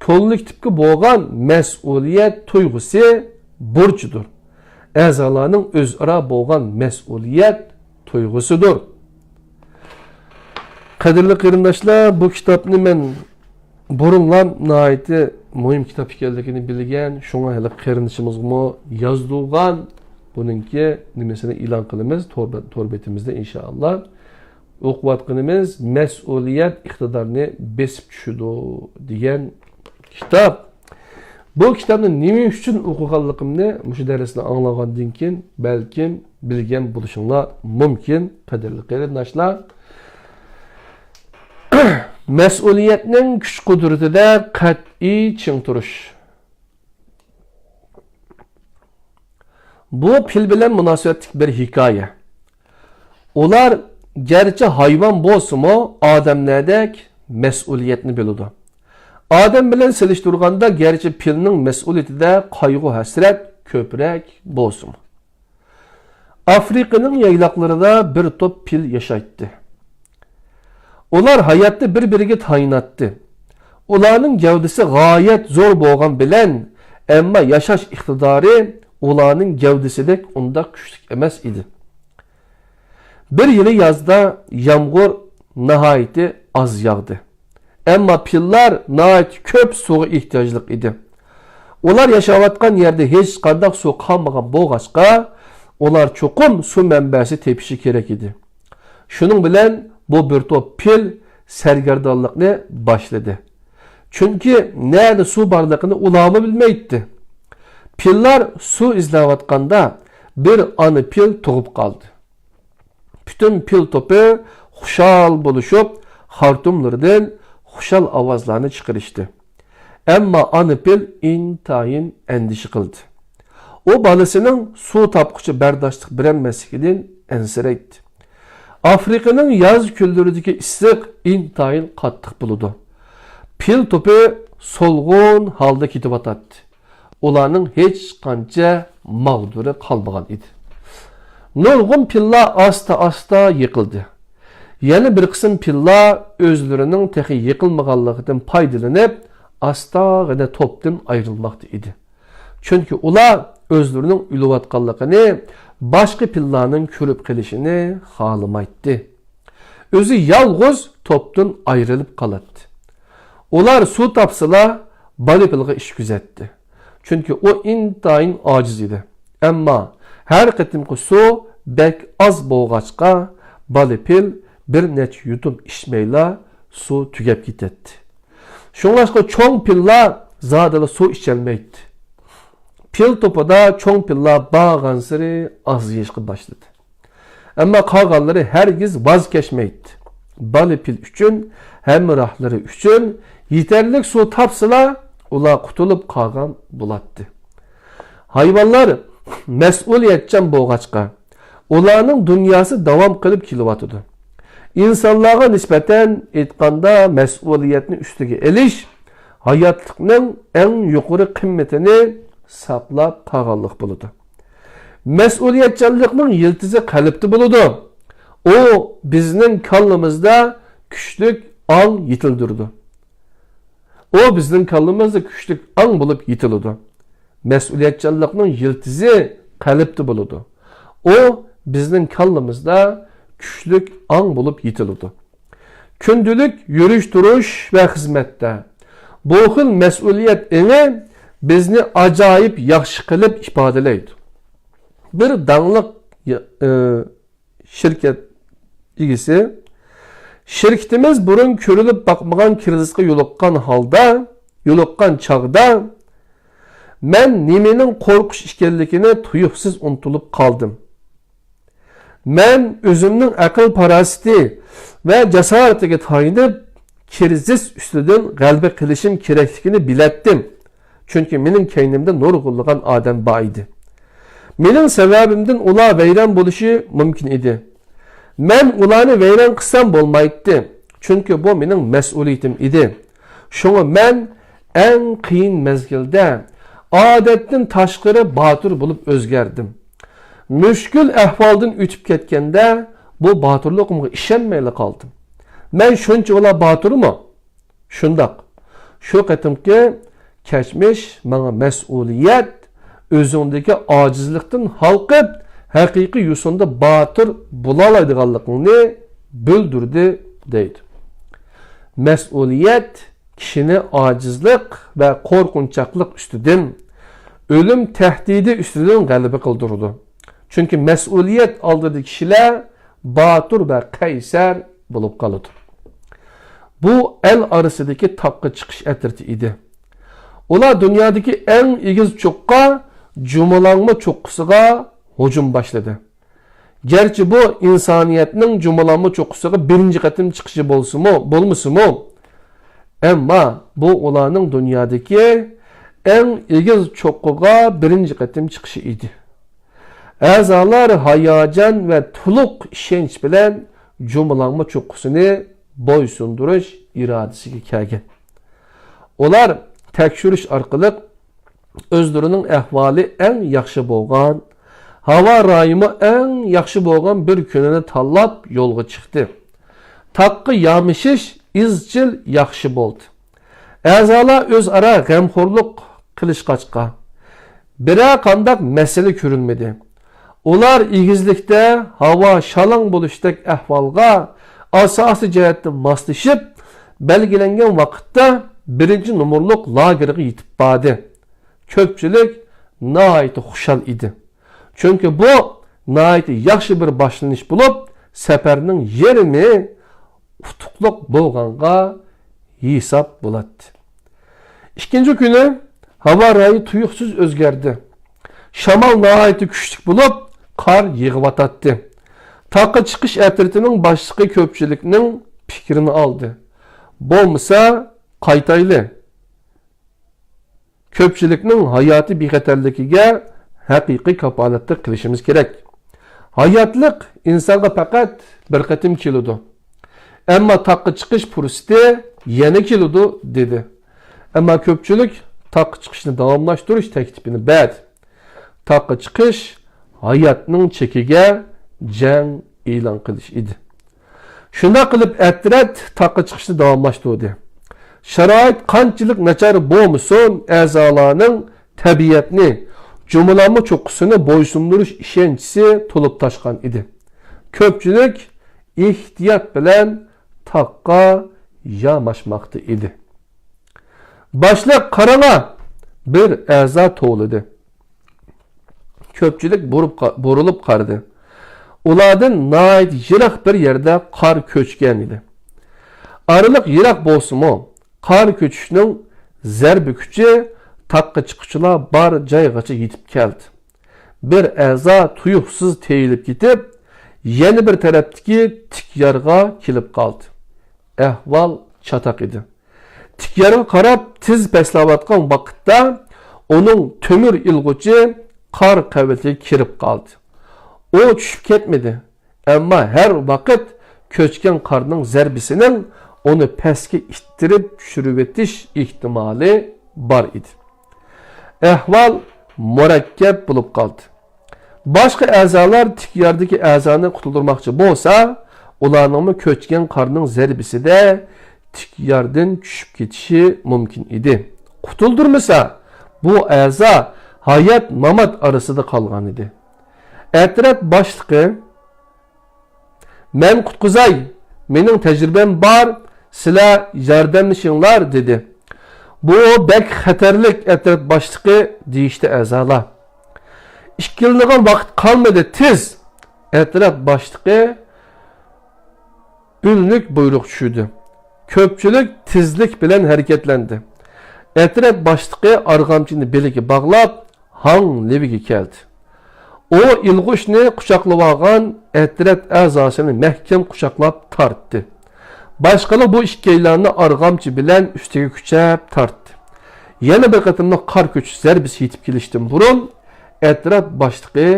كوللېكتىپكە بولغان مەسئۇلىيەت تۇيغۇسى، بۇرچىدۇر. ئەزالارنىڭ ئۆزئارا بولغان مەسئۇلىيەت تۇيغۇسىدۇر. قەدىرلىك قېرىنداشلار، بۇ كىتابنى مەن بۇرۇنلا ناھايىتى مۇھىم كىتاب ئىكەنلىكىنى بىلگەن، شۇڭا ھېلىقى قېرىندىشىمىزغىمۇ يازدۇرغان، بۇنىڭكى نېمىسىنى ئېلان قىلىمىز، تور بە-، تور بېتىمىزدە ئىنشائاللا. ئوقۇۋاتقىنىمىز مەسئۇلىيەت ئىقتىدارنى بېسىپ چۈشىدۇ دېگەن كىتاب. بۇ كىتابنى نېمە ئۈچۈن ئوقۇغانلىقىمنى مۇشۇ دەرسنى ئاڭلىغاندىن كېيىن بەلكىم بىلگەن بولۇشۇڭلار مۇمكىن، قەدىرلىك قېرىنداشلار. مەسئۇلىيەتنىڭ كۈچ-قۇدرىتىدە قەتئىي چىڭ تۇرۇش. بۇ پىل بىلەن مۇناسىۋەتلىك بىر ھېكايە. ئۇلار گەرچە ھايۋان بولسىمۇ، ئادەملەردەك مەسئۇلىيەتنى بىلىدۇ. ئادەم بىلەن سېلىشتۇرغاندا، گەرچە پىلنىڭ مەسئۇلىيىتىدە قايغۇ-ھەسرەت كۆپرەك بولسىمۇ. ئافرىقىنىڭ يايلاقلىرىدا بىر توپ پىل ياشايتتى. ئۇلار ھاياتتا بىر-بىرىگە تايىناتتى. ئۇلارنىڭ گەۋدىسى غايەت زور بولغان بىلەن، ئەمما ياشاش ئىقتىدارى ئۇلارنىڭ گەۋدىسىدەك ئۇنداق كۈچلۈك ئەمەس ئىدى. بىر يىلى يازدا يامغۇر ناھايىتى ئاز ياغدى. ئەمما پىللار ناھايىتى كۆپ سۇغا ئېھتىياجلىق ئىدى. ئۇلار ياشاۋاتقان يەردە ھېچقانداق سۇ قالمىغان بولغاچقا، ئۇلار چوقۇم سۇ مەنبەسى تېپىشى كېرەك ئىدى. شۇنىڭ بىلەن بۇ بىر توپ پىل سەرگەردانلىقنى باشلىدى. چۈنكى نەدە سۇ بارلىقىنى ئۇلارمۇ بىلمەيتتى. پىللار سۇ ئىزلەۋاتقاندا، بىر ئانا پىل تۇغۇپ قالدى. پۈتۈن پىل توپى خۇشال بولۇشۇپ، خارتۇملىرىدىن خۇشال ئاۋازلارنى چىقىرىشتى. ئەمما ئانا پىل ئىنتايىن ئەندىشە قىلدى. ئۇ بالىسىنىڭ سۇ تاپقۇچە بەرداشلىق بېرەلمەسلىكىدىن ئەنسىرەيتتى. ئافرىقىنىڭ ياز كۈنلىرىدىكى ئىسسىق ئىنتايىن قاتتىق بولىدۇ. پىل توپى سولغۇن ھالدا كېتىۋاتاتتى. ئۇلارنىڭ ھېچقانچە ماغدۇرى قالمىغان ئىدى. نۇرغۇن پىللار ئاستا-ئاستا يىقىلدى. يەنە بىر قىسىم پىللار ئۆزلىرىنىڭ تېخى يىقىلمىغانلىقىدىن پايدىلىنىپ، ئاستاغىنە توپتىن ئايرىلماقتا ئىدى. چۈنكى ئۇلار ئۆزلىرىنىڭ ئۆلۈۋاتقانلىقىنى باشقا پىللارنىڭ كۆرۈپ قېلىشىنى خالىمايتتى. ئۆزى يالغۇز توپتىن ئايرىلىپ قالاتتى. ئۇلار سۇ تاپسىلا، بالا پىلغا ئىش كۆزەتتى. چۈنكى ئۇ ئىنتايىن ئاجىز ئىدى. ئەمما ھەر قېتىمقى سۇ بەك ئاز بولغاچقا، بالا پىل بىر نەچچە يۇتۇم ئىچمەيلا سۇ تۈگەپ كېتەتتى. شۇڭلاشقا چوڭ پىللار زادىلا سۇ ئىچەلمەيتتى. پىل توپىدا چوڭ پىللار بارغانسېرى ئازىيىشقا باشلىدى. ئەمما قالغانلىرى ھەرگىز ۋاز كەچمەيتتى. بالا پىل ئۈچۈن، ھەمراھلىرى ئۈچۈن يېتەرلىك سۇ تاپسىلا، ئۇلار قۇتۇلۇپ قالغان بولاتتى. ھايۋانلار مەسئۇلىيەتچان بولغاچقا، ئۇلارنىڭ دۇنياسى داۋام قىلىپ كېلىۋاتىدۇ. ئىنسانلارغا نىسبەتەن ئېيتقاندا، مەسئۇلىيەتنى ئۈستىگە ئېلىش ھاياتلىقنىڭ ئەڭ يۇقىرى قىممىتىنى ساقلاپ قالغانلىق بولىدۇ. مەسئۇلىيەتچانلىقنىڭ يىلتىزى قەلبتە بولىدۇ. ئۇ بىزنىڭ كاللىمىزدا كۈچلۈك ئاڭ يېتىلدۈرىدۇ. ئۇ بىزنىڭ كاللىمىزدا كۈچلۈك ئاڭ بولۇپ يېتىلىدۇ. مەسئۇلىيەتچانلىقنىڭ يىلتىزى قەلبتە بولىدۇ. ئۇ بىزنىڭ كاللىمىزدا كۈچلۈك ئاڭ بولۇپ يېتىلىدۇ. كۈندىلىك يۈرۈش-تۇرۇش ۋە خىزمەتتە بۇ خىل مەسئۇلىيەت ئېڭى بىزنى ئاجايىپ ياخشى قىلىپ ئىپادىلەيدۇ. بىر داڭلىق، ئى، شىركەت ئىگىسى، شىركىتىمىز بۇرۇن كۆرۈلۈپ باقمىغان كىرىزىسقا يولۇققان ھالدا، يولۇققان چاغدا، مەن نېمىنىڭ قورقۇش ئىكەنلىكىنى تۇيۇقسىز ئۇنتۇلۇپ قالدىم. مەن ئۆزۈمنىڭ ئەقىل-پاراسىتى ۋە جاسارىتىگە تايىنىپ، كىرىزىس ئۈستىدىن غەلىبە قىلىشىم كېرەكلىكىنى بىلەتتىم. چۈنكى مېنىڭ كەينىمدە نۇرغۇنلىغان ئادەم بار ئىدى. مېنىڭ سەۋەبىمدىن ئۇلار ۋەيران بولۇشى مۇمكىن ئىدى. مەن ئۇلارنى ۋەيران قىلسام بولمايتتى. چۈنكى بۇ مېنىڭ مەسئۇلىيىتىم ئىدى. شۇڭا مەن ئەڭ قىيىن مەزگىلدە ئادەتتىن تاشقىرى باتۇر بولۇپ ئۆزگەردىم. مۈشكۈل ئەھۋالدىن ئۆتۈپ كەتكەندە، بۇ باتۇرلۇقۇمغا ئىشەنمەيلا قالدىم. مەن شۇنچىۋالا باتۇرمۇ؟ شۇنداق. شۇ قېتىمقى كەچمىش ماڭا مەسئۇلىيەت، ئۆزۈڭدىكى ئاجىزلىقتىن ھالقىپ، ھەقىقىي يوسۇندا باتۇر بولالايدىغانلىقىڭنى بىلدۈردى، دەيدۇ. مەسئۇلىيەت كىشىنى ئاجىزلىق ۋە قورقۇنچاقلىق ئۈستىدىن، ئۆلۈم تەھدىتى ئۈستىدىن غەلىبە قىلدۇرىدۇ. چۈنكى مەسئۇلىيەت ئالدىدا كىشىلەر باتۇر ۋە قەيسەر بولۇپ قالىدۇ. بۇ ئەل ئارىسىدىكى تاغقا چىقىش ئەترىتى ئىدى. ئۇلار دۇنيادىكى ئەڭ ئېگىز چوققا، جۇمۇلاڭما چوققىسىغا ھۇجۇم باشلىدى. گەرچە بۇ ئىنسانىيەتنىڭ جۇمۇلاڭما چوققىسىغا بىرىنچى قېتىم چىقىشى بولسىمۇ، بولمىسىمۇ، ئەمما بۇ ئۇلارنىڭ دۇنيادىكى ئەڭ ئېگىز چوققىغا بىرىنچى قېتىم چىقىشى ئىدى. ئەزالار ھاياجان ۋە تولۇق ئىشەنچ بىلەن جۇمۇلاڭما چوققىسىنى بويسۇندۇرۇش ئىرادىسىگە كەلگەن. ئۇلار تەكشۈرۈش ئارقىلىق ئۆزلىرىنىڭ ئەھۋالى ئەڭ ياخشى بولغان، ھاۋا رايىمۇ ئەڭ ياخشى بولغان بىر كۈنىنى تاللاپ يولغا چىقتى. تاغقا يامىشىش ئىزچىل ياخشى بولدى. ئەزالار ئۆزئارا غەمخورلۇق قىلىشقاچقا، بىرەر قانداق مەسىلە كۆرۈنمىدى. ئۇلار ئېگىزلىكتە ھاۋا شالاڭ بولۇشتەك ئەھۋالغا ئاساسىي جەھەتتىن ماسلىشىپ، بەلگىلەنگەن ۋاقىتتا بىرىنچى نومۇرلۇق لاگېرغا يېتىپ باردى. كۆپچىلىك ناھايىتى خۇشال ئىدى. چۈنكى بۇ ناھايىتى ياخشى بىر باشلىنىش بولۇپ، سەپەرنىڭ يېرىمى ئۇتۇقلۇق بولغانغا ھېساب بولاتتى. ئىككىنچى كۈنى ھاۋا رايى تۇيۇقسىز ئۆزگەردى. شامال ناھايىتى كۈچلۈك بولۇپ، قار يېغىۋاتاتتى. تاغقا چىقىش ئەترىتىنىڭ باشلىقى كۆپچىلىكنىڭ پىكرىنى ئالدى. بولمىسا، قايتايلى. كۆپچىلىكنىڭ ھاياتىي بىخەتەرلىكىگە ھەقىقىي كاپالەتلىك قىلىشىمىز كېرەك. ھاياتلىق ئىنسانغا پەقەت بىر قېتىم كېلىدۇ. ئەمما تاغقا چىقىش پۇرسىتى يەنە كېلىدۇ، دېدى. ئەمما كۆپچىلىك تاغقا چىقىشنى داۋاملاشتۇرۇش تەكلىپىنى بەردى. تاغقا چىقىش ھاياتنىڭ چېكىگە جەڭ ئېلان قىلىش ئىدى. شۇنداق قىلىپ، ئەترەت تاغقا چىقىشنى داۋاملاشتۇردى. شارائىت قانچىلىك ناچار بولمىسۇن، ئەزالارنىڭ تەبىئەتنى، جۇمۇلانما چوققىسىنى بويسۇندۇرۇش ئىشەنچىسى تولۇپ تاشقان ئىدى. كۆپچىلىك ئېھتىيات بىلەن تاغقا ياماشماقتا ئىدى. باشلىق، قاراڭا! بىر ئەزا توۋلىدى. كۆپچىلىك بۇرۇپ قا-، بۇرۇلۇپ قارىدى. ئۇلاردىن ناھايىتى يىراق بىر يەردە قار كۆچكەن ئىدى. ئارىلىق يىراق بولسىمۇ، قار كۆچۈشنىڭ زەربە كۈچى تاغقا چىققۇچىلار بار جايغىچە يېتىپ كەلدى. بىر ئەزا تۇيۇقسىز تېيىلىپ كېتىپ، يەنە بىر تەرەپتىكى تىك يارغا كېلىپ قالدى. ئەھۋال چاتاق ئىدى. تىك يارغا قاراپ تېز پەسلەۋاتقان ۋاقىتتا ئۇنىڭ تۆمۈر ئىلغۇچى قار قەۋىتىگە كىرىپ قالدى. ئۇ چۈشۈپ كەتمىدى، ئەمما ھەر ۋاقىت كۆچكەن قارنىڭ زەربىسىنىڭ ئۇنى پەسكە ئىتتىرىپ چۈشۈرۈۋېتىش ئېھتىمالى بار ئىدى. ئەھۋال مۇرەككەپ بولۇپ قالدى. باشقا ئەزالار تىك ياردىكى ئەزانى قۇتۇلدۇرماقچى بولسا، ئۇلارنىڭمۇ كۆچكەن قارنىڭ زەربىسىدە تىك ياردىن چۈشۈپ كېتىشى مۇمكىن ئىدى. قۇتۇلدۇرمىسا، بۇ ئەزا ھايات-مامات ئارىسىدا قالغان ئىدى. ئەترەت باشلىقى، «مەن قۇتقۇزاي، مېنىڭ تەجرىبەم بار، سىلەر ياردەملىشىڭلار» دېدى. «بۇ بەك خەتەرلىك، ئەترەت باشلىقى» دېيىشتى ئەزالار. ئىككىلىنىدىغان ۋاقىت قالمىدى، تېز! ئەترەت باشلىقى ئۈنلۈك بۇيرۇق چۈشۈردى. كۆپچىلىك تېزلىك بىلەن ھەرىكەتلەندى. ئەترەت باشلىقى ئارغامچىنى بېلىگە باغلاپ، ھاڭ لېۋىگە كەلدى. ئۇ ئىلغۇچنى قۇچاقلىۋالغان ئەترەت ئەزاسىنى مەھكەم قۇچاقلاپ تارتتى. باشقىلار بۇ ئىككىيلەننى ئارغامچا بىلەن ئۈستىگە كۈچەپ تارتتى. يەنە بىر قېتىملىق قار كۆچۈش زەربىسى يېتىپ كېلىشتىن بۇرۇن، ئەترەت باشلىقى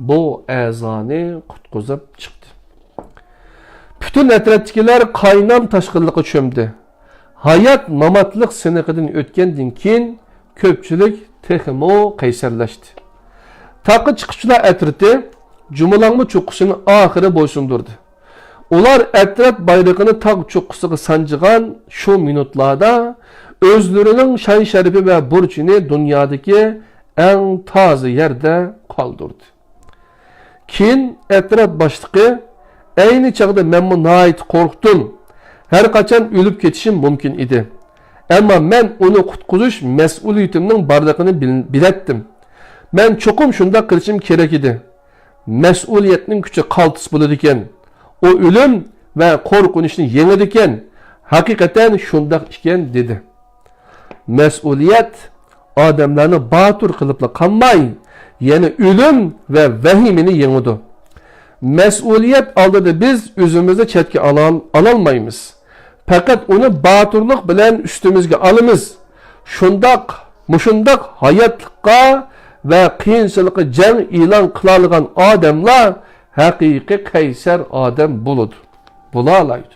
بۇ ئەزانى قۇتقۇزۇپ چىقتى. پۈتۈن ئەترەتتىكىلەر قاينام تاشقىنلىققا چۆمدى. ھايات-ماماتلىق سىنىقىدىن ئۆتكەندىن كېيىن، كۆپچىلىك تېخىمۇ قەيسەرلەشتى. تاغقا چىققۇچىلار ئەترىتى جۇمۇلانما چوققىسىنى ئاخىرى بويسۇندۇردى. ئۇلار ئەترەت بايرىقىنى تاغ چوققىسىغا سانجىغان شۇ مىنۇتلاردا ئۆزلىرىنىڭ شان-شەرىپى ۋە بۇرچىنى دۇنيادىكى ئەڭ تازا يەردە قالدۇردى. كېيىن ئەترەت باشلىقى، «ئەينى چاغدا مەنمۇ ناھايىتى قورقتۇم. ھەر قاچان ئۆلۈپ كېتىشىم مۇمكىن ئىدى. ئەمما مەن ئۇنى قۇتقۇزۇش مەسئۇلىيىتىمنىڭ بارلىقىنى بىل-، بىلەتتىم. مەن چوقۇم شۇنداق قىلىشىم كېرەك ئىدى. مەسئۇلىيەتنىڭ كۈچى قالتىس بولىدىكەن. ئۇ ئۆلۈم ۋە قورقۇنچنى يېڭىدىكەن. ھەقىقەتەن شۇنداق ئىكەن» دېدى. مەسئۇلىيەت ئادەملەرنى باتۇر قىلىپلا قالماي، يەنە ئۆلۈم ۋە ۋەھىمىنى يېڭىدۇ. مەسئۇلىيەت ئالدىدا بىز ئۆزىمىزنى چەتكە ئالال-، ئالالمايمىز. پەقەت ئۇنى باتۇرلۇق بىلەن ئۈستىمىزگە ئالىمىز. شۇنداق، مۇشۇنداق ھاياتلىققا ۋە قىيىنچىلىققا جەڭ ئېلان قىلالىغان ئادەملا ھەقىقىي قەيسەر ئادەم بولىدۇ، بولالايدۇ.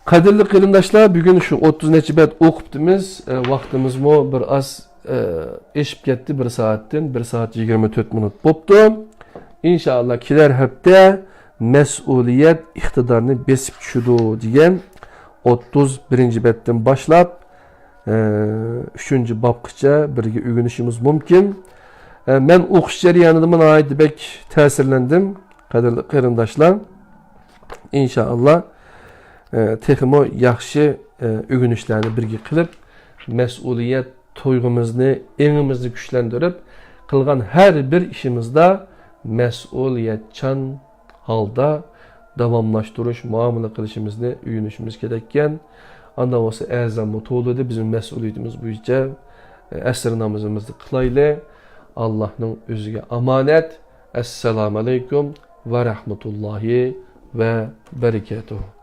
قەدىرلىك قېرىنداشلار، بۈگۈن شۇ ئوتتۇز نەچچە بەت ئوقۇپتىمىز. ئە، ۋاقتىمىزمۇ بىر ئاز، ئە، ئېشىپ كەتتى، بىر سائەتتىن، بىر سائەت يىگىرمە تۆت مىنۇت بوپتۇ. ئىنشائاللا، كېلەر ھەپتە مەسئۇلىيەت ئىقتىدارنى بېسىپ چۈشىدۇ دېگەن ئوتتۇز بىرىنچى بەتتىن باشلاپ، ئە، ئۈچىنچى بابقىچە بىرگە ئۆگىنىشىمىز مۇمكىن. ئە، مەن ئوقۇش جەريانىدىمۇ ناھايىتى بەك تەسىرلەندىم، قەدىرلىك قېرىنداشلار. ئىنشائاللا، ئە، تېخىمۇ ياخشى، ئە، ئۆگىنىشلەرنى بىرگە قىلىپ، مەسئۇلىيەت تۇيغۇمىزنى، ئېڭىمىزنى كۈچلەندۈرۈپ، قىلغان ھەر بىر ئىشىمىزدا مەسئۇلىيەتچان ھالدا داۋاملاشتۇرۇش، مۇئامىلە قىلىشىمىزنى ئۆگىنىشىمىز كېرەككەن. ئاندىن بولسا ئەزانمۇ تولىدى، بىزنىڭ مەسئۇلىيىتىمىز بويىچە ئەسىر نامىزىمىزنى قىلايلى. ئاللاھنىڭ ئۆزىگە ئامانەت. ئەسسالامۇ ئەلەيكۇم ۋە رەھمەتۇللاھى ۋە بەرىكاتۇھ.